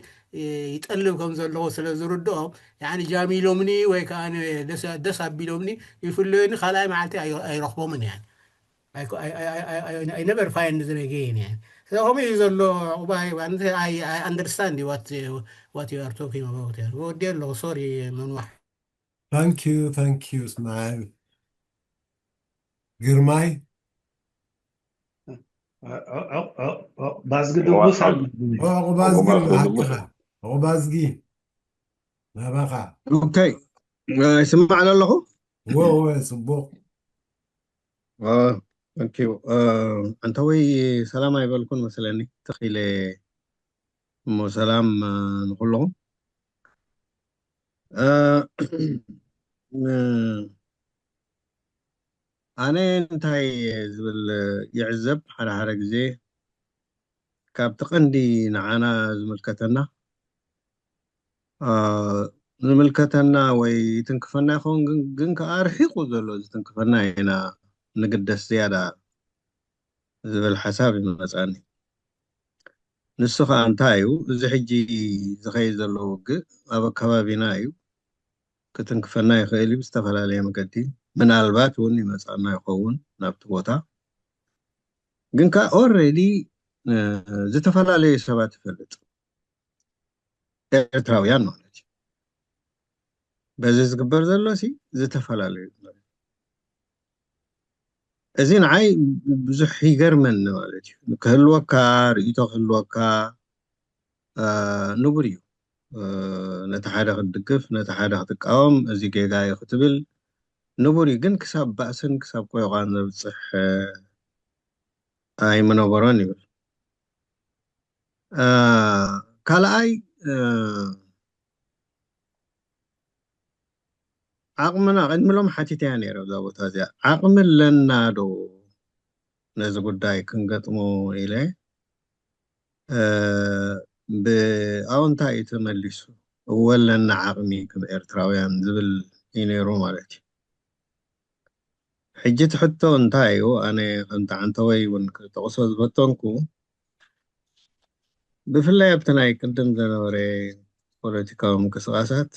ይጠልብ ከም ዘለዎ ስለ ዝርድኦም ያነ ጃሚሎምኒ ወይ ከዓ ደስ ኣቢሎምኒ ይፍለዩኒ። ካልኣይ መዓልቲ ኣይረኽቦምን እያ። I never find them again እያ። ስለዚ ከምኡ እዩ ዘሎ። ቁባይ ኣንተ I understand what what you are talking about። ወዲ ኣለኹ። ሶሪ መንዋሕ። Thank you, thank you እስማዒል። ግርማይ ባዝጊ ድጉስ ዑቕባዝጊ ናባኻ። ኦኬ፣ ይስማዕ ዶ ኣለኹ? ወ ወ ጽቡቕ። Thank you። ኣንተ ወይ ሰላም ኣይበልኩን መስለኒ፣ ተኺለ እሞ ሰላም ንኩልኹም። ኣነ እንታይ ዝብል ይዕዘብ ሓደ ሓደ ግዜ ካብቲ ቀንዲ ንዓና ዝምልከተና ዝምልከተና ወይ ይትንክፈና ይኸውን፣ ግን ከዓ ርሒቑ ዘሎ ዝትንክፈና ኢና ንግደስ ዝያዳ ዝብል ሓሳብ ይመፃኒ። ንሱ ከዓ እንታይ እዩ? እዚ ሕጂ ዝኸይድ ዘሎ ውግእ ኣብ ኣከባቢና እዩ። ክትንክፈና ይኽእል እዩ ብዝተፈላለየ መገዲ። ምናልባት እውን ይመፃና ይኸውን ናብቲ ቦታ። ግን ከዓ ኦረዲ ዝተፈላለዩ ሰባት ይፈልጥ፣ ኤርትራውያን ማለት እዩ። በዚ ዝግበር ዘሎ ሲ ዝተፈላለዩ እዚ ንዓይ ብዙሕ ይገርመኒ ማለት እዩ። ክህልወካ፣ ርእይቶ ክህልወካ ንቡር እዩ። ነቲ ሓደ ክትድግፍ፣ ነቲ ሓደ ክትቃወም፣ እዚ ጌጋ እዩ ክትብል ንቡር እዩ። ግን ክሳብ ባእስን ክሳብ ቆይቋን ዘብፅሕ ኣይምነበሮን ይብል። ካልኣይ ዓቕምና ቅድሚ ሎም ሓቲተያ ነይረ ኣብዛ ቦታ እዚኣ ዓቕሚ ኣለና ዶ ነዚ ጉዳይ ክንገጥሞ ኢለ ብኣውንታ እዩ ተመሊሱ። እወ ኣለና ዓቕሚ ከም ኤርትራውያን ዝብል እዩ ነይሩ ማለት እዩ። ሕጂ እቲ ሕቶ እንታይ እዩ? ኣነ ከምቲ ዓንተወይ እውን ክጠቕሶ ዝፈተንኩ ብፍላይ ኣብቲ ናይ ቅድም ዝነበረ ፖለቲካዊ ምንቅስቃሳት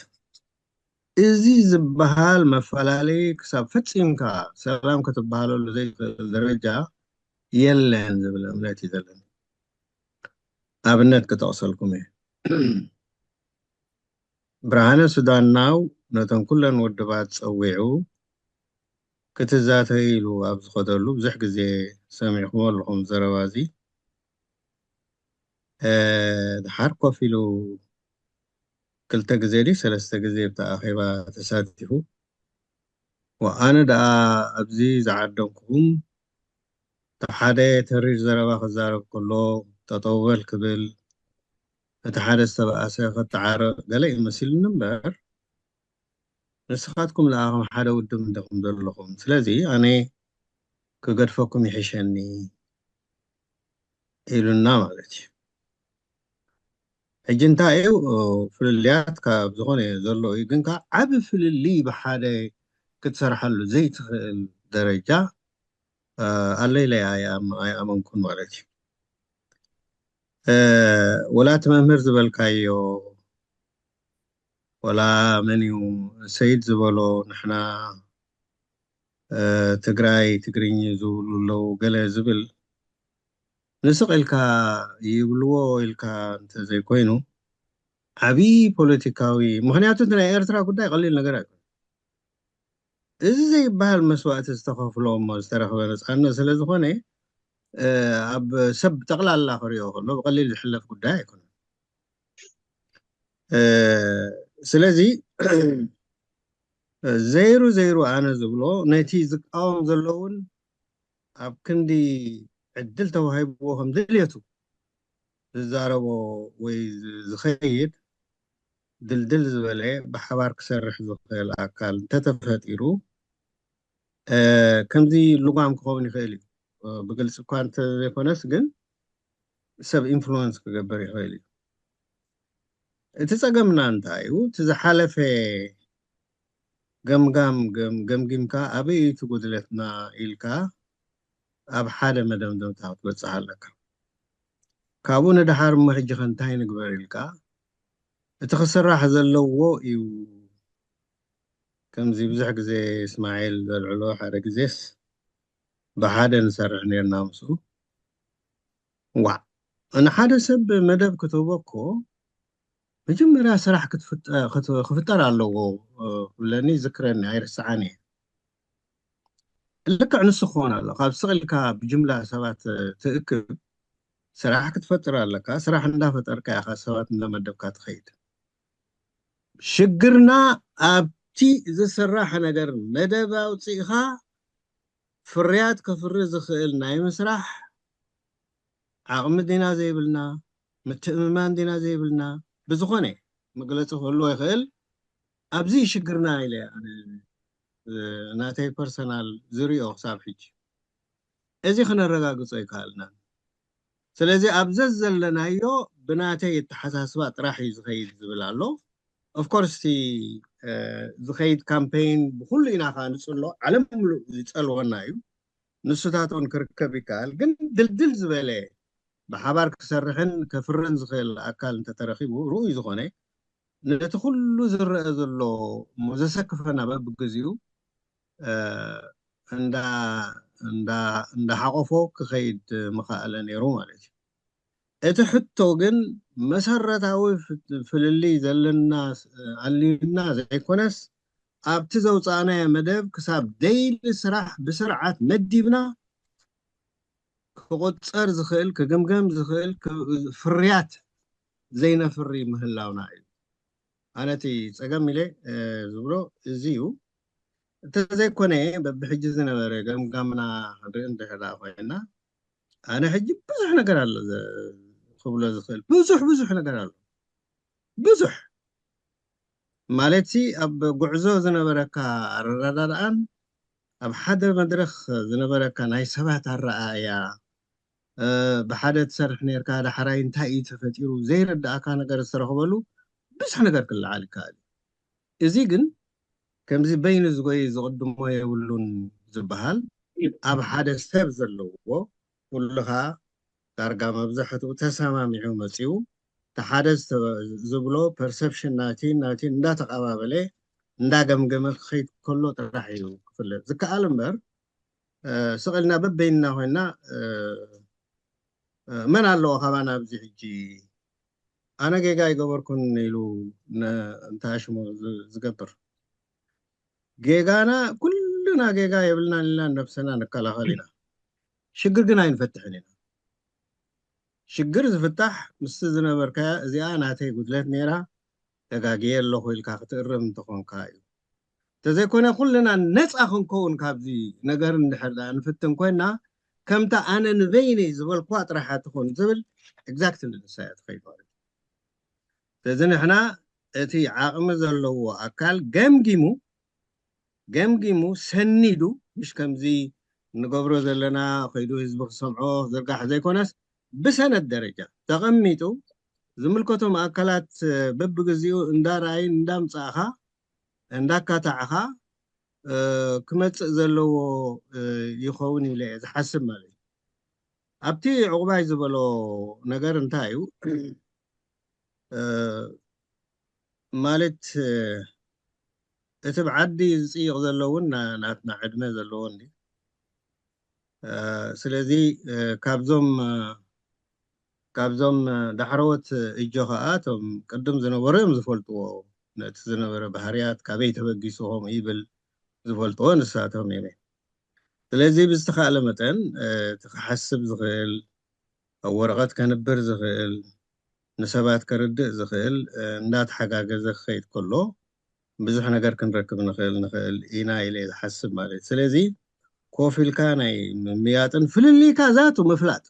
እዚ ዝበሃል መፈላለዪ ክሳብ ፈፂምካ ሰላም ክትበሃለሉ ዘይትኽእል ደረጃ የለን ዝብል እምነት እዩ ዘለኒ። ኣብነት ክጠቕሰልኩም እየ። ብርሃነ ሱዳናው ነተን ኩለን ውድባት ፀዊዑ ክትዛተዩ ኢሉ ኣብ ዝኸደሉ ብዙሕ ግዜ ሰሚዕኩሞ ኣለኹም ዘረባ እዚ። ድሓር ኮፍ ኢሉ ክልተ ግዜ ድዩ ሰለስተ ግዜ ኣብቲ ኣኼባ ተሳቲፉ። ኣነ ደኣ ኣብዚ ዝዓደምኩኹም እቲ ሓደ ተሪር ዘረባ ክዛረብ ከሎ ጠጠው በል ክብል፣ እቲ ሓደ ዝተበኣሰ ክተዓረቕ ገለ እዩ መሲሉኒ እምበር ንስኻትኩም ለኣኹም ሓደ ውድብ እንዲኹም ዘለኹም። ስለዚ ኣነ ክገድፈኩም ይሕሸኒ ኢሉና ማለት እዩ። ሕጂ እንታይ እዩ ፍልልያት ካብ ዝኾነ ዘሎ እዩ፣ ግን ከዓ ዓቢ ፍልልይ ብሓደ ክትሰርሓሉ ዘይትኽእል ደረጃ ኣሎ ኢለ ኣይኣመንኩን ማለት እዩ። ወላ እቲ መምህር ዝበልካዮ ወላ መን እዩ ሰይድ ዝበሎ ንሕና ትግራይ ትግርኝ ዝብሉ ኣለዉ ገለ ዝብል ንስቕ ኢልካ ይብልዎ ኢልካ እንተዘይኮይኑ ዓብዪ ፖለቲካዊ፣ ምኽንያቱ እቲ ናይ ኤርትራ ጉዳይ ቀሊል ነገር ኣይኮነ። እዚ ዘይበሃል መስዋእቲ ዝተኸፍሎ እሞ ዝተረኽበ ነፃነት ስለ ዝኾነ ኣብ ሰብ ጠቕላላ ክሪኦ ከሎ ብቐሊል ዝሕለፍ ጉዳይ ኣይኮነን። ስለዚ ዘይሩ ዘይሩ ኣነ ዝብሎ ነቲ ዝቃወም ዘሎ እውን ኣብ ክንዲ ዕድል ተዋሂብዎ ከም ድልየቱ ዝዛረቦ ወይ ዝ- ዝኸይድ ድልድል ዝበለ ብሓባር ክሰርሕ ዝኽእል ኣካል እንተተፈጢሩ፣ እ፣ ከምዚ ልጓም ክኸውን ይኽእል እዩ። እ፣ ብግልፂ እኳ እንተዘይኮነስ ግን ሰብ ኢንፍሉወንስ ክገብር ይኽእል እዩ። እቲ ጸገምና እንታይ እዩ? እቲ ዝሓለፈ ገምጋም ገም- ገምጊምካ ኣበይ እቲ ጉድለትና ኢልካ ኣብ ሓደ መደምደምታ ክትበጽሕ ኣለካ። ካብኡ ንደሓር እሞ ሕጂ ከ እንታይ ንግበር ኢልካ እቲ ክስራሕ ዘለዎ እዩ። ከምዚ ብዙሕ ግዜ እስማዒል ዘልዕሎ ሓደ ግዜስ ብሓደ ንሰርሕ ነርና ምስኡ። ዋዕ፣ ንሓደ ሰብ መደብ ክትህቦ እኮ መጀመርያ ስራሕ ክትፍጠ- ክት- ክፍጠር ኣለዎ፣ እ፣ ክብለኒ ይዝክረኒ ኣይርስዓን እየ። ልክዕ ንሱ ክኾን ኣሎ። ካብ ስቕ ኢልካ ብጅምላ ሰባት ትእክብ ስራሕ ክትፈጥር ኣለካ። ስራሕ እንዳፈጠርካ ኢኻ ሰባት እንዳመደብካ ትኸይድ። ሽግርና ኣብቲ ዝስራሕ ነገር መደብ ኣውፂእኻ ፍርያት ከፍሪ ዝኽእል ናይ ምስራሕ ዓቕሚ ዲና ዘይብልና፣ ምትእምማን ዲና ዘይብልና፣ ብዝኾነ መግለፂ ክህልዎ ይኽእል። ኣብዚ ሽግርና ኢለ ኣነ፣ እ፣ ናተይ ፐርሰናል ዝሪኦ ክሳብ ሕጂ እዚ ክነረጋግጾ ኣይከኣልናን። ስለዚ ኣብ ዘዘለናዮ ብናተይ ኣተሓሳስባ ጥራሕ እዩ ዝኸይድ ዝብል ኣሎ። ኦፍኮርስ እቲ፣ እ፣ ዝኸይድ ካምፔይን ብኩሉ ኢና ከዓ ንፅሎ፣ ዓለም ሙሉእ ዝፀልወና እዩ። ንሱታት እውን ክርከብ ይከኣል። ግን ድልድል ዝበለ ብሓባር ክሰርሕን ከፍርን ዝኽእል ኣካል እንተተረኺቡ ርኡይ ዝኾነ ነቲ ኩሉ ዝረአ ዘሎ እሞ ዘሰክፈና በብግዜኡ፣ እ፣ እንዳ- እንዳ- እንዳሓቆፎ ክኸይድ ምኸኣለ ነይሩ ማለት እዩ። እቲ ሕቶ ግን መሰረታዊ ፍ- ፍልልይ ዘለና ስ- ኣልዩና ዘይኮነስ ኣብቲ ዘውፃእናዮ መደብ ክሳብ ደይሊ ስራሕ ብስርዓት መዲብና ክቁፀር ዝኽእል ክግምገም ዝኽእል ክ- ፍርያት ዘይነፍሪ ምህላውና እዩ። ኣነ እቲ ፀገም ኢለ፣ እ፣ ዝብሎ እዚ እዩ። እንተዘይኮነ በብሕጂ ዝነበረ ገምጋምና ክንርኢ እንድሕር ደኣ ኮይና ኣነ ሕጂ ብዙሕ ነገር ኣሎ ዘ- ክብሎ ዝኽእል ብዙሕ ብዙሕ ነገር ኣሎ። ብዙሕ ማለት ሲ ኣብ ጉዕዞ ዝነበረካ ኣረዳዳድኣን ኣብ ሓደ መድረኽ ዝነበረካ ናይ ሰባት ኣረኣእያ፣ እ፣ ብሓደ ትሰርሕ ነርካ፣ ዳሕራይ እንታይ እዩ ተፈጢሩ ዘይረዳእካ ነገር ዝተረኽበሉ ብዙሕ ነገር ክለዓል ይከኣል እዩ። እዚ ግን ከምዚ በይኑ ዝጎይ ዝቕድሞ የብሉን ዝበሃል ኣብ ሓደ ሰብ ዘለዎ ኩልኻ ዳርጋ መብዛሕትኡ ተሰማሚዑ መፂኡ እቲ ሓደ ዝተ- ዝብሎ ፐርሰፕሽን ናቲ ናቲ እንዳተቐባበለ እንዳገምገመ ክኸይድ ከሎ ጥራሕ እዩ ክፍለጥ ዝከኣል እምበር እ፣ ስቕ ኢልና በበይንና ኮይና እ፣ እ፣ መን ኣለዎ ካባና ኣብዚ ሕጂ ኣነ ጌጋ ኣይገበርኩን ኢሉ ነ- እንተኣሽሙ ዝ- ዝገብር ጌጋና ኩልና ጌጋ የብልናን ኢልና ነብሰና ንከላኸል ኢና። ሽግር ግን ኣይንፈትሕን ኢና። ሽግር ዝፍታሕ ምስቲ ዝነበርካያ እዚኣ ናተይ ጉድለት ነይራ ተጋግየ ኣለኹ ኢልካ ክትእርም እንተኾንካ እዩ። እንተዘይኮነ ኩልና ነፃ ክንከውን ካብዚ ነገር እንድሕር ደኣ ንፍትን ኮይና ከምታ ኣነ ንበይነይ ዝበልኩዋ ጥራሓ ትኹን ዝብል ኤግዛክትሊ ንሳ እያ ትኸይድ ማለት እዩ። ስለዚ ንሕና እቲ ዓቕሚ ዘለዎ ኣካል ገምጊሙ ገምጊሙ ሰኒዱ ምሽ ከምዚ ንገብሮ ዘለና ከይዱ ህዝቢ ክሰምዖ ዝርጋሕ ዘይኮነስ ብሰነድ ደረጃ ተቐሚጡ ዝምልከቶም ኣካላት በብግዚኡ እንዳረኣዩ እንዳምፃእኻ እንዳካታዕኻ እ፣ ክመፅእ ዘለዎ እ፣ ይኸውን ኢለ እየ ዝሓስብ ማለት እዩ። ኣብቲ ዕቑባይ ዝበሎ ነገር እንታይ እዩ? እ፣ ማለት እ፣ እቲ ብዓዲ ዝፅይቕ ዘሎ እውን ና- ናትና ዕድመ ዘለዎ እንዲ እ፣ ስለዚ እ፣ ካብዞም እ፣ ካብዞም እ፣ ዳሕረዎት እጆ ከዓ እቶም ቅድም ዝነበሩ እዮም ዝፈልጥዎ ነቲ ዝነበረ ባህርያት ካበይ ተበጊሱ ከምኡ ይብል ዝፈልጥዎ ንሳቶም እዮም። ስለዚ ብዝተኻእለ መጠን እ፣ እቲ ክሓስብ ዝኽእል ኣብ ወረቐት ከንብር ዝኽእል ንሰባት ከርድእ ዝኽእል እ፣ እንዳተሓጋገዘ ክኸይድ ከሎ ብዙሕ ነገር ክንረክብ ንኽእል ንኽእል ኢና ኢለ እየ ዝሓስብ ማለት እዩ። ስለዚ ኮፍ ኢልካ ናይ ምምያጥን ፍልልይካ ዛቱ ምፍላጥ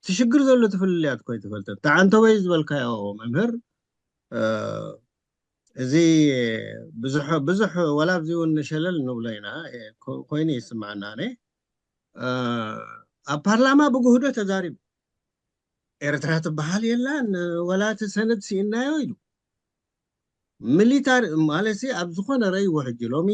እቲ ሽግር ዘሎ ትፍልልያት እኮ ኣይተፈልጠት። ተዓንተወይ ዝበልካዮ መምህር፣ እ፣ እዚ ብዙሕ፣ ብዙሕ፣ ወላ ኣብዚ እውን ሸለል ንብሎ ኢና፣ እ፣ ኮ-፣ ኮይኑ ይስምዓና። ኣነ፣ እ፣ ኣብ ፓርላማ ብጉህዶ ተዛሪቡ። ኤርትራ ትበሃል የላን፣ ወላ እቲ ሰነድ ስኢናዮ ኢሉ። ሚሊታሪ ማለት ሲ ኣብ ዝኾነ ረይዎ። ሕጂ ሎሚ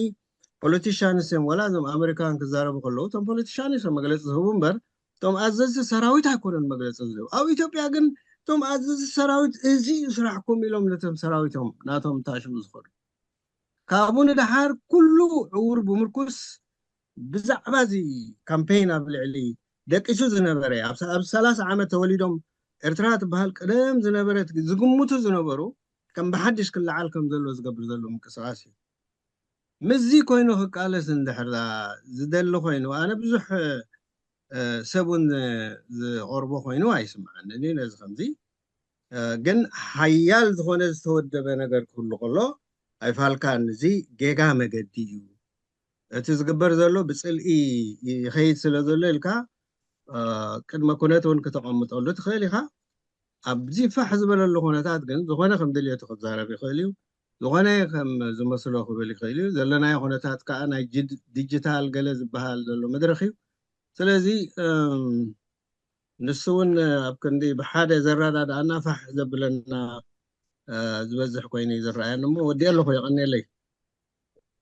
ፖለቲሻንስ እዮም፣ ወላ እዞም ኣሜሪካውያን ክዛረቡ ከለዉ እቶም ፖለቲሻንስ እዮም መግለፂ ዝህቡ እምበር፣ እቶም ኣዘዝቲ ሰራዊት ኣይኮነን መግለፂ ዝህቡ። ኣብ ኢትዮጵያ ግን እቶም ኣዘዝቲ ሰራዊት እዚ እዩ ስራሕኩም ኢሎም ነቶም ሰራዊቶም ናቶም ታሽሙ ዝኸዱ። ካብኡ ንደሓር ኩሉ ዕውር ብምርኩስ ብዛዕባ እዚ ካምፔይን ኣብ ልዕሊ ደቂሱ ዝነበረ፣ ኣብ ሰ-፣ ኣብ ሰላሳ ዓመት ተወሊዶም ኤርትራ ትበሃል ቀደም ዝነበረት ዝግምቱ ዝነበሩ፣ ከም ብሓድሽ ክለዓል ከም ዘሎ ዝገብር ዘሎ ምንቅስቓስ እዩ። ምስዚ ኮይኑ ክቃለስ እንድሕር ደኣ ዝደሊ ኮይኑ፣ ኣነ ብዙሕ፣ እ፣ ሰብ እውን ዝቐርቦ ኮይኑ ኣይስምዓንን እዩ ነዚ ከምዚ። እ፣ ግን ሓያል ዝኾነ ዝተወደበ ነገር ክህሉ ከሎ ኣይፋልካን። እዚ ጌጋ መገዲ እዩ። እቲ ዝግበር ዘሎ ብጽልኢ ይኸይድ ስለ ዘሎ ኢልካ፣ እ፣ ቅድመ ኩነት እውን ክተቐምጠሉ ትኽእል ኢኻ። ኣብዚ ፋሕ ዝበለሉ ኩነታት ግን ዝኾነ ከም ድልየቱ ክዛረብ ይኽእል እዩ። ዝኾነ ከም ዝመስሎ ክብል ይኽእል እዩ። ዘለናዮ ኩነታት ከኣ ናይ ጅድ-፣ ዲጂታል ገለ ዝበሃል ዘሎ መድረኽ እዩ። ስለዚ፣ እም፣ ንሱ እውን ኣብ ክንዲ ብሓደ ዘረዳድኣና ፋሕ ዘብለና፣ እ፣ ዝበዝሕ ኮይኑ እዩ ዝረኣየኒ እሞ ወዲኤ ኣለኹ። የቐንየለይ።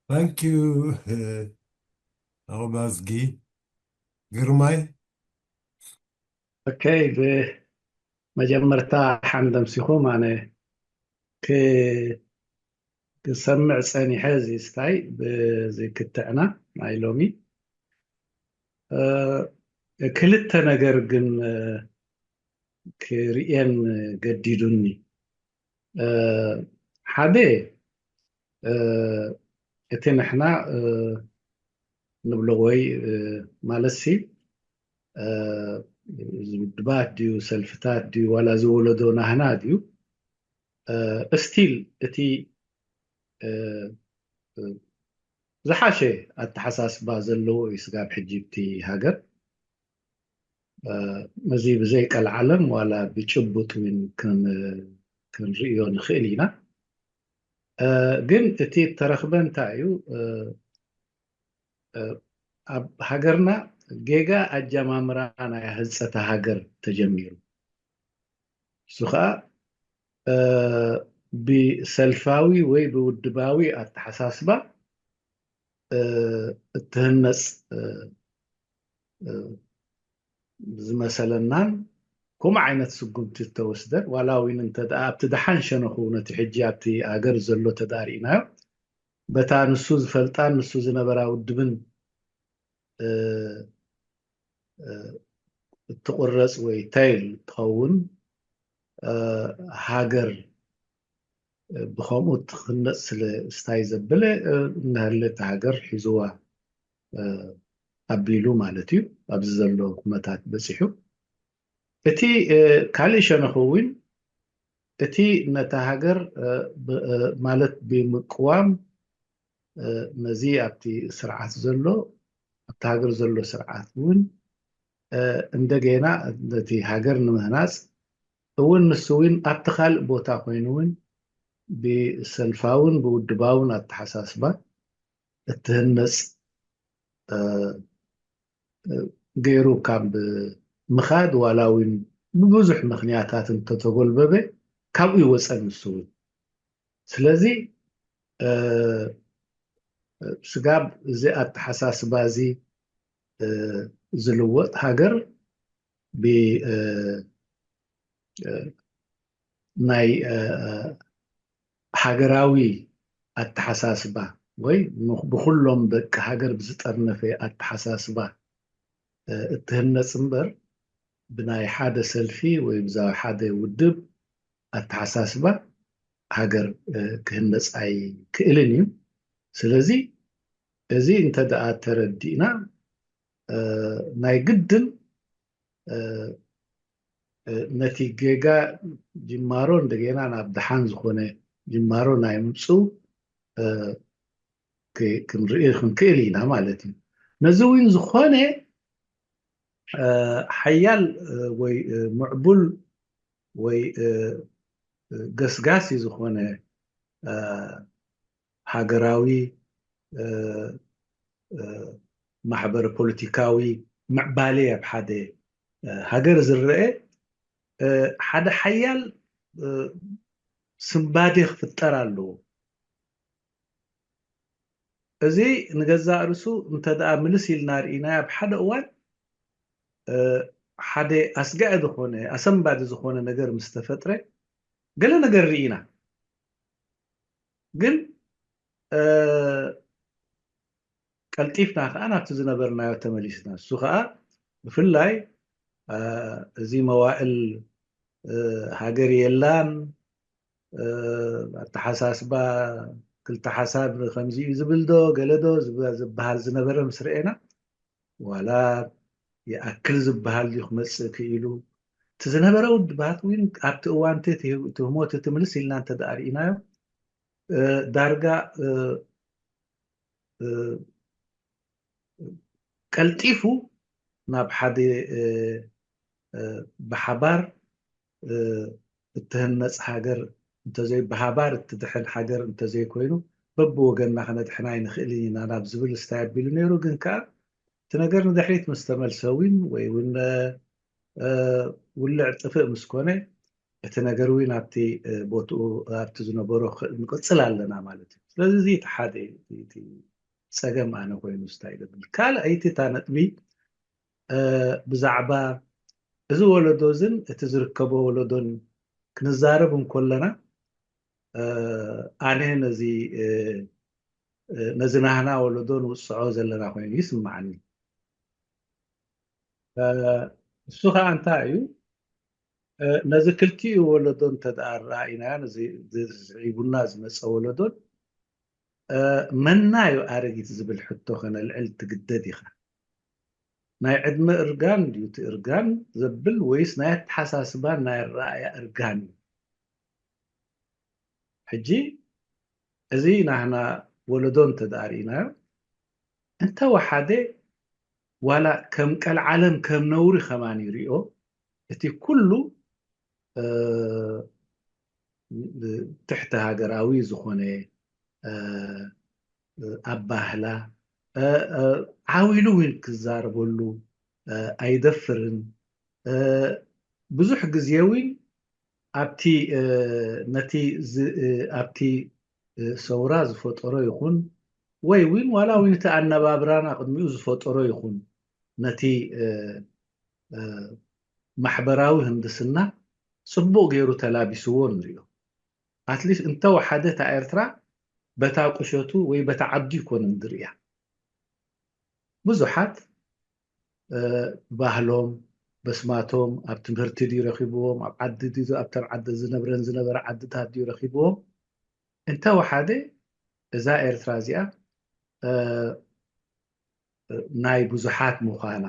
ታንኪዩ ኣቑባዝጊ ግርማይ። ኦኬ፣ ብመጀመርታ ሓንደምሲኹም ኣነ ክ-፣ ክሰምዕ ጸኒሐ እዚ ስታይ ብዚ ክትዕና ናይ ሎሚ። እ፣ ክልተ ነገር ግን፣ እ፣ ክርእየን ገዲዱኒ። እ፣ ሓደ፣ እ፣ እቲ ንሕና፣ እ፣ ንብሎ ወይ፣ እ፣ ማለትሲ፣ እ፣ እዚ ውድባት ድዩ፣ ሰልፍታት ድዩ፣ ዋላ እዚ ወለዶ ናህና ድዩ፣ እ፣ እስቲል እቲ፣ እ፣ እ፣ ዝሓሸ ኣተሓሳስባ ዘለዎ እዩ ስጋብ ሕጂ ኣብቲ ሃገር። እ፣ እዚ ብዘይ ቀልዓለም ዋላ ብጭቡጥ እውን ክን-፣ ክንርእዮ ንኽእል ኢና። እ፣ ግን እቲ እተረኽበ እንታይ እዩ? እ፣ እ፣ ኣብ ሃገርና ጌጋ ኣጀማምራ ናይ ህንጸት ሃገር ተጀሚሩ። እሱ ኸኣ፣ እ፣ ብሰልፋዊ ወይ ብውድባዊ ኣተሓሳስባ፣ እ፣ እትህነጽ፣ እ፣ እ፣ ዝመሰለናን ከምኡ ዓይነት ስጉምቲ እተወስደ፣ ዋላ እውን እንተ ደኣ ኣብቲ ደሓን ሸነኹ ነቲ ሕጂ ኣብቲ ሃገር ዘሎ ተዳሪእናዮ፣ በታ ንሱ ዝፈልጣን ንሱ ዝነበራ ውድብን፣ እ፣ እ፣ እትቑረጽ ወይ ተይል ትኸውን፣ እ፣ ሃገር፣ እ፣ ብኸምኡ ትኽነጽ ስለ ስታይ ዘብለ፣ እ፣ እናሃለ እታ ሃገር ሒዝዋ፣ እ፣ ኣቢሉ ማለት እዩ። ኣብዚ ዘሎ ኩነታት በጺሑ። እቲ፣ እ፣ ካልእ ሸነኹ እውን እቲ ነታ ሃገር፣ እ፣ ብ-፣ እ፣ ማለት ብምቅዋም፣ እ፣ ነዚ ኣብቲ ስርዓት ዘሎ፣ ኣብቲ ሃገር ዘሎ ስርዓት እውን፣ እ፣ እንደገና ነቲ ሃገር ንምህናጽ እውን ንሱ እውን ኣብቲ ካልእ ቦታ ኮይኑ እውን ብሰልፋውን ብውድባውን ኣተሓሳስባ እትህነጽ፣ እ፣ እ፣ ገይሩ ካብ ምኻድ ዋላ እውን ብብዙሕ ምኽንያታት እንተተጎልበበ ካብኡ ይወጸ ንሱ እውን። ስለዚ፣ እ፣ እ፣ ስጋብ እዚ ኣተሓሳስባ እዚ፣ እ፣ ዝልወጥ ሃገር ብ-፣ እ፣ እ፣ ናይ፣ እ፣ እ፣ ሃገራዊ ኣተሓሳስባ ወይ ም-፣ ብኹሎም ደቂ ሃገር ብዝጠርነፈ ኣተሓሳስባ፣ እ፣ እትህነጽ እምበር ብናይ ሓደ ሰልፊ ወይ ብዛ ሓደ ውድብ ኣተሓሳስባ ሃገር፣ እ፣ ክህነጽ ኣይክእልን እዩ። ስለዚ እዚ እንተ ደኣ ተረዲእና፣ እ፣ ናይ ግድን፣ እ፣ እ፣ ነቲ ጌጋ ጅማሮ እንደገና ናብ ደሓን ዝኾነ ጅማሮ ናይ ምምጽኡ፣ እ፣ ክ-፣ ክንርኢ ክንክእል ኢና ማለት እዩ። ነዚ እውን ዝኾነ ሓያል ወይ ምዕቡል ወይ ገስጋሲ ዝኾነ ሃገራዊ ማሕበረ ፖለቲካዊ ምዕባሌ ኣብ ሓደ ሃገር ዝረአ ሓደ ሓያል ስንባዴ ክፍጠር ኣለዎ። እዚ ንገዛእ ርእሱ እንተ ደኣ ምልስ ኢልና ርኢናዮ ኣብ ሓደ እዋን ሓደ ኣስጋኢ ዝኾነ ኣሰንባዲ ዝኾነ ነገር ምስ ተፈጥረ ገለ ነገር ርኢና ግን ቀልጢፍና ከዓ ናብቲ ዝነበርናዮ ተመሊስና። እሱ ከዓ ብፍላይ እዚ መዋእል ሃገር የላን ኣተሓሳስባ ክልተ ሓሳብ ከምዚ እዩ ዝብል ዶ ገለ ዶ ዝበሃል ዝነበረ ምስ ረኤና ዋላ ይኣክል ዝበሃል ድዩ ክመፅእ ክኢሉ እቲ ዝነበረ ውድባት እውን ኣብቲ እዋን እቲ ህሞት እቲ ምልስ ኢልና እንተ ደኣ ርኢናዮ ዳርጋ ቀልጢፉ ናብ ሓደ ብሓባር እትህነፅ ሃገር እንተዘይ ብሓባር እትድሕን ሃገር እንተዘይኮይኑ በብወገንና ክነድሕና ኣይንኽእልን ኢና ናብ ዝብል ስታይ ኣቢሉ ነይሩ። ግን ከዓ እቲ ነገር ንድሕሪት ምስ ተመልሰ እውን ወይ እውን ውልዕ ጥፍእ ምስ ኮነ እቲ ነገር እውን ኣብቲ ቦትኡ ኣብቲ ዝነበሮ ንቅፅል ኣለና ማለት እዩ። ስለዚ እዚ እቲ ሓደ ፀገም ኣነ ኮይኑ ስታይ ደብል ካልኣይቲ እታ ነጥቢ ብዛዕባ እዚ ወለዶ እዝን እቲ ዝርከቦ ወለዶን ክንዛረብ እንኮለና ኣነ ነዚ ነዚ ናህና ወለዶ ንውፅዖ ዘለና ኮይኑ ይስማዓኒ። እሱ ከዓ እንታይ እዩ? ነዚ ክልቲኡ ወለዶ እንተ ደኣ ረኣኢናዮ ነዚ ዝስዒቡና ዝመፀ ወለዶን መናዩ ኣረጊት ዝብል ሕቶ ከነልዕል ትግደድ ኢኻ። ናይ ዕድመ እርጋን ድዩ እቲ እርጋን ዘብል ወይስ ናይ ኣተሓሳስባን ናይ ኣረኣእያ እርጋን እዩ? ሕጂ እዚ ናህና ወለዶ እንተ ደኣ ርኢናዮ እንተ ወሓደ ዋላ ከም ቀልዓለም ከም ነውሪ ከማን ይሪኦ እቲ ኩሉ ትሕቲ ሃገራዊ ዝኾነ ኣባህላ ዓው ኢሉ እውን ክዛረበሉ ኣይደፍርን። ብዙሕ ግዜ እውን ኣብቲ ነቲ ኣብቲ ሰውራ ዝፈጠሮ ይኹን ወይ እውን ዋላ እውን እቲ ኣነባብራና ቅድሚኡ ዝፈጠሮ ይኹን ነቲ ማሕበራዊ ህንድስና ፅቡቕ ገይሩ ተላቢስዎ ንሪኦ። ኣትሊስት እንተወሓደ እታ ኤርትራ በታ ቁሸቱ ወይ በታ ዓዱ ይኮነ ንድርእያ። ብዙሓት ብባህሎም በስማቶም ኣብ ትምህርቲ ድዩ ረኪብዎም ኣብ ዓዲ ድዩ ኣብተን ዓዲ ዝነብረን ዝነበረ ዓድታት ድዩ ረኪብዎም እንተወሓደ እዛ ኤርትራ እዚኣ ናይ ብዙሓት ምዃና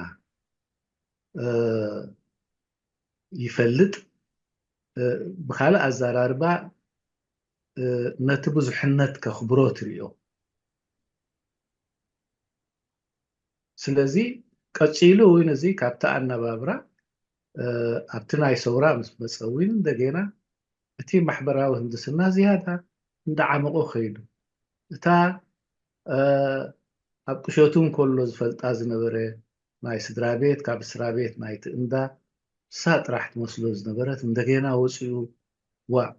ይፈልጥ። ብካልእ ኣዘራርባ ነቲ ብዙሕነት ከኽብሮ ትሪኦ። ስለዚ ቀፂሉ እውን እዚ ካብቲ ኣነባብራ ኣብቲ ናይ ሰውራ ምስ መፀ እውን እንደገና እቲ ማሕበራዊ ህንድስና ዝያዳ እንዳዓመቆ ከይዱ እታ ኣብ ቁሸቱ እንከሎ ዝፈልጣ ዝነበረ ናይ ስድራ ቤት ካብ ስድራ ቤት ናይቲ እንዳ እሳ ጥራሕ ትመስሎ ዝነበረት እንደገና ወፂኡ ዋእ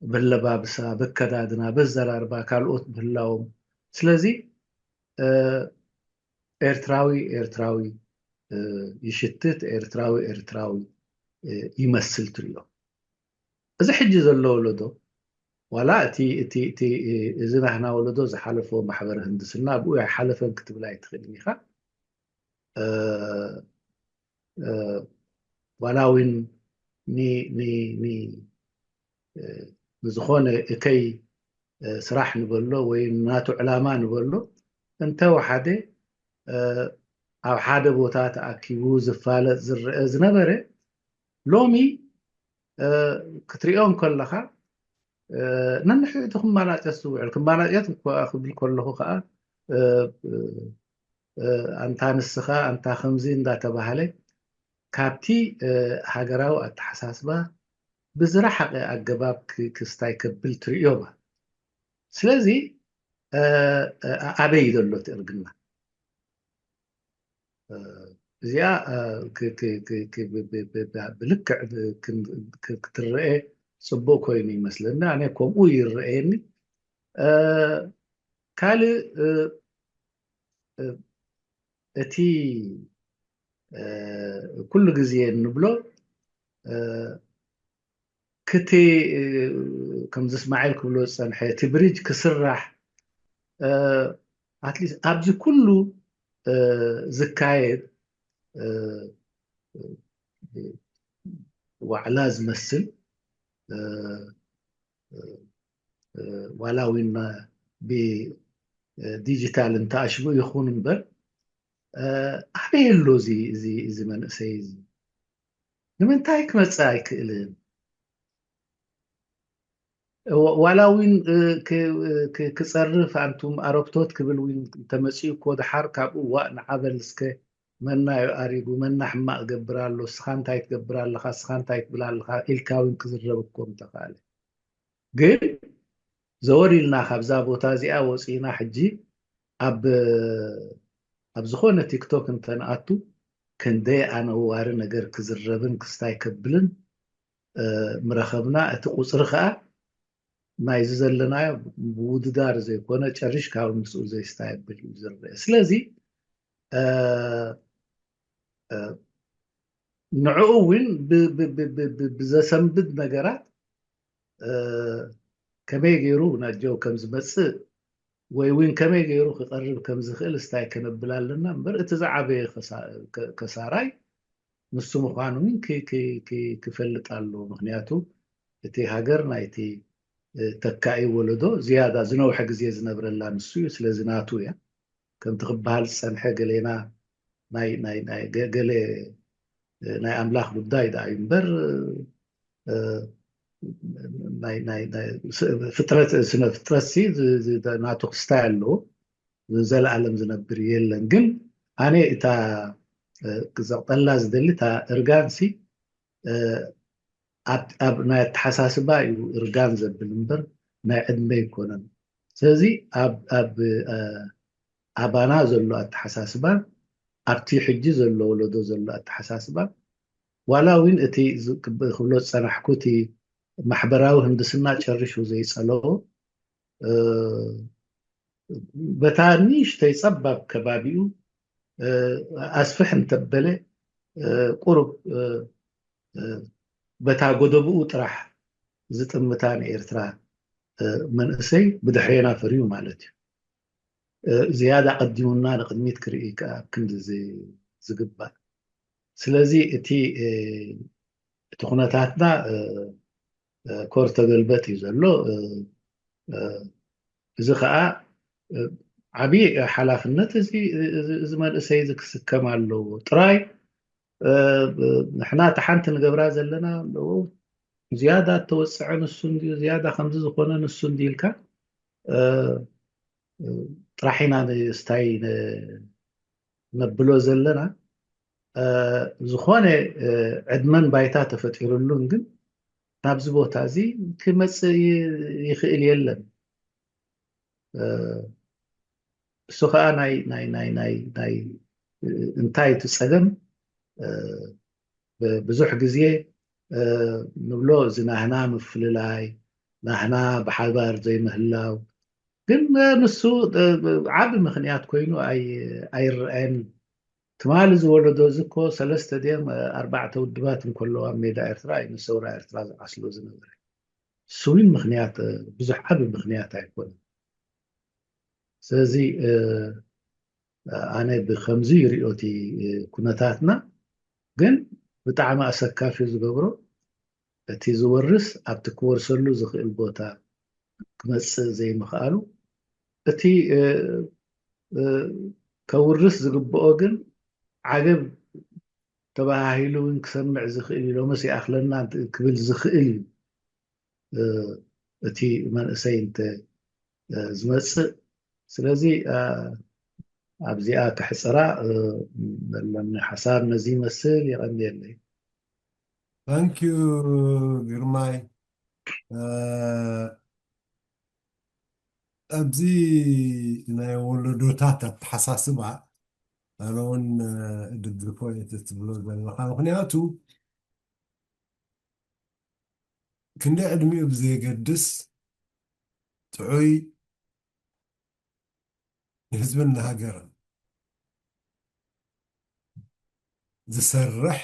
በለባብሳ በከዳድና በዘራርባ ካልኦት ምህላዎም ስለዚ ኤርትራዊ ኤርትራዊ ይሽትት ኤርትራዊ ኤርትራዊ ይመስል ትሪኦ። እዚ ሕጂ ዘሎ ወለዶ ዋላ እቲ እቲ እቲ እዚ ናህና ወለዶ ዝሓለፎ ማሕበረ ህንድስና ብኡ ኣይሓለፈን ክትብል ኣይትኽእልን ኢኻ። ዋላ እውን ንዝኾነ እከይ ስራሕ ንበሎ ወይ ናቱ ዕላማ ንበሎ እንተወሓደ ኣብ ሓደ ቦታ ተኣኪቡ ዝፋለጥ ዝረአ ዝነበረ ሎሚ ክትሪኦ እንከለኻ ነንሕድሕዱ ክመናጨት ዝውዕል ክመናጨት ክብል ከለኹ ከዓ ኣንታ ንስኻ ኣንታ ከምዚ እንዳተባሃለ ካብቲ ሃገራዊ ኣተሓሳስባ ብዝረሓቐ ኣገባብ ክስታይ ከብል ትርእዮ ማለት። ስለዚ ኣበይ ዘሎ እቲ እርግና? እዚኣ ብልክዕ ክትረአ ፅቡቅ ኮይኑ ይመስለኒ። ኣነ ከምኡ ይረአየኒ። ካልእ እቲ ኩሉ ግዜ እንብሎ ክቲ ከምዚ እስማዒል ክብሎ ዝፀንሐ እቲ ብሪጅ ክስራሕ ኣትሊስት ኣብዚ ኩሉ ዝካየድ ዋዕላ ዝመስል ዋላ እውን ብዲጂታል እንተኣሽቡ ይኹን እምበር ኣበይ ኣሎ እዚ መንእሰይ እዚ? ንምንታይ ክመፅእ ኣይክእልን? ዋላ እውን ክፀርፍ ኣንቱም ኣረግቶት ክብል እውን እንተመፂኡ እኮ ድሓር ካብኡ ዋእ ንዓ በል እስከ መና እዩ ኣሪጉ፣ መና ሕማቕ ገብር ኣሎ፣ እስኻ እንታይ ትገብር ኣለኻ፣ እስኻ እንታይ ትብል ኣለኻ ኢልካ እውን ክዝረብ እኮ ምተኻእለ። ግን ዘወር ኢልና ካብዛ ቦታ እዚኣ ወፂእና ሕጂ ኣብ ኣብ ዝኾነ ቲክቶክ እንተንኣቱ ክንደይ ኣነዋሪ ነገር ክዝረብን ክስታይ ከብልን ምረኸብና። እቲ ቁፅሪ ከዓ ናይዚ ዘለናዮ ብውድዳር ዘይኮነ ጨሪሽ ካብ ምስኡ ዘይስታይ ብል እዩ ዝረአ። ስለዚ ንዕኡ እውን ብዘሰንብድ ነገራት ከመይ ገይሩ ናጀው ከም ዝመፅእ ወይ እውን ከመይ ገይሩ ክቐርብ ከም ዝኽእል ስታይ ከነብል ኣለና እምበር እቲ ዝዓበየ ከሳራይ ንሱ ምዃኑ እውን ክፈልጥ ኣለዎ። ምክንያቱ እቲ ሃገር ናይቲ ተካኢ ወለዶ ዝያዳ ዝነውሐ ግዜ ዝነብረላ ንሱ እዩ። ስለዚ ናቱ እያ። ከምቲ ክበሃል ዝፀንሐ ገሌና ናይ ናይ ናይ ገ- ገሌ ናይ ኣምላኽ ጉዳይ ደኣ እዩ እምበር ናይ ናይ ናይ ስ- ፍጥረት ስነ ፍጥረት ሲ ዝ- ዝ- ናቱ ክስታይ ኣለዎ። ንዘለኣለም ዝነብር የለን። ግን ኣነ እታ ክዘቕጠላ ዝደሊ እታ እርጋን ሲ ኣብ ናይ ኣተሓሳስባ እዩ እርጋን ዘብል እምበር ናይ ዕድመ ኣይኮነን። ስለዚ ኣብ ኣብ ኣባና ዘሎ ኣተሓሳስባ ኣብቲ ሕጂ ዘሎ ወለዶ ዘሎ ኣተሓሳስባ ዋላ እውን እቲ ክብሎ ዝፀናሕኩ እቲ ማሕበራዊ ህንድስና ጨሪሹ ዘይፀለዎ በታ ንእሽተይ ፀባብ ከባቢኡ ኣስፍሕ እንተበለ ቁሩብ በታ ጎደብኡ ጥራሕ ዝጥምታ ንኤርትራ መንእሰይ ብድሕሬና ፈርዩ ማለት እዩ። ዝያዳ ቀዲሙና ንቕድሚት ክርኢ ከኣ ኣብ ክንዲ ዝግባእ። ስለዚ እቲ እቲ ኩነታትና ኮር ተገልበጥ እዩ ዘሎ። እዚ ከዓ ዓብዪ ሓላፍነት እዚ መንእሰይ እዚ ክስከም ኣለዎ። ጥራይ ንሕና እቲ ሓንቲ ንገብራ ዘለና ዝያዳ እተወፅዐ ንሱ እንድዩ፣ ዝያዳ ከምዚ ዝኾነ ንሱ እንድዩ ኢልካ ጥራሕ ኢና ንስታይ ነብሎ ዘለና። ዝኾነ ዕድመን ባይታ ተፈጢሩሉን ግን ናብዚ ቦታ እዚ ክመፅእ ይኽእል የለን። እሱ ከዓ ናይ ናይ ናይ ናይ ናይ እንታይ እቲ ፀገም ብዙሕ ግዜ ንብሎ እዚ ናህና ምፍልላይ ናህና ብሓባር ዘይምህላው ግን ንሱ ዓቢ ምክንያት ኮይኑ ኣይረኣየን። ትማሊ ዝወለዶ እዚ እኮ ሰለስተ ድም ኣርባዕተ ውድባት እንከለዋ ሜዳ ኤርትራ እዩ ንሰውራ ኤርትራ ዝዓስሎ ዝነበረ። ስዊን ምክንያት ብዙሕ ዓቢ ምክንያት ኣይኮነን። ስለዚ ኣነ ብከምዚ ይሪኦ እቲ ኩነታትና ግን ብጣዕሚ ኣሰካፊ ዝገብሮ እቲ ዝወርስ ኣብቲ ክወርሰሉ ዝኽእል ቦታ ክመፅእ ዘይምኽኣሉ እቲ ከውርስ ዝግብኦ ግን ዓገብ ተባሃሂሉ እውን ክሰምዕ ዝኽእል እዩ። ሎምስ ይኣኽለና ክብል ዝኽእል እዩ እቲ መንእሰይ እንተ ዝመፅእ። ስለዚ ኣብዚኣ ክሕፅራ፣ እ፣ ዘለኒ ሓሳብ ነዚ ይመስል። የቐንየለይ። Thank you ግርማይ። እ፣ ኣብዚ ናይ ወለዶታት ኣተሓሳስባ ኣነ እውን፣ እ፣ እድግፎ እየ እቲ ትብሎ ዘለኻ። ምኽንያቱ ክንደይ ዕድሚኡ ብዘየገድስ ጥዑይ ንህዝብን ንሃገርን ዝሰርሕ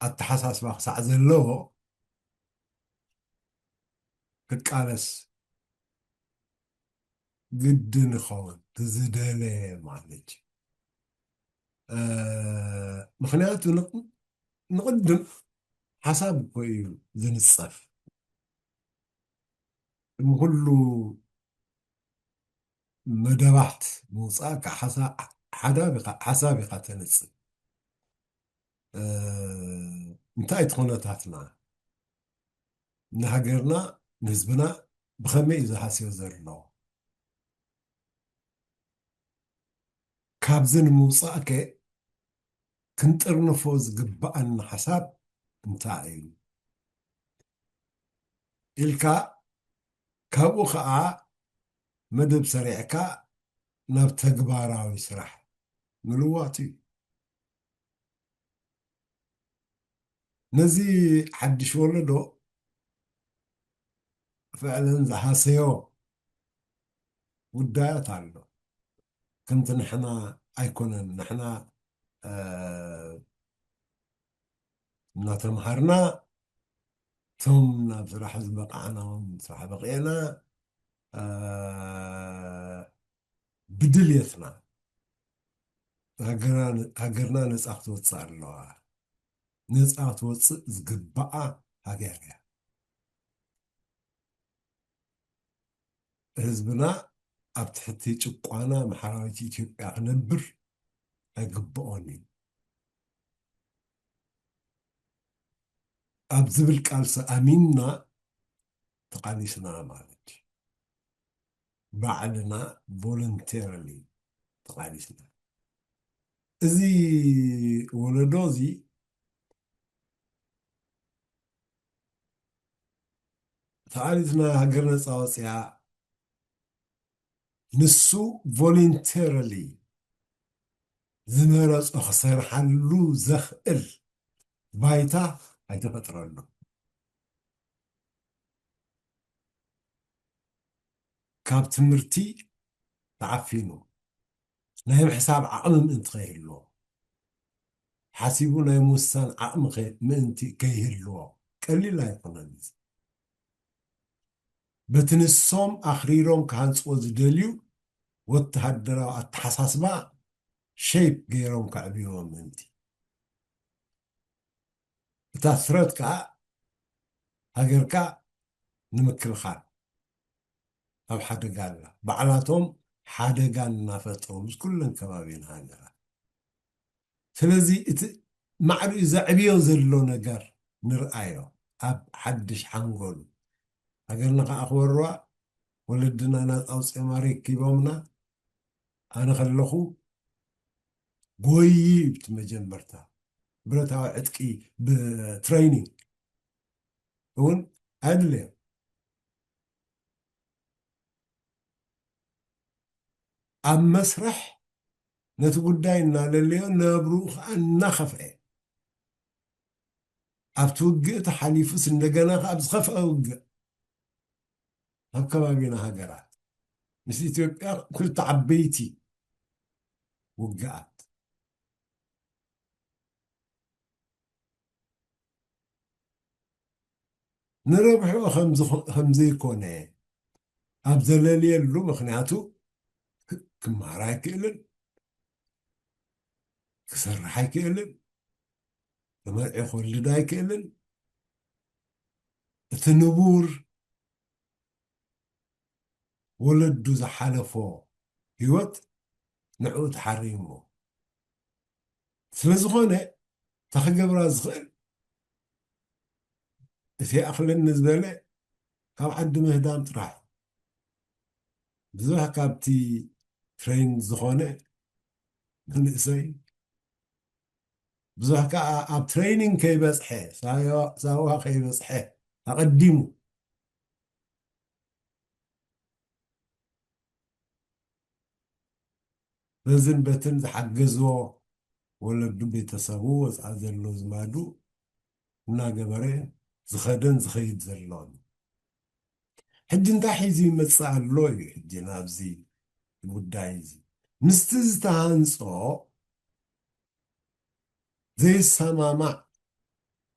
ኣተሓሳስባ ክሳዕ ዘለዎ ክቃለስ ግድን ይኸውን፣ ዝደለየ ማለት እዩ። እ፣ ምኽንያቱ ንቕ-፣ ንቕድም ሓሳብ እኮ እዩ ዝንጸፍ። ቅድሚ ኩሉ መደባት ምውጻእካ ሓሳ-፣ ሓዳብ ኢኻ፣ ሓሳብ ኢኻ ተንጽፍ። እ፣ እንታይ እቲ ኩነታትና ንሃገርና ንህዝብና ብኸመይ እዩ ዝሃስዮ ዘሎ? ካብዚ ንምውጻእ ከ ክንጥርንፎ ዝግብኣና ሓሳብ እንታይ እዩ? ኢልካ ካብኡ ኸኣ መደብ ሰሪዕካ ናብ ተግባራዊ ስራሕ ምልዋጥ እዩ። ነዚ ሓድሽ ወለዶ ፍዕለን ዝሃሰዮ ጉዳያት ኣሎ። ከምቲ ንሕና ኣይኮነን፣ ንሕና፣ እ፣ እናተምሃርና፣ እቶም ናብ ስራሕ ዝበቃዕና እውን ስራሕ በቂዕና፣ እ፣ ብድልየትና ሃገርና፣ ሃገርና ነፃ ክትወፅእ ኣለዋ። ነፃ ክትወፅእ ዝግብኣ ሃገር እያ። ህዝብና ኣብ ትሕቲ ጭቋና ማሕበራዊት ኢትዮጵያ ክነብር ኣይግብኦን እዩ። ኣብ ዝብል ቃልሲ ኣሚንና ተቓሊስና ማለት እዩ። ባዕልና ቮለንቴርሊ ተቓሊስና። እዚ ወለዶ እዚ ተቓሊስና ሃገር ነፃ ወፅያ፣ ንሱ ቮለንቴርሊ ዝመረጾ ክሰርሓሉ ዘኽእል ባይታ ኣይተፈጥረሉ። ካብ ትምህርቲ ተዓፊኑ ናይ ምሕሳብ ዓቕሚ ምእንቲ ከይህልዎ፣ ሓሲቡ ናይ ምውሳን ዓቕሚ ከ-፣ ምእንቲ ከይህልዎ፣ ቀሊል ኣይኮነን። በቲ ንሶም ኣኽሪሮም ክሃንፅዎ ዝደልዩ ወተሃደራዊ ኣተሓሳስባ ሸይፕ ገይሮም ከዕብይዎ ምእንቲ። እታ ስረት ከዓ ሃገርካ ንምክልኻል ኣብ ሓደጋ ኣላ። ባዕላቶም ሓደጋ እናፈጠሩ ምስ ኩለን ከባቢን ሃገራት። ስለዚ እቲ ማዕሪኡ ዘዕብዮ ዘሎ ነገር ንርኣዮ ኣብ ሓድሽ ሓንጎሉ። ሃገርና ከዓ ክወርዋ ወለድና ናፃ ኣውፅኦም ኣረኪቦምና። ኣነ ከለኹ ጎይ እቲ መጀመርታ ብረታዊ ዕጥቂ ብትሬኒንግ እውን ኣድልዮ ኣብ መስርሕ ነቲ ጉዳይ እናለለዮ ነብሩ ከዓ እናኸፍአ ኣብቲ ውግእ ተሓሊፉስ እንደገና ከዓ ኣብ ዝኸፍአ ውግእ ኣብ ከባቢና ሃገራት ምስ ኢትዮጵያ ክልተ ዓበይቲ ውግኣት ንረብሕኡ ከም ዝኹ-፣ ከም ዘይኮነ ኣብ ዘለልየሉ ምኽንያቱ ክ-፣ ክመሃር ኣይክእልን፣ ክሰርሕ ኣይክእልን፣ ተመርዒ ክወልድ ኣይክእልን። እቲ ንቡር ወለዱ ዝሓለፎ ህይወት ንዕኡ ተሓሪሞ። ስለ ዝኾነ እታ ክገብራ ዝኽእል እቲ ይኣኽለኒ ዝበለ ካብ ዓዲ ምህዳም ጥራሕ። ብዙሕ ካብቲ ትሬን ዝኾነ መንእሰይ ብዙሕ ከዓ ኣብ ትሬኒንግ ከይበፅሐ፣ ሳዋ ከይበፅሐ ኣቐዲሙ በዝን በትን ዝሓገዝዎ ወለዱ፣ ቤተሰቡ፣ ወፃ ዘሎ ዝማዱ እናገበረ ዝኸደን ዝኸይድ ዘሎን። ሕጂ እንታይ ሒዙ ይመፅእ ኣሎ እዩ ሕጂ ናብዚ ጉዳይ እዚ። ምስቲ ዝተሃንፆ ዘይሰማማዕ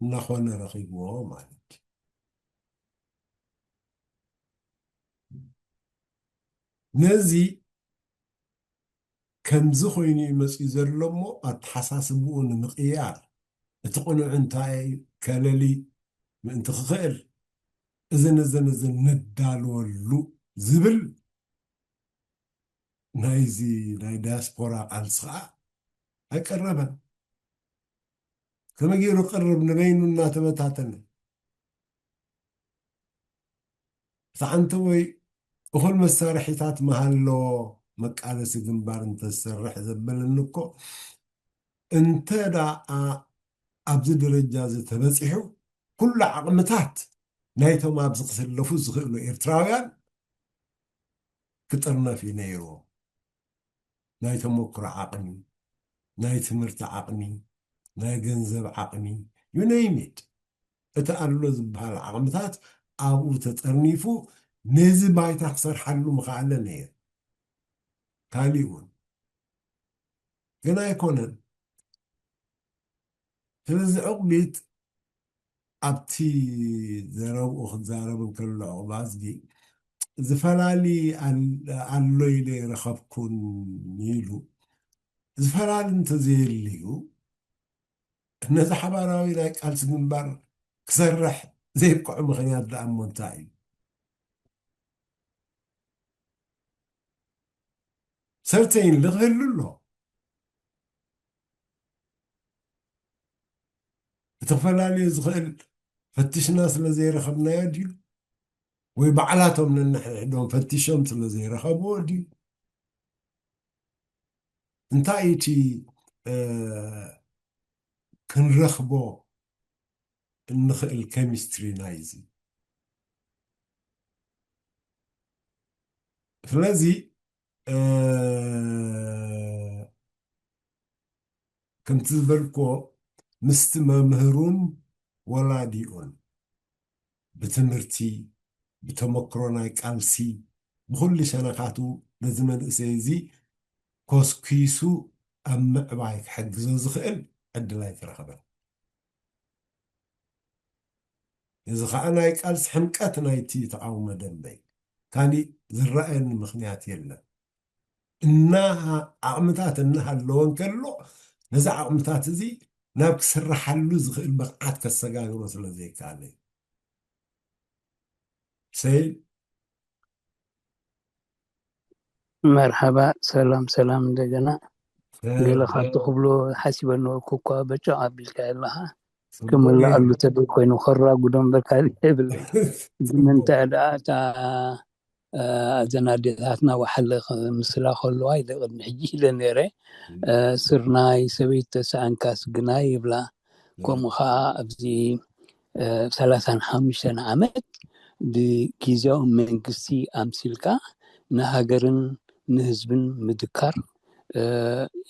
እናኾነ ረኺብዎ ማለት እዩ። ነዚ ከምዚ ኮይኑ እዩ መፅኡ ዘሎ እሞ ኣተሓሳስብኡ ንምቕያር እቲ ቅኑዕ እንታይ እዩ ከለሊ ምእንቲ ክኽእል እዝን እዝን እዝን ነዳልወሉ ዝብል ናይዚ ናይ ዳያስፖራ ቃልሲ ከዓ ኣይቀረበን። ከመይ ገይሩ ቅርብ ንበይኑ እናተበታተነ ተዓንተ ወይ እኹል መሳርሒታት መሃሎ መቃለሲ ግንባር እንተዝሰርሕ ዘበለኒ እኮ እንተ ደኣ ኣብዚ ደረጃ እዚ ተበፂሑ ኩሉ ዓቕምታት ናይቶም ኣብዚ ክስለፉ ዝኽእሉ ኤርትራውያን ክጥርነፍ እዩ ነይርዎ። ናይ ተመክሮ ዓቕሚ፣ ናይ ትምህርቲ ዓቕሚ፣ ናይ ገንዘብ ዓቕሚ፣ you name it። እቲ ኣሎ ዝበሃል ዓቕምታት ኣብኡ ተጠርኒፉ ነዚ ባይታ ክሰርሓሉ ምኽኣለ ነይሩ። ካሊእ እውን ግን ኣይኮነን። ስለዚ ዕቑቢት ኣብቲ ዘረብኡ ክዛረብ እንከሎ ዕቑባዝጊ ዝፈላሊ ኣል- ኣሎ ኢለ ይረኸብኩን ኢሉ ዝፈላሊ እንተዘየልዩ ነዚ ሓባራዊ ናይ ቃልሲ ግንባር ክሰርሕ ዘይብቅዑ ምኽንያት ደኣ እሞ እንታይ እዩ? ሰርተይን ክህሉ ኣሎ። እቲ ክፈላለዩ ዝኽእል ፈቲሽና ስለ ዘይረኸብናዮ ድዩ? ወይ ባዕላቶም ነንሕድሕዶም ፈቲሾም ስለ ዘይረኸብዎ ድዩ? እንታይ እቲ ክንረኽቦ እንኽእል ኬሚስትሪ ናይዚ? ስለዚ ከምቲ ዝበልክዎ ምስቲ መምህሩን ወላዲኡን ብትምህርቲ ብተመክሮ ናይ ቃልሲ ብኩሉ ሸነኻቱ ነዚ መንእሰይ እዚ ኮስኪሱ ኣብ ምዕባይ ክሕግዞ ዝኽእል ዕድል ኣይተረኸበን። እዚ ከዓ ናይ ቃልሲ ሕምቀት ናይቲ ተቃውሞ ደንበ እዩ። ካሊእ ዝረኣየኒ ምኽንያት የለን። እና ዓቕምታት እናሃለወ እንከሎ ነዚ ዓቕምታት እዚ ናብ ክስርሓሉ ዝኽእል ብቕዓት ከሰጋግሮ ስለ ዘይከኣለ እዩ። ሰይ መርሓባ፣ ሰላም ሰላም። እንደገና ገለ ካብቲ ክብሎ ሓሲበ ነበርኩ እኳ በጨቕ ኣቢልካ ኣለኻ። ክምልኣሉ ተደይ ኮይኑ ከራጉዶ እምበር ካልእ የብለይ። ግን እንታይ ደኣ እታ ኣዘን ኣዴታትና ዋሕለ ምስላ ከለዋ ኢለ ቅድሚ ሕጂ ኢለ ነይረ። ስርናይ ሰበይቲ ተሰኣንካስ ግናይ ይብላ። ከምኡ ከዓ ኣብዚ ሰላሳን ሓሙሽተን ዓመት ብግዜያዊ መንግስቲ ኣምሲልካ ንሃገርን ንህዝብን ምድካር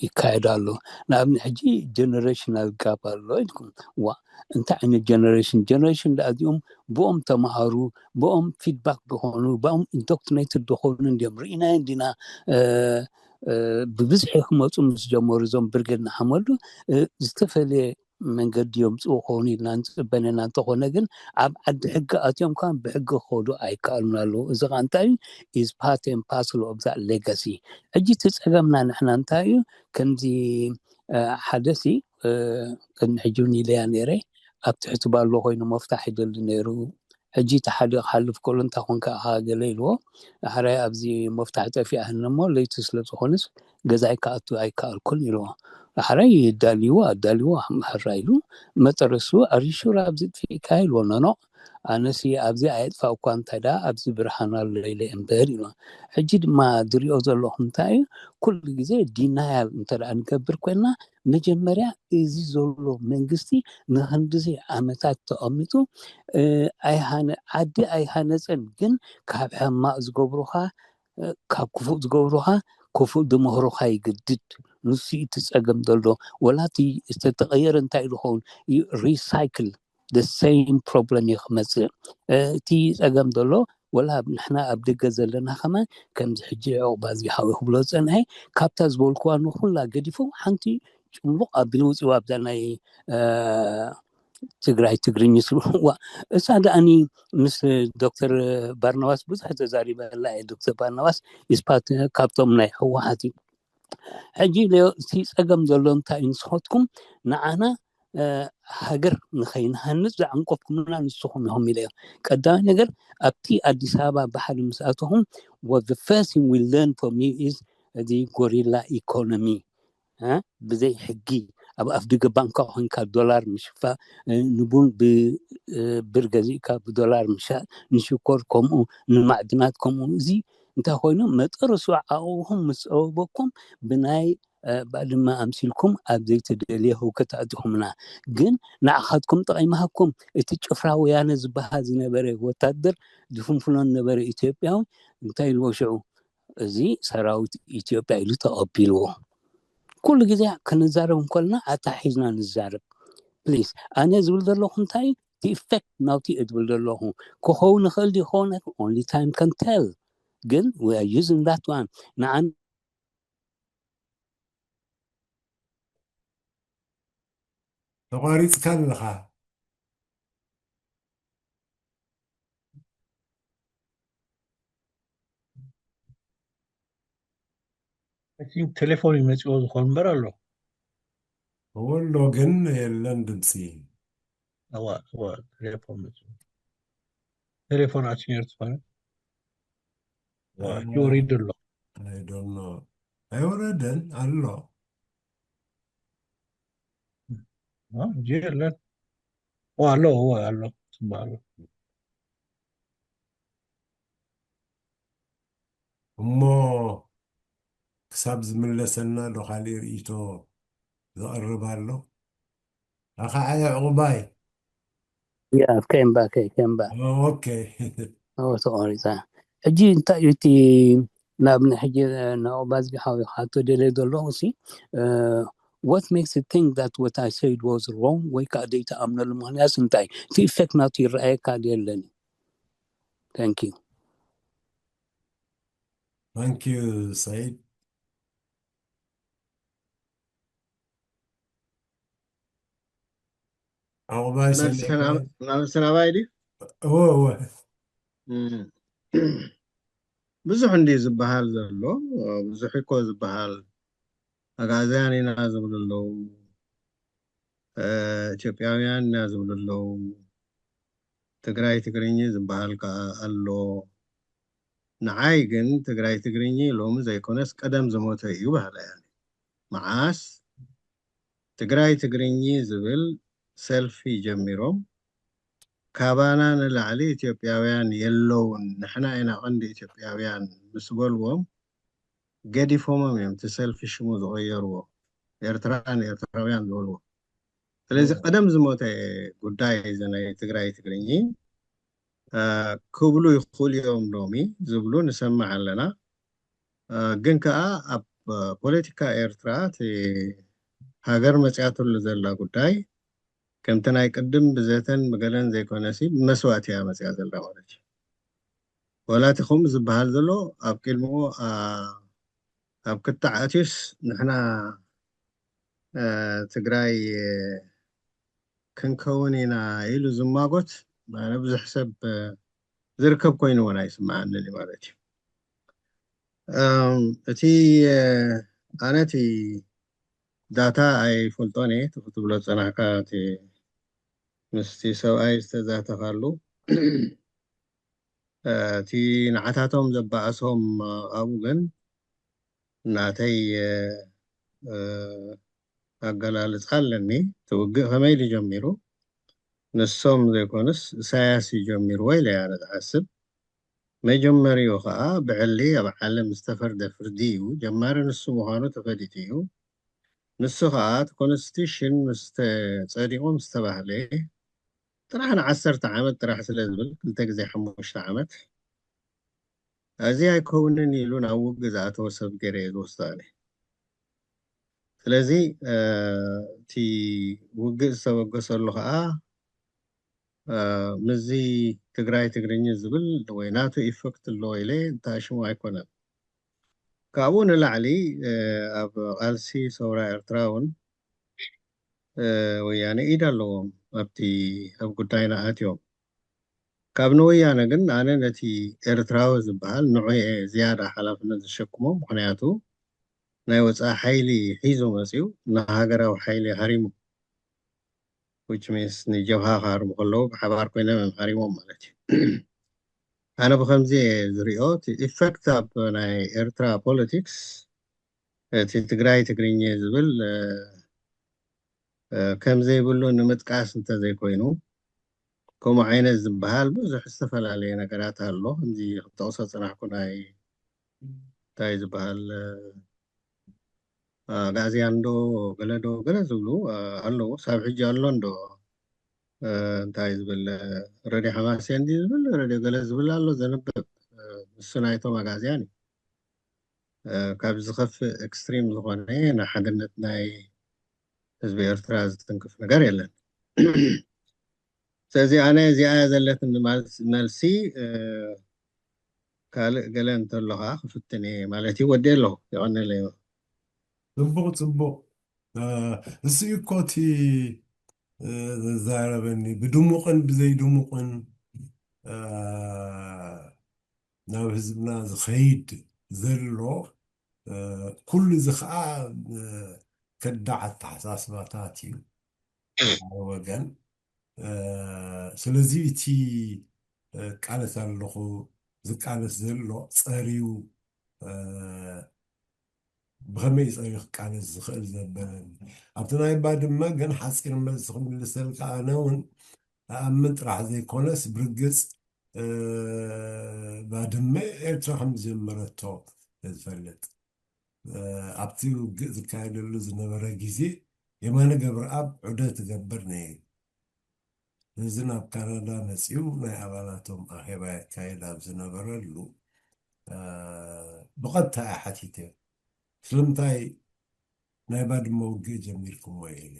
ይካየድ ኣሎ። ንኣብነት ሕጂ ጀነሬሽናል ጋፕ ኣሎ ኢልኩም። ዋ እንታይ ዓይነት ጀነሬሽን? ጀነሬሽን ደኣ እዚኦም ብኦም ተምሃሩ፣ ብኦም ፊድባክ ዝኾኑ፣ ብኦም ኢንዶክትሪኔትድ ዝኾኑ እንዲዮም። ርኢናዮ እንዲና ብብዝሒ ክመፁ ምስ ጀመሩ እዞም ብርጌድ ንሓመዱ ዝተፈለየ መንገዲ የምፅኡ ክኾኑ ኢልና ንፅበ ነና። እንተኾነ ግን ኣብ ዓዲ ሕጊ ኣትዮም ከዓ ብሕጊ ክኸዱ ኣይከኣሉን ኣለዉ። እዚ ከዓ እንታይ እዩ? Is part and parcel of that legacy። ሕጂ እቲ ፀገምና ንሕና እንታይ እዩ? ከምዚ ሓደ ሲ ቅድሚ ሕጂ እውን ኢለያ ነይረ፣ ኣብ ትሕቲ ባሎ ኮይኑ መፍታሕ ይደሊ ነይሩ። ሕጂ እቲ ሓደ ክሓልፍ ከሎ እንታይ ኮንካ ኢኻ ገለ ኢልዎ። ዳሕራይ ኣብዚ መፍታሕ ጠፊኣህኒ እሞ ለይቲ ስለ ዝኾነስ ገዛይ ክኣቱ ኣይከኣልኩን ኢልዎ። ዳሕራይ ኣዳልይዎ ኣዳልይዎ ሕራ ኢሉ መጠረሱ ኣሪሹር ኣብዚ ጥፊእካ ኢልዎ። ኖኖ ኣነሲ ኣብዚ ኣየጥፋእኳ እንታይ ደኣ ኣብዚ ብርሃን ኣሎ ኢለ እምበር ኢሉ። ሕጂ ድማ ዝሪኦ ዘለኹ እንታይ እዩ? ኩሉ ግዜ ዲናያል እንተ ደኣ ንገብር ኮይንና፣ መጀመርያ እዚ ዘሎ መንግስቲ ንክንድዚ ዓመታት ተቐሚጡ፣ እ፣ ኣይሃነ-፣ ዓዲ ኣይሃነፀን፣ ግን ካብ ሕማቕ ዝገብሩኻ፣ እ፣ ካብ ክፉእ ዝገብሩኻ፣ ክፉእ ዝምህሩኻ ይግድድ። ንሱ እዩ እቲ ፀገም ዘሎ። ወላ እቲ ዝተተቐየረ እንታይ ዝኸውን እዩ? ሪሳይክል፣ the same problem እዩ ክመፅእ። እ፣ እቲ ፀገም ዘሎ፣ ወላ ኣብ፣ ንሕና ኣብ ደገ ዘለና ከማን ከምዚ ሕጂ ዕቑባ እዚ ሓዊ ክብሎ ዝፀንሐ፣ ካብታ ዝበልኩዋ ንኩላ ገዲፉ ሓንቲ ጭምሉቕ ኣቢሉ ውፅዋ ኣብዛ ናይ፣ እ፣ ትግራይ ትግርኝ ስዋ። እሳ ደኣኒ ምስ ዶክተር ባርናባስ ብዙሕ ተዛሪበላ እየ። ዶክተር ባርናባስ ኢስፓት ካብቶም ናይ ህወሓት እዩ። ሕጂ ኢለዮ፣ እቲ ፀገም ዘሎ እንታይ እዩ? ንስኻትኩም ንዓና፣ እ፣ ሃገር ንኸይንሃንፅ ዝዓንቀፍኩምና ንስኹም ኢኹም ኢለዮ። ቀዳማይ ነገር፣ ኣብቲ ኣዲስ ኣበባ ባሕሪ ምስ ኣተኹም፣ what the first thing we learn from you is እዚ ጎሪላ ኢኮኖሚ፣ እ፣ ብዘይ ሕጊ ኣብ ኣፍደገ ባንካ ኮይንካ ዶላር ምሽፋ፣ እ፣ ንቡን ብ-፣ እ፣ ብር ገዚእካ ብዶላር ምሻጥ፣ ንሽኮር ከምኡ፣ ንማዕድናት ከምኡ። እዚ እንታይ ኮይኑ? መጠረሱ ዓቕብኹም ምስ ጸበበኩም ብናይ፣ እ፣ ባድመ ኣምሲልኩም ኣብ ዘይተደልየ ህውከት ኣእቲኹምና። ግን ንዓኻትኩም ጠቒምሃኩም፣ እቲ ጭፍራ ወያነ ዝበሃል ዝነበረ ወታደር ዝፍንፍኖ ዝነበረ ኢትዮጵያዊ እንታይ ኢልዎ ሽዑ? እዚ ሰራዊት ኢትዮጵያ ኢሉ ተቐቢልዎ። ኩሉ ግዜ ክንዛረብ እንከለና ኣታሒዝና ንዛረብ። ፕሊዝ፣ ኣነ ዝብል ዘለኹ እንታይ እዩ? እቲ ኢፌክት ናውቲ እየ ዝብል ዘለኹ። ክኸውን ይኽእል ድዩ ይኸውን ኣይክእል? Only time can tell። ግን we are using that one። ንዓና ተቋሪፅካ ኣለኻ። I think ቴሌፎን ይመፅዎ ዝኾን እምበር ኣሎ። እወ ኣሎ ግን የለን ድምፂ። እዋ፣ እዋ፣ ቴሌፎን መፅዎ። ቴሌፎን ኣስሚር ዝኾነ። እዋ፣ አ፣ ሕጂ ወሪዱ ኣሎ። I don't know። ኣይወረደን ኣሎ። አ፣ ሕጂ የለን። እዋ፣ ኣሎ፣ እዋ፣ ኣሎ። ጽቡቅ ኣሎ። እሞ ክሳብ ዝምለሰና ዶ ካሊእ ርእይቶ ዘቕርብ ኣሎ? ኣኸዓ ዕቑባይ። Yeah, came back, came back. ኦኬ። ኦ፣ ተቋሪፃ። ሕጂ እንታይ እዩ እቲ ናብ ናይ ሕጂ ንዕቑባ እዚ ሓዊ ክሓቶ ደልየ ዘለኹ ሲ፣ እ፣ what makes you think that what I said was wrong ወይ ከዓ ዘይተኣምነሉ ምኽንያት እንታይ? እቲ ኢፌክት ናቱ ይረኣየካ ድዩ የለን? Thank you። Thank you ሰይድ። ዕቑባይ ናብ ሰሚዕካ? ሰና-፣ ናብ ሰናባይ ድዩ? እወ እወ። እም። ብዙሕ እንዲ ዝበሃል ዘሎ፣ ብዙሕ እኮ ዝበሃል። ኣግኣዝያን ኢና ዝብሉ ኣለዉ፣ እ፣ ኢትዮጵያውያን ኢና ዝብሉ ኣለዉ፣ ትግራይ ትግርኚ ዝበሃል ከኣ ኣሎ። ንዓይ ግን ትግራይ ትግርኚ ሎሚ ዘይኮነስ ቀደም ዝሞተ እዩ በሃላይ እየ። መዓስ ትግራይ ትግርኚ ዝብል ሰልፊ ጀሚሮም፣ ካባና ንላዕሊ ኢትዮጵያውያን የለውን፣ ንሕና ኢና ቀንዲ ኢትዮጵያውያን ምስ በልዎም፣ ገዲፎሞም እዮም እቲ ሰልፊ ሽሙ ዝቐየርዎ፣ ኤርትራ ንኤርትራውያን ዝበልዎ። ስለዚ እወ። ቀደም ዝሞተ ጉዳይ እዚ ናይ ትግራይ ትግርኚ፣ እ፣ ክብሉ ይኽእሉ እዮም ሎሚ ዝብሉ ንሰምዕ ኣለና። እ፣ ግን ከኣ ኣብ ፖለቲካ ኤርትራ እቲ ሃገር መጽያትሉ ዘላ ጉዳይ ከምቲ ናይ ቅድም ብዘተን ብገለን ዘይኮነሲ ብመስዋእቲ እያ መጽያ ዘላ ማለት እዩ። ወላ እቲ ከምኡ ዝበሃል ዘሎ ኣብ ቅድሚኡ፣ ኣ፣ ኣብ ክትዕ ኣትዩስ ንሕና፣ እ፣ ትግራይ፣ እ፣ ክንከውን ኢና ኢሉ ዝማጎት ኣነ ብዙሕ ሰብ፣ እ፣ ዝርከብ ኮይኑ እውን ኣይስምዓንን እዩ ማለት እዩ። እም፣ እቲ፣ እ፣ ኣነ እቲ ዳታ ኣይፈልጦን እየ፣ እቲ ክትብሎ ዝጸናሕካ እቲ ምስቲ ሰብኣይ ዝተዛተኻሉ፣ እ፣ እቲ ንዓታቶም ዘባእሶም፣ እ፣ ኣብኡ ግን ናተይ፣ እ፣ እ፣ ኣገላልጻ ኣለኒ። እቲ ውግእ ከመይ ኢሉ ጀሚሩ? ንሶም ዘይኮኑስ ኢሳያስ እዩ ጀሚርዎ ኢለ እያ ኣነ ዝሓስብ። መጀመሪኡ ከዓ ብዕሊ ኣብ ዓለም ዝተፈርደ ፍርዲ እዩ። ጀማሪ ንሱ ምዃኑ ተፈሊጡ እዩ። ንሱ ከዓ እቲ ኮንስቲቱሽን ምስ ተፀዲቑ ምስ ተባህለ ጥራሕ ንዓሰርተ ዓመት ጥራሕ ስለ ዝብል ክልተ ግዜ ሓሙሽተ ዓመት እዚ ኣይከውንን ኢሉ ናብ ውግእ ዝኣተወ ሰብ ገይረ እየ ዝወስዶ ኣነ። ስለዚ እቲ ውግእ ዝተበገሰሉ ከዓ ምስዚ ትግራይ ትግርኝ ዝብል ወይ ናቱ ኢፈክት ኣለዎ ኢለ እንተኣሽሙ ኣይኮነን። ካብኡ ንላዕሊ ኣብ ቃልሲ ሰውራ ኤርትራ እውን ወያነ ኢድ ኣለዎም ኣብቲ ኣብ ጉዳይና ኣትዮም። ካብ ንወያነ ግን ኣነ ነቲ ኤርትራዊ ዝበሃል ንዑ እየ ዝያዳ ሓላፍነት ዝሸክሞ። ምኽንያቱ ናይ ወፃኢ ሓይሊ ሒዙ መፅዩ ንሃገራዊ ሓይሊ ሃሪሙ። Which means ንጀብሃ ክሃርሙ ከለዉ ብሓባር ኮይኖም እዮም ሃሪሞም ማለት እዩ። ኣነ ብከምዚ እየ ዝሪኦ። እቲ ኢፈክት ኣብ ናይ ኤርትራ ፖለቲክስ እቲ ትግራይ ትግርኛ ዝብል ከም ዘይብሉ ንምጥቃስ እንተዘይኮይኑ ከምኡ ዓይነት ዝበሃል ብዙሕ ዝተፈላለየ ነገራት ኣሎ። ከምዚ ክጠቕሶ ፅናሕኩ ናይ እንታይ ዝበሃል ኣግኣዝያን ዶ ገለ ዶ ገለ ዝብሉ ኣለዉ። ሳብ ሕጂ ኣሎ እንዶ እንታይ ዝብል ረድዮ ሓማሴን ድዩ ዝብል ረድዮ ገለ ዝብል ኣሎ ዘንብብ ንሱ ናይቶም ኣግኣዝያን እዩ። ካብ ዝኸፍእ ኤክስትሪም ዝኾነ ንሓድነት ናይ ህዝቢ ኤርትራ ዝትንክፍ ነገር የለን። ስለዚ ኣነ እዚኣ ዘለትኒ መልሲ ካልእ ገለ እንተሎ ከዓ ክፍትን እየ ማለት እዩ። ወዲ ኣለኹ የቐነለ እዩ። ጽቡቕ ጽቡቕ። እሱ እኮ እቲ ዘዛረበኒ ብድሙቕን ብዘይድሙቕን ናብ ህዝብና ዝኸይድ ዘሎ ኩሉ እዚ ከዓ ከዳዕ ኣተሓሳስባታት እዩ ሓደ ወገን። ስለዚ እቲ ቃለስ ኣለኹ ዝቃለስ ዘሎ ጸርዩ ብኸመይ እዩ ጸርዩ ክቃለስ ዝኽእል ዘበለኒ ኣብቲ ናይ ባድመ ግን ሓፂር መልሲ ክምልሰልካ ኣነ እውን ኣኣምን ጥራሕ ዘይኮነስ ብርግፅ ባድመ ኤርትራ ከም ዝጀመረቶ ዝፈልጥ ኣብቲ ውግእ ዝካየደሉ ዝነበረ ግዜ የማነ ገብረኣብ ዑደት እገብር ነይሩ። እዚ ናብ ካናዳ መፂኡ ናይ ኣባላቶም ኣኼባ የካየድ ኣብ ዝነበረሉ ብቐጥታ እየ ሓቲተ፣ ስለምንታይ ናይ ባድመ ውግእ ጀሚርኩሞ ኢለ።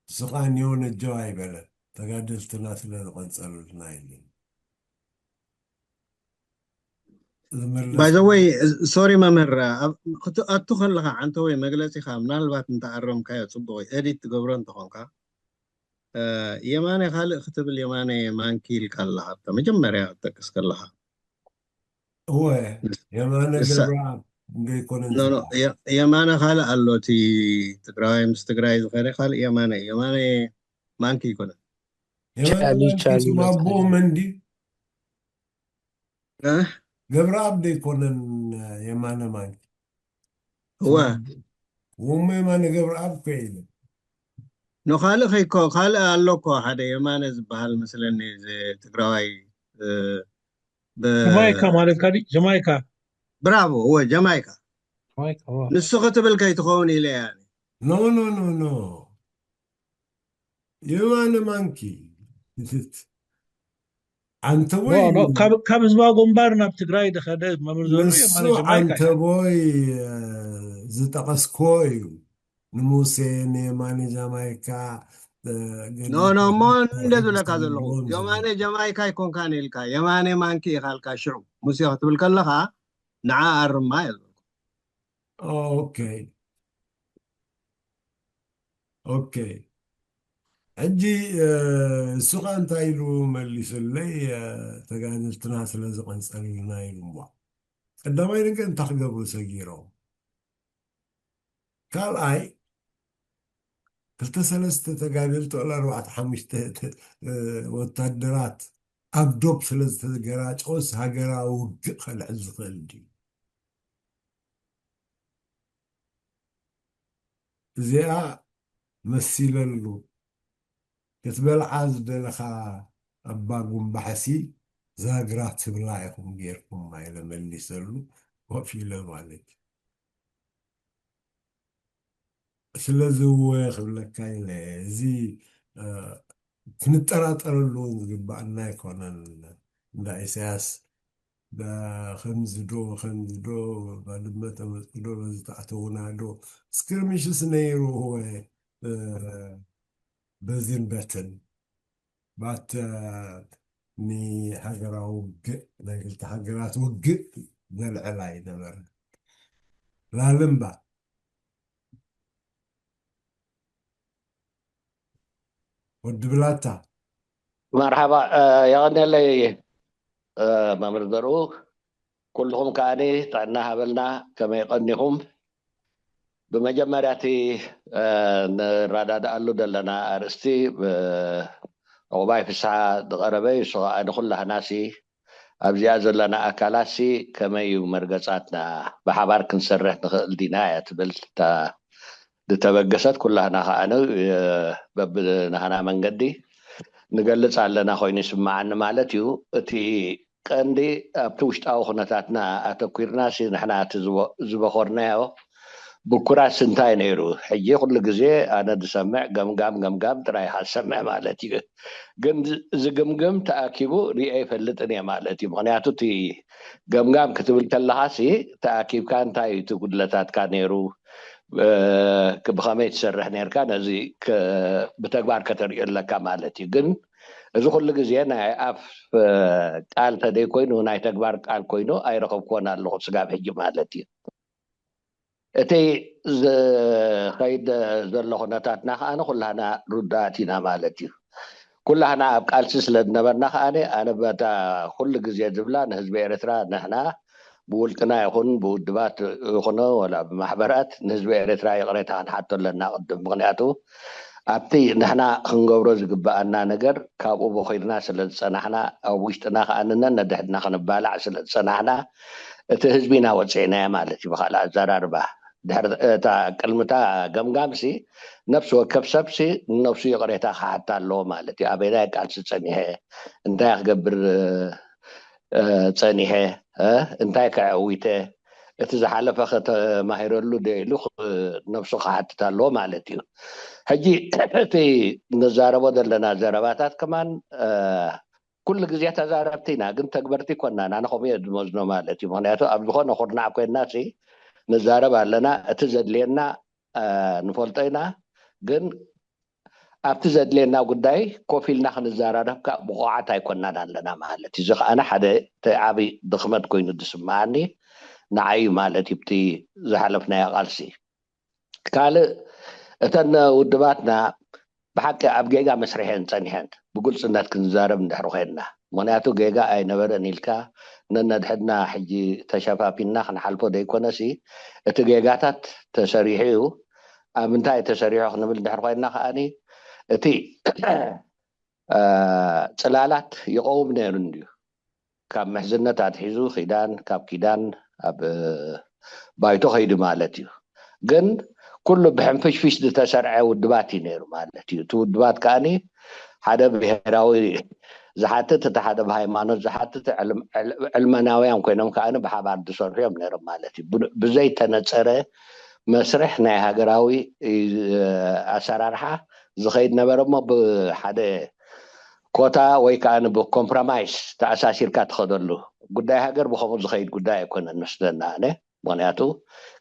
ንሱ ከዓ ኒዮ ነጀው ኣይበለን፣ ተጋደልትና ስለ ዝቐንፀሉልና ኢለ። ባይዘወይ ሶሪ መምህር፣ ክትኣቱ ከለኻ ዓንተወይ መግለፂኻ ምናልባት እንተኣረምካዮ ፅቡቕ እዩ። ኤዲት ትገብሮ እንተኾንካ የማነ ካልእ ክትብል የማነ ማንኪ ኢልካ ኣለኻ ኣብታ መጀመርያ ክትጠቅስ ከለኻ። እወ የማነ ገብረኣብ እንደይኮነ የማነ ካልእ ኣሎ፣ እቲ ትግራዋይ ምስ ትግራይ ዝኸደ ካልእ የማነ የማነ ማንኪ ይኮነ። የማነ ማንኪ ስም ኣቦኡ መን ድዩ? ገብረኣብ ዶ ይኮነን የማነ ማንኪ? እወ ወሞ የማነ ገብረኣብ እኮ ኢለ። ንካልእ ከይኮ ካልእ ኣሎ እኮ ሓደ የማነ ዝበሃል መስለኒ ትግራዋይ። ጀማይካ ማለት ካ ጀማይካ። ብራቮ እወ ጀማይካ። ጀማይካ እወ። ንሱ ክትብል ከይትኸውን ኢለ እያ። ኖ ኖ ኖ ኖ የማነ ማንኪ። ዓንተቦይ ካብ ህዝባዊ ግንባር ናብ ትግራይ ዝኸደ መምህር ዘሩ ንሱ ዓንተቦይ ዝጠቐስኮ እዩ። ንሙሴ ንየማነ ጃማይካ ኖ ኖ እሞ እንደ ዝብለካ ዘለኹ ዮማነ ጀማይካ ይኮንካን ኢልካ የማነ ማንኪ ኢኻልካ ሽዑ ሙሴ ክትብል ከለኻ ንዓ ኣርማ እየ ዝበልኩ። ኦኬ ኦኬ። ሕጂ እሱ ኸ እንታይ ኢሉ መሊሱለይ? ተጋደልትና ስለ ዝቐንጸሉና ኢሉ። እሞ ቀዳማይ ነገር እንታይ ክገብሩ ሰጊሮም? ካልኣይ ክልተ ሰለስተ ተጋደልቲ ወላ ኣርባዕተ ሓሙሽተ ወታደራት ኣብ ዶብ ስለ ዝተገራጨወስ ሃገራዊ ውግእ ከልዕል ዝኽእል ድዩ? እዚኣ መሲለሉ ክትበልዓ ዝደለኻ እባ ጉምባሕሲ ዛግራ ትብላ ኢኹም ጌርኩማ ኢለ መሊሰሉ ኮፍ ኢለ ማለት እዩ። ስለዚ እወ ክብለካ ኢለ እዚ ክንጠራጠረሉ እውን ዝግባኣና ኣይኮነን። እንዳ ኢሳያስ ከምዚ ዶ ከምዚ ዶ ባድመ ተመፅኡ ዶ በዚ ተኣተውና ዶ ስክርሚሽስ ነይሩ እወ በዚን በትን ባት ንሃገራዊ ውግእ ናይ ክልተ ሃገራት ውግእ ዘልዕል ኣይነበረ ላልምባ ወዲ ብላታ መርሓባ የቐንየለይ መምህር ዘርኡ ኩልኹም ከዓኒ ጥዕና ሃበልና ከመይ ቀኒኹም ብመጀመርያ እቲ ንረዳድኣሉ ዘለና ኣርእስቲ ዕቑባይ ፍስሓ ዝቐረበ እዩ እሱ ከዓ ንኩላህናሲ ኣብዚኣ ዘለና ኣካላትሲ ከመይ እዩ መርገፃትና ብሓባር ክንሰርሕ ንኽእል ዲና እያ ትብል እታ ዝተበገሰት ኩላህና ከዓ በብናህና መንገዲ ንገልፅ ኣለና ኮይኑ ይስምዓኒ ማለት እዩ እቲ ቀንዲ ኣብቲ ውሽጣዊ ኩነታትና ኣተኲርና ሲ ንሕና እቲ ዝበኾርናዮ ብኩራት ስንታይ ነይሩ ሕጂ ኩሉ ግዜ ኣነ ዝሰምዕ ገምጋም ገምጋም ጥራይ ኢኻ ዝሰምዕ ማለት እዩ ግን ዝግምግም ተኣኪቡ ሪአ ይፈልጥን እየ ማለት እዩ ምክንያቱ እቲ ገምጋም ክትብል ከለኻ ሲ ተኣኪብካ እንታይ እዩ እቲ ጉድለታትካ ነይሩ ብኸመይ ትሰርሕ ነርካ ነዚ ብተግባር ከተርእዮ ኣለካ ማለት እዩ ግን እዚ ኩሉ ግዜ ናይ ኣፍ ቃል ተደይ ኮይኑ ናይ ተግባር ቃል ኮይኑ ኣይረኸብክዎን ኣለኹ ስጋብ ሕጂ ማለት እዩ እቲ ዝኸይድ ዘሎ ኩነታትና ከዓ ንኩላና ርዳእት ኢና ማለት እዩ ኩላህና ኣብ ቃልሲ ስለ ዝነበርና ከዓ ኣነ በታ ኩሉ ግዜ ዝብላ ንህዝቢ ኤርትራ ንሕና ብውልቅና ይኹን ብውድባት ይኹኖ ወላ ብማሕበራት ንህዝቢ ኤርትራ ይቕሬታ ክንሓቶ ኣለና ቅድም ምክንያቱ ኣብቲ ንሕና ክንገብሮ ዝግበኣና ነገር ካብኡ በኺርና ስለ ዝፀናሕና ኣብ ውሽጥና ከዓ ንነን ነድሕድና ክንባላዕ ስለ ዝፀናሕና እቲ ህዝቢ ኢና ወፅዕናዮ ማለት እዩ ብካልእ ኣዘራርባ ድሕሪ እታ ቅድምታ ገምጋምሲ ነፍሲ ወከፍ ሰብሲ ንነፍሱ ይቕሬታ ክሓታ ኣለዎ ማለት እዩ ኣበይናይ ቃልሲ ፀኒሐ እንታይ ክገብር ፀኒሐ እንታይ ከዐዊተ እቲ ዝሓለፈ ከተማሂረሉ ዶ ኢሉ ነብሱ ክሓትት ኣለዎ ማለት እዩ ሕጂ እቲ ንዛረቦ ዘለና ዘረባታት ከማን ኩሉ ግዜ ተዛረብቲ ኢና ግን ተግበርቲ ኮና ኣነ ከምኡ ዝመዝኖ ማለት እዩ ምክንያቱ ኣብ ዝኾነ ኩርናዕ ኮይና ንዛረብ ኣለና እቲ ዘድልየና ንፈልጦ ኢና ግን ኣብቲ ዘድልየና ጉዳይ ኮፍ ኢልና ክንዘራረብ ከዓ ብቑዓት ኣይኮናን ኣለና ማለት እዩ። እዚ ከዓነ ሓደ እቲ ዓብዪ ድኽመት ኮይኑ ዝስምዓኒ ንዓይ እዩ ማለት እዩ። ብቲ ዝሓለፍናዮ ቃልሲ ካልእ እተን ውድባትና ብሓቂ ኣብ ጌጋ መስርሐን ጸኒሐን ብግልጽነት ክንዛረብ እንድሕር ኮይንና ምክንያቱ ጌጋ ኣይነበረን ኢልካ ነነድሕድና ሕጂ ተሸፋፊንና ክንሓልፎ ዘይኮነሲ እቲ ጌጋታት ተሰሪሑ እዩ ኣብ ምንታይ ተሰሪሑ ክንብል እንድሕር ኮይንና ከዓኒ እቲ ጽላላት ይቀውም ነይሩ እንድዩ ካብ ምሕዝነት ኣትሒዙ ኪዳን ካብ ኪዳን ኣብ ባይቶ ከይዱ ማለት እዩ ግን ኩሉ ብሕንፍሽፍሽ ዝተሰርዐ ውድባት እዩ ነይሩ ማለት እዩ እቲ ውድባት ከዓኒ ሓደ ብሄራዊ ዝሓትት እቲ ሓደ ብሃይማኖት ዝሓትት ዕልመናውያን ኮይኖም ከዓ ብሓባር ዝሰርሑ እዮም ነይሮም ማለት እዩ ብዘይተነፀረ መስርሕ ናይ ሃገራዊ ኣሰራርሓ ዝኸይድ ነበረ እሞ ብሓደ ኮታ ወይ ከዓ ብኮምፕሮማይስ ተኣሳሲርካ ትኸደሉ ጉዳይ ሃገር ብከምኡ ዝኸይድ ጉዳይ ኣይኮነን መስለና ኣነ ምክንያቱ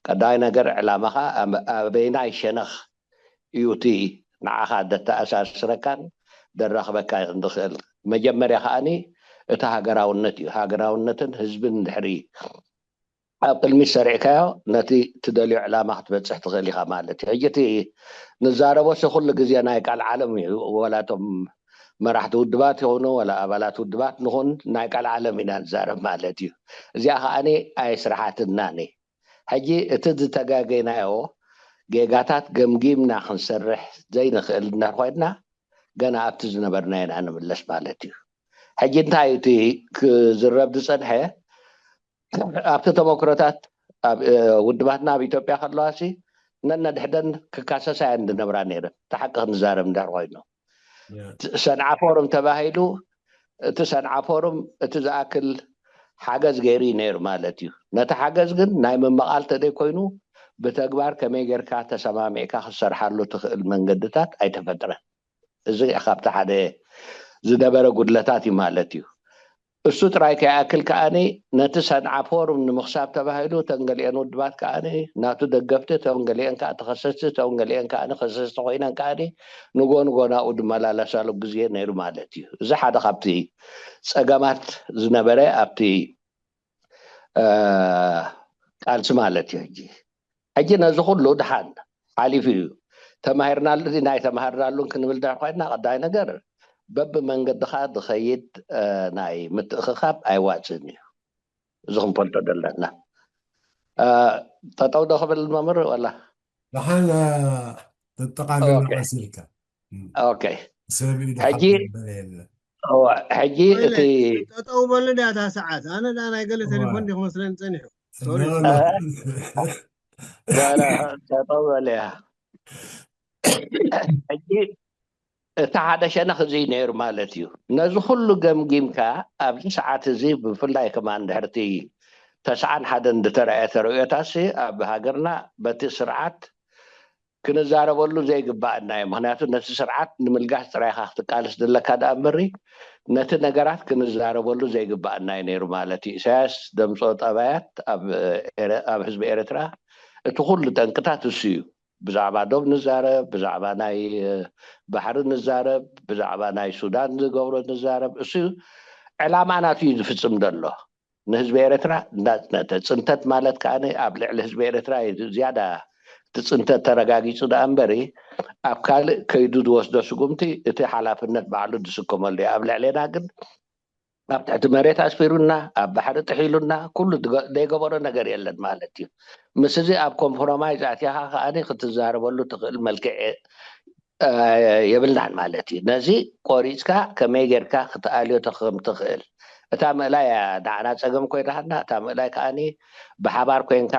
ቀዳይ ነገር ዕላማኻ ኣበይናይ ሸነኽ እዩ እቲ ንዓኻ ደተኣሳስረካን ደራኽበካ ዝኽእል መጀመርያ ከዓኒ እቲ ሃገራውነት እዩ ሃገራውነትን ህዝብን ድሕሪ ኣብ ቅድሚት ሰሪዕካዮ ነቲ ትደልዮ ዕላማ ክትበፅሕ ትኽእል ኢኻ ማለት እዩ ሕጂ እቲ ንዛረቦ ሲ ኩሉ ግዜ ናይ ቃል ዓለም እዩ ወላቶም መራሕቲ ውድባት ይኹኑ ወላ ኣባላት ውድባት ንኹን ናይ ቃል ዓለም ኢና ንዛረብ ማለት እዩ እዚኣ ከዓኒ ኣይስራሓትናኒ ሕጂ እቲ ዝተጋገናዮ ጌጋታት ገምጊምና ክንሰርሕ ዘይንኽእል እንድሕር ኮይንና ገና ኣብቲ ዝነበርና ኢና ንምለስ ማለት እዩ ሕጂ እንታይ እቲ ክዝረብ ዝፀንሐ ኣብቲ ተመክሮታት ውድባትና ኣብ ኢትዮጵያ ከለዋሲ ነነድሕደን ክካሰሳ እየን ዝነብራ ነይረን እቲ ሓቂ ክንዛረብ እንድሕር ኮይኑ ሰንዓ ፎርም ተባሂሉ፣ እቲ ሰንዓ ፎርም እቲ ዝኣክል ሓገዝ ገይሩ እዩ ነይሩ ማለት እዩ። ነቲ ሓገዝ ግን ናይ ምምቓል ተደይ ኮይኑ ብተግባር ከመይ ጌርካ ተሰማሚዕካ ክትሰርሓሉ ትኽእል መንገድታት ኣይተፈጥረን። እዚ ካብቲ ሓደ ዝነበረ ጉድለታት እዩ ማለት እዩ። እሱ ጥራይ ከይኣክል ከዓኒ ነቲ ሰንዓ ፎርም ንምኽሳብ ተባሂሉ እተን ገሊአን ውድባት ከዓኒ ናቱ ደገፍቲ፣ እተን ገሊአን ከዓ ተኸሰስቲ፣ እተን ገሊአን ከዓ ከሰስቲ ኮይነን ከዓኒ ንጎ ንጎ ናብኡ ዝመላለሳሉ ግዜ ነይሩ ማለት እዩ። እዚ ሓደ ካብቲ ፀገማት ዝነበረ ኣብቲ ቃልሲ ማለት እዩ። ሕጂ ሕጂ ነዚ ኩሉ ድሓን ሓሊፉ እዩ። ተማሂርናሉ ናይ ተማሃርናሉን ክንብል ድሕር ኮይና ቀዳይ ነገር በቢ መንገድኻ ዝኸይድ ናይ ምትእኽኻብ ኣይዋፅን እዩ። እዚ ክንፈልጦ ዘለና። ጠጠው ዶ ክብል መምህር ወላ ደሓን ተጠቓልልና መሲልካ ኦኬ ሰብ ኢዱ ሕጂ ሓፍ ዝበለ የለን። እዋ፣ ሕጂ እቲ ጠጠው በሉ ድያ እታ ሰዓት። ኣነ ዳ ናይ ገለ ቴሌፎን ዲኹ መስለኒ ፀኒሑ። ሶሪ። ጠጠው በለ እያ። ሕጂ እቲ ሓደ ሸነኽ እዚ ነይሩ ማለት እዩ። ነዚ ኩሉ ገምጊምካ ኣብዚ ሰዓት እዚ ብፍላይ ከማን ድሕርቲ ተስዓን ሓደን ዝተረኣየ ተርእዮታሲ ኣብ ሃገርና በቲ ስርዓት ክንዛረበሉ ዘይግባኣና እዩ። ምክንያቱ ነቲ ስርዓት ንምልጋስ ጥራይካ ክትቃልስ ድለካ ደኣ እምበሪ ነቲ ነገራት ክንዛረበሉ ዘይግባኣና እዩ ነይሩ ማለት እዩ። ኢሳያስ ደምፆ ጠባያት ኣብ ኤረ- ኣብ ህዝቢ ኤርትራ እቲ ኩሉ ጠንቅታት እሱ እዩ። ብዛዕባ ዶብ ንዛረብ፣ ብዛዕባ ናይ ባሕሪ ንዛረብ፣ ብዛዕባ ናይ ሱዳን ዝገብሮ ንዛረብ። እሱ ዕላማ ናቱ እዩ ዝፍፅም ዘሎ ንህዝቢ ኤርትራ እንዳፅነተ። ፅንተት ማለት ከዓ ኣብ ልዕሊ ህዝቢ ኤርትራ እዩ ዝያዳ እቲ ፅንተት ተረጋጊፁ ደኣ እምበሪ ኣብ ካልእ ከይዱ ዝወስዶ ስጉምቲ እቲ ሓላፍነት ባዕሉ ዝስከመሉ እዩ። ኣብ ልዕሌና ግን ኣብ ትሕቲ መሬት ኣስፊሩና፣ ኣብ ባሕሪ ጥሒሉና፣ ኩሉ ዝገ- ዘይገበሮ ነገር የለን ማለት እዩ። ምስ እዚ ኣብ ኮምፕሮማይዝ ኣትያኻ ከኣ ክትዛረበሉ ትኽእል መልክዕ እ፣ የብልናን ማለት እዩ። ነዚ ቆሪፅካ ከመይ ጌርካ ክትኣልዮ ከም ትኽእል እታ ምእላይ እያ ዳዕና ፀገም ኮይናሃና። እታ ምእላይ ከኣኒ ብሓባር ኮይንካ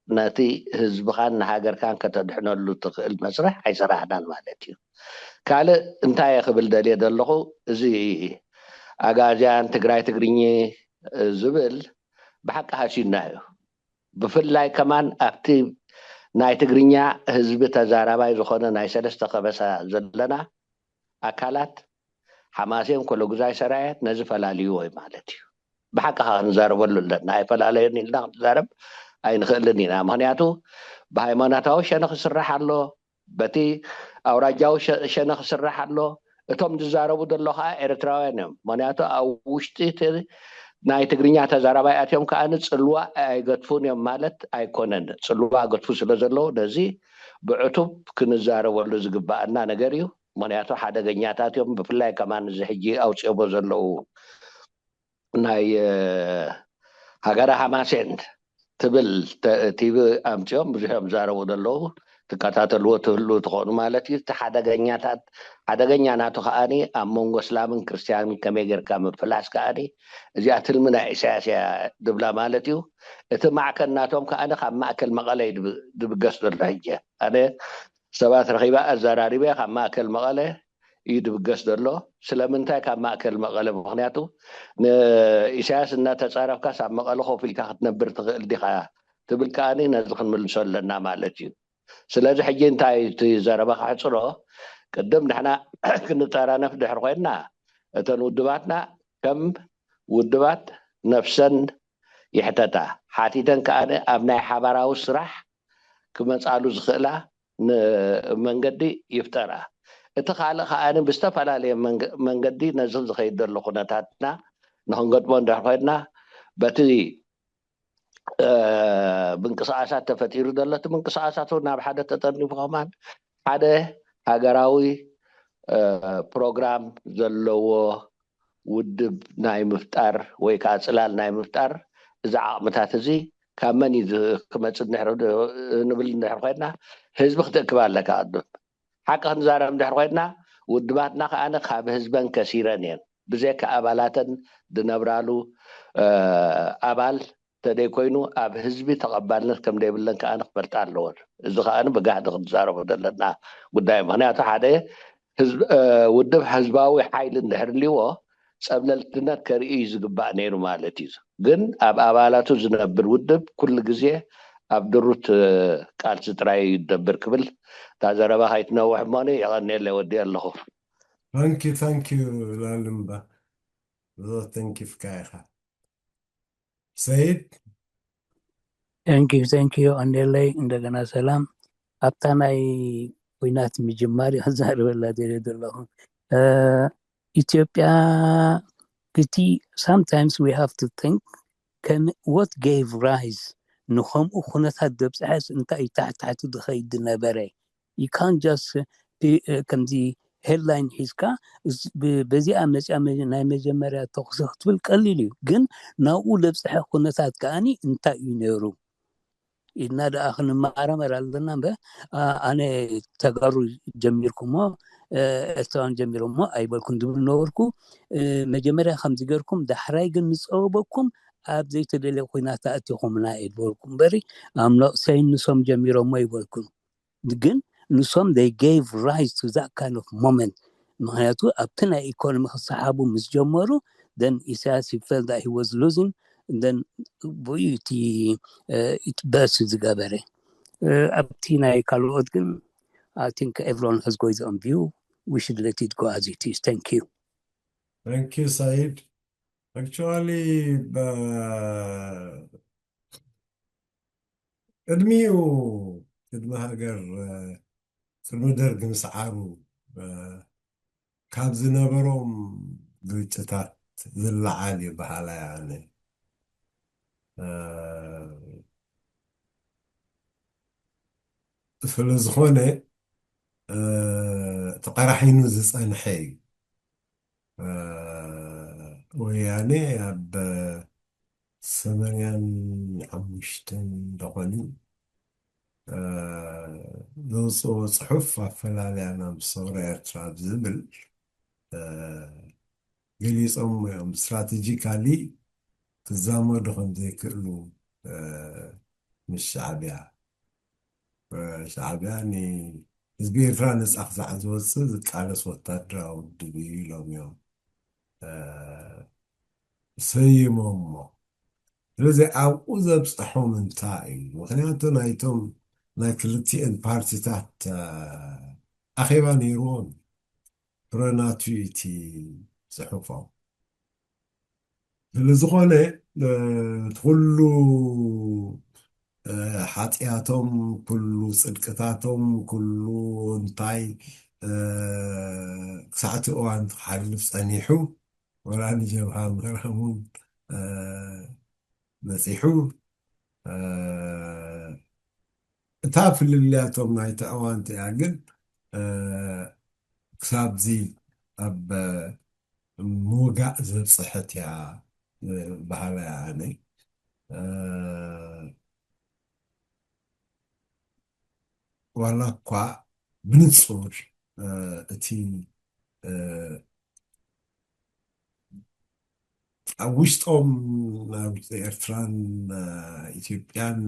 ነቲ ህዝብኻን ንሃገርካን ከተድሕነሉ ትኽእል መስርሕ ኣይሰራሕናን ማለት እዩ። ካልእ እንታይ እየ ክብል ደልየ ዘለኹ፣ እዚ ኣጋዝያን ትግራይ ትግርኝ ዝብል ብሓቂ ሃሲዩና እዩ። ብፍላይ ከማን ኣብቲ ናይ ትግርኛ ህዝቢ ተዛራባይ ዝኾነ ናይ ሰለስተ ከበሳ ዘለና ኣካላት ሓማሴን ኮለጉዛይ ሰራየት ነዚ ፈላልይዎ እዩ ማለት እዩ። ብሓቂ ከዓ ክንዛረበሉ ኣለና። ኣይፈላለየን ኢልና ክንዛረብ ኣይንኽእልን ኢና። ምክንያቱ ብሃይማኖታዊ ሸነኽ ይስራሕ ኣሎ፣ በቲ ኣውራጃዊ ሸ- ሸነኽ ይስራሕ ኣሎ። እቶም ዝዛረቡ ዘሎ ከዓ ኤርትራውያን እዮም። ምክንያቱ ኣብ ውሽጢ እቲ ናይ ትግርኛ ተዛራባይ ኣትዮም ከዓ ንፅልዋ ኣይገድፉን እዮም ማለት ኣይኮነን። ፅልዋ ገድፉ ስለ ዘለዉ ነዚ ብዕቱብ ክንዛረበሉ ዝግባኣና ነገር እዩ። ምክንያቱ ሓደገኛታት እዮም። ብፍላይ ከማን እዚ ሕጂ ኣውፅኦሞ ዘለዉ ናይ እ፣ ሃገረ ሃማሴን ትብል ተ- ቲቪ ኣምፅኦም ብዙሕ እዮም ዝዛረቡ ዘለዉ። ትከታተልዎ ትህልው ትኾኑ ማለት እዩ። እቲ ሓደገኛታት ሓደገኛ ናቱ ከዓኒ ኣብ መንጎ እስላምን ክርስትያንን ከመይ ጌርካ ምፍላስ ከዓኒ እዚኣ ትልሚ ናይ ኢሳያስ እያ ድብላ ማለት እዩ። እቲ ማዕከን ናቶም ከዓኒ ካብ ማእከል መቐለ እዩ ድብ- ድብገስ ዘሎ። ሕጂ ኣነ ሰባት ረኺባ ኣዘራሪበ ካብ ማእከል መቐለ እዩ ድብገስ ዘሎ። ስለምንታይ ካብ ማእከል መቐለ? ምክንያቱ ንኢሳያስ እናተፃረፍካስ ኣብ መቐለ ኮፍ ኢልካ ክትነብር ትኽእል ዲኻ ትብል ከዓኒ ነዚ ክንምልሶ ኣለና ማለት እዩ። ስለዚ ሕጂ እንታይ እቲ ዘረባ ክሕፅሮ ቅድም ንሕና ክንጠራነፍ ድሕር ኮይንና እተን ውድባትና ከም ውድባት ነፍሰን ይሕተታ ሓቲተን ከዓኒ ኣብ ናይ ሓባራዊ ስራሕ ክመፃሉ ዝኽእላ መንገዲ ይፍጠራ። እቲ ካልእ ከዓኒ ብዝተፈላለየ መንገዲ ነዚ ዝኸይድ ዘሎ ኩነታትና ንክንገጥሞ እንድሕር ኮይንና በቲ ምንቅስቃሳት ተፈጢሩ ዘሎ እቲ ምንቅስቃሳት እውን ናብ ሓደ ተጠርኒፉ ከማን ሓደ ሃገራዊ ፕሮግራም ዘለዎ ውድብ ናይ ምፍጣር ወይ ከዓ ፅላል ናይ ምፍጣር እዚ ዓቕምታት እዚ ካብ መን እዩ ክመፅእ ንብል እንድሕር ኮይንና ህዝቢ ክትእክብ ኣለካ ቅድም ሓቂ ክንዛረብ እንድሕር ኮይንና ውድባትና ከዓነ ካብ ህዝበን ከሲረን እየን ብዘካ ኣባላተን ዝነብራሉ ኣባል ተደይ ኮይኑ ኣብ ህዝቢ ተቐባልነት ከም ዘይብለን ከዓነ ክፈልጣ ኣለወን እዚ ከዓነ ብጋህዲ ክንዛረቦ ዘለና ጉዳይ ምክንያቱ ሓደ ህዝብ እ፣ ውድብ ህዝባዊ ሓይሊ እንድሕር ልዎ ጸብለልትነት ከርኢ እዩ ዝግባእ ነይሩ ማለት እዩ። ግን ኣብ ኣባላቱ ዝነብር ውድብ ኩሉ ግዜ ኣብ ድሩት እ፣ ቃልሲ ጥራይ እዩ ዝነብር ክብል እታ ዘረባ ከይትነውሕ እሞኒ የቐንየለይ ወዲ ኣለኹ። ታንኪ ታንኪ ላልምባ ተንኪፍካ ኢኻ ሰይድ። Thank you thank you ኣንደለይ እንደገና ሰላም። ኣብታ ናይ ኩናት ምጅማር ክዛረበላ ደልየ ዘለኹ። ኢትዮጵያ እቲ sometimes we have to think ከም what gave rise ንከምኡ ኩነታት ዘብፅሐስ እንታይ እዩ ታሕቲ ታሕቲ ዝኸይድ ዝነበረ? You can't just ከምዚ headline ሒዝካ በዚኣ መፅያ ናይ መጀመርያ ተኩሲ ክትብል ቀሊል እዩ፣ ግን ናብኡ ዘብፅሐ ኩነታት ከዓኒ እንታይ እዩ ነይሩ ኢልና ደኣ ክንመራመር ኣለና እምበር ኣነ ተጋሩ ጀሚርኩሞ ኤርትራውያን ጀሚሮሞ ኣይበልኩን ዝብል ነበርኩ። መጀመርያ ከምዚ ገርኩም ዳሕራይ ግን ንፀበበኩም ኣብ ዘይተደለየ ኩናት ኣእቲኹምና እየ ዝበልኩ እምበሪ I'm not saying ንሶም ጀሚሮሞ ኣይበልኩን። ግን ንሶም they gave rise to that kind of moment። ምክንያቱ ኣብቲ ናይ ኢኮኖሚ ክሰሓቡ ምስ ጀመሩ then ኢሳያስ he felt that he was losing then ብኡ እቲ በስ ዝገበረ ኣብቲ ናይ ካልኦት ግን I think everyone has got his own view. We should let it go as it is. Thank you. Thank you Said. Actually ቅድሚኡ ቅድሚ ሃገር ቅድሚ ደርግ ምስዓሩ ካብ ዝነበሮም ግጭታት ዝለዓል እዩ በሃላይ ኣነ። ስለ ዝኾነ ተቐራሒኑ ዝፀንሐ እዩ። ወያኔ ኣብ ሰማንያን ሓሙሽተን ደኾኒ ዘውፅኦ ፅሑፍ ኣፈላልያና ምስ ሰውራ ኤርትራ ዝብል ገሊፆም እዮም። ስትራቴጂካሊ ክዛመዱ ከም ዘይክእሉ ምስ ሻዕቢያ ሻዕቢያ ንህዝቢ ኤርትራ ነፃ ክሳዕ ዝወፅእ ዝቃለስ ወታደራዊ ውድብ እዩ ኢሎም እዮም ሰይሞሞ። ስለዚ ኣብኡ ዘብፅሖም እንታይ እዩ? ምክንያቱ ናይቶም ናይ ክልቲኤን ፓርቲታት ኣኼባ ነይርዎም። ፍረናቱ እቲ ፅሑፎም ስለዝኾነ እቲ ኩሉ ሓጢኣቶም ኩሉ ፅድቅታቶም ኩሉ እንታይ ክሳዕቲ እዋን ክሓልፍ ፀኒሑ ወላ ንጀብሃ ምህራም እውን መፂሑ እታ ፍልልያቶም ናይቲ እዋን እቲኣ ግን ክሳብዚ ኣብ ምውጋእ ዘብፅሐት እያ በሃላይ ኣነ ዋላ እኳ ብንፁር እቲ ኣብ ውሽጦም ናብ ኤርትራን ኢትዮጵያን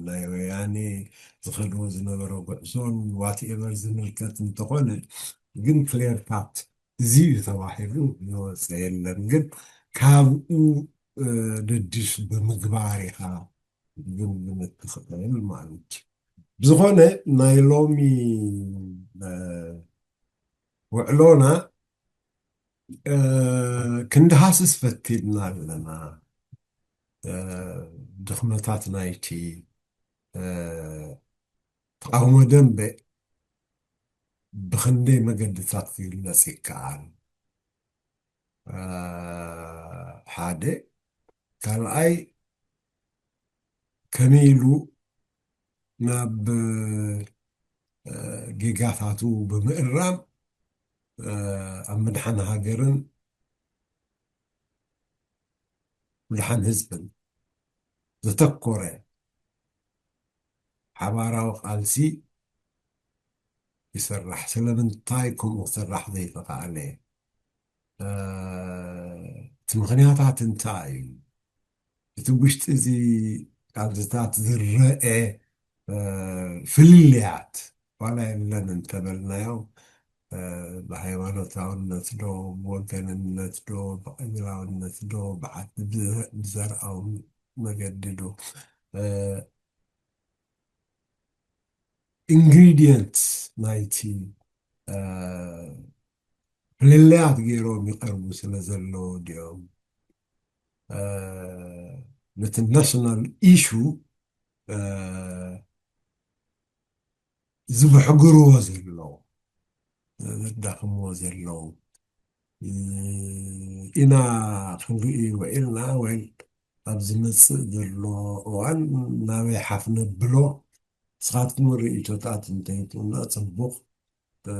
ናይ ወያኔ ዝኸድዎ ዝነበረ ጉዕዞን ዋትኤቨር ዝምልከት እንተኾነ ግን ክሌር ካት እዚ እዩ ተባሂሉ ዝወፀ የለን። ግን ካብኡ ደድሽ ብምግባር ኢኻ ግን ምትኽእል ማለት እዩ። ብዝኾነ ናይ ሎሚ ውዕሎና ክንድሃስስ ፈቲንና ኣለና። ድኽመታት ናይቲ ተቃውሞ ደንበ ብክንደይ መገድታት ክግለጽ ይከኣል? ሓደ ካልኣይ ከመይ ኢሉ ናብ ጌጋታቱ ብምእራም ኣብ ምድሓን ሃገርን ምድሓን ህዝብን ዘተኮረ ሓባራዊ ቃልሲ ይስራሕ። ስለምንታይ ከምኡ ክስራሕ ዘይተኻእለ? እቲ ምኽንያታት እንታይ እዩ? እቲ ውሽጢ እዚ ቃልስታት ዝረአ ፍልልያት ዋላ የለን እንተበልናዮ ብሃይማኖታውነት ዶ፣ ብወገንነት ዶ፣ ብቐቢላውነት ዶ፣ ብዓዲ ብዘ-፣ ብዘርኣዊ መገዲ ዶ፣ እ፣ ኢንግሪዲየንት ናይቲ፣ እ፣ ፍልልያት ገይሮም ይቐርቡ ስለ ዘለዉ ድዮም፣ እ፣ ነቲ ናሽናል ኢሹ፣ እ፣ ዝብሕግርዎ ዘለዉ፣ ዘዳኽምዎ ዘለዉ፣ እ፣ ኢና ክንርኢ ውዒልና ወይ ኣብ ዝመጽእ ዘሎ እዋን ናበይ ሓፍ ነብሎ፣ ንስኻትኩም ርእይቶታት እንተይትብሉና ጽቡቕ። እ፣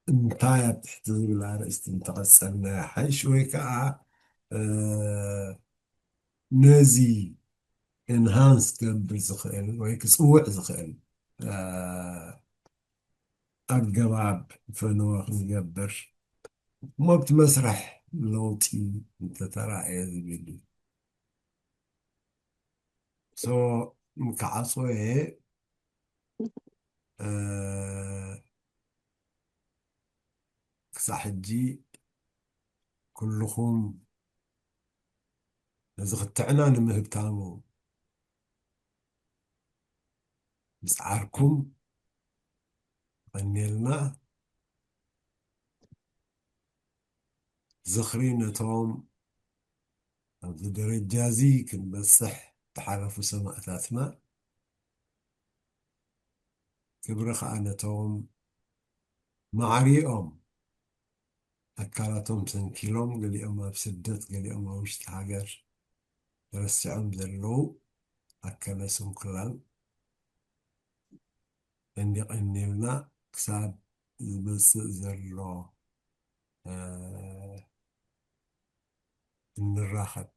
እንታይ ኣብ ትሕቲ ዝብል ኣርእስቲ እንተቐጸልና ይሓይሽ፣ ወይ ከኣ፣ እ፣ ነዚ ኤንሃንስ ክገብር ዝኽእል ወይ ክጽውዕ ዝኽእል፣ እ፣ ኣገባብ ፈነወ ክንገብር እሞ ኣብቲ መስርሕ ለውጢ እንተተራእየ ዝብል እዩ። ሶ፣ ክዓጽዎ እየ። እ፣ ክሳዕ ሕጂ ኩልኹም ነዚ ክትዕና ንምህብታሙ ምጽዓርኩም የቐንየልና። ዝኽሪ ነቶም ኣብዚ ደረጃ እዚ ክንበጽሕ ዝሓለፉ ሰማእታትና፣ ክብሪ ኸኣ ነቶም ማዕሪኦም ኣካላቶም ሰንኪሎም፣ ገሊኦም ኣብ ስደት፣ ገሊኦም ኣብ ውሽጢ ሃገር ተረሲዖም ዘለዉ ኣከለ ስንኩላን እንዲቐኒልና ክሳብ ዝመጽእ ዘሎ፣ እ፣ እንራኸብ።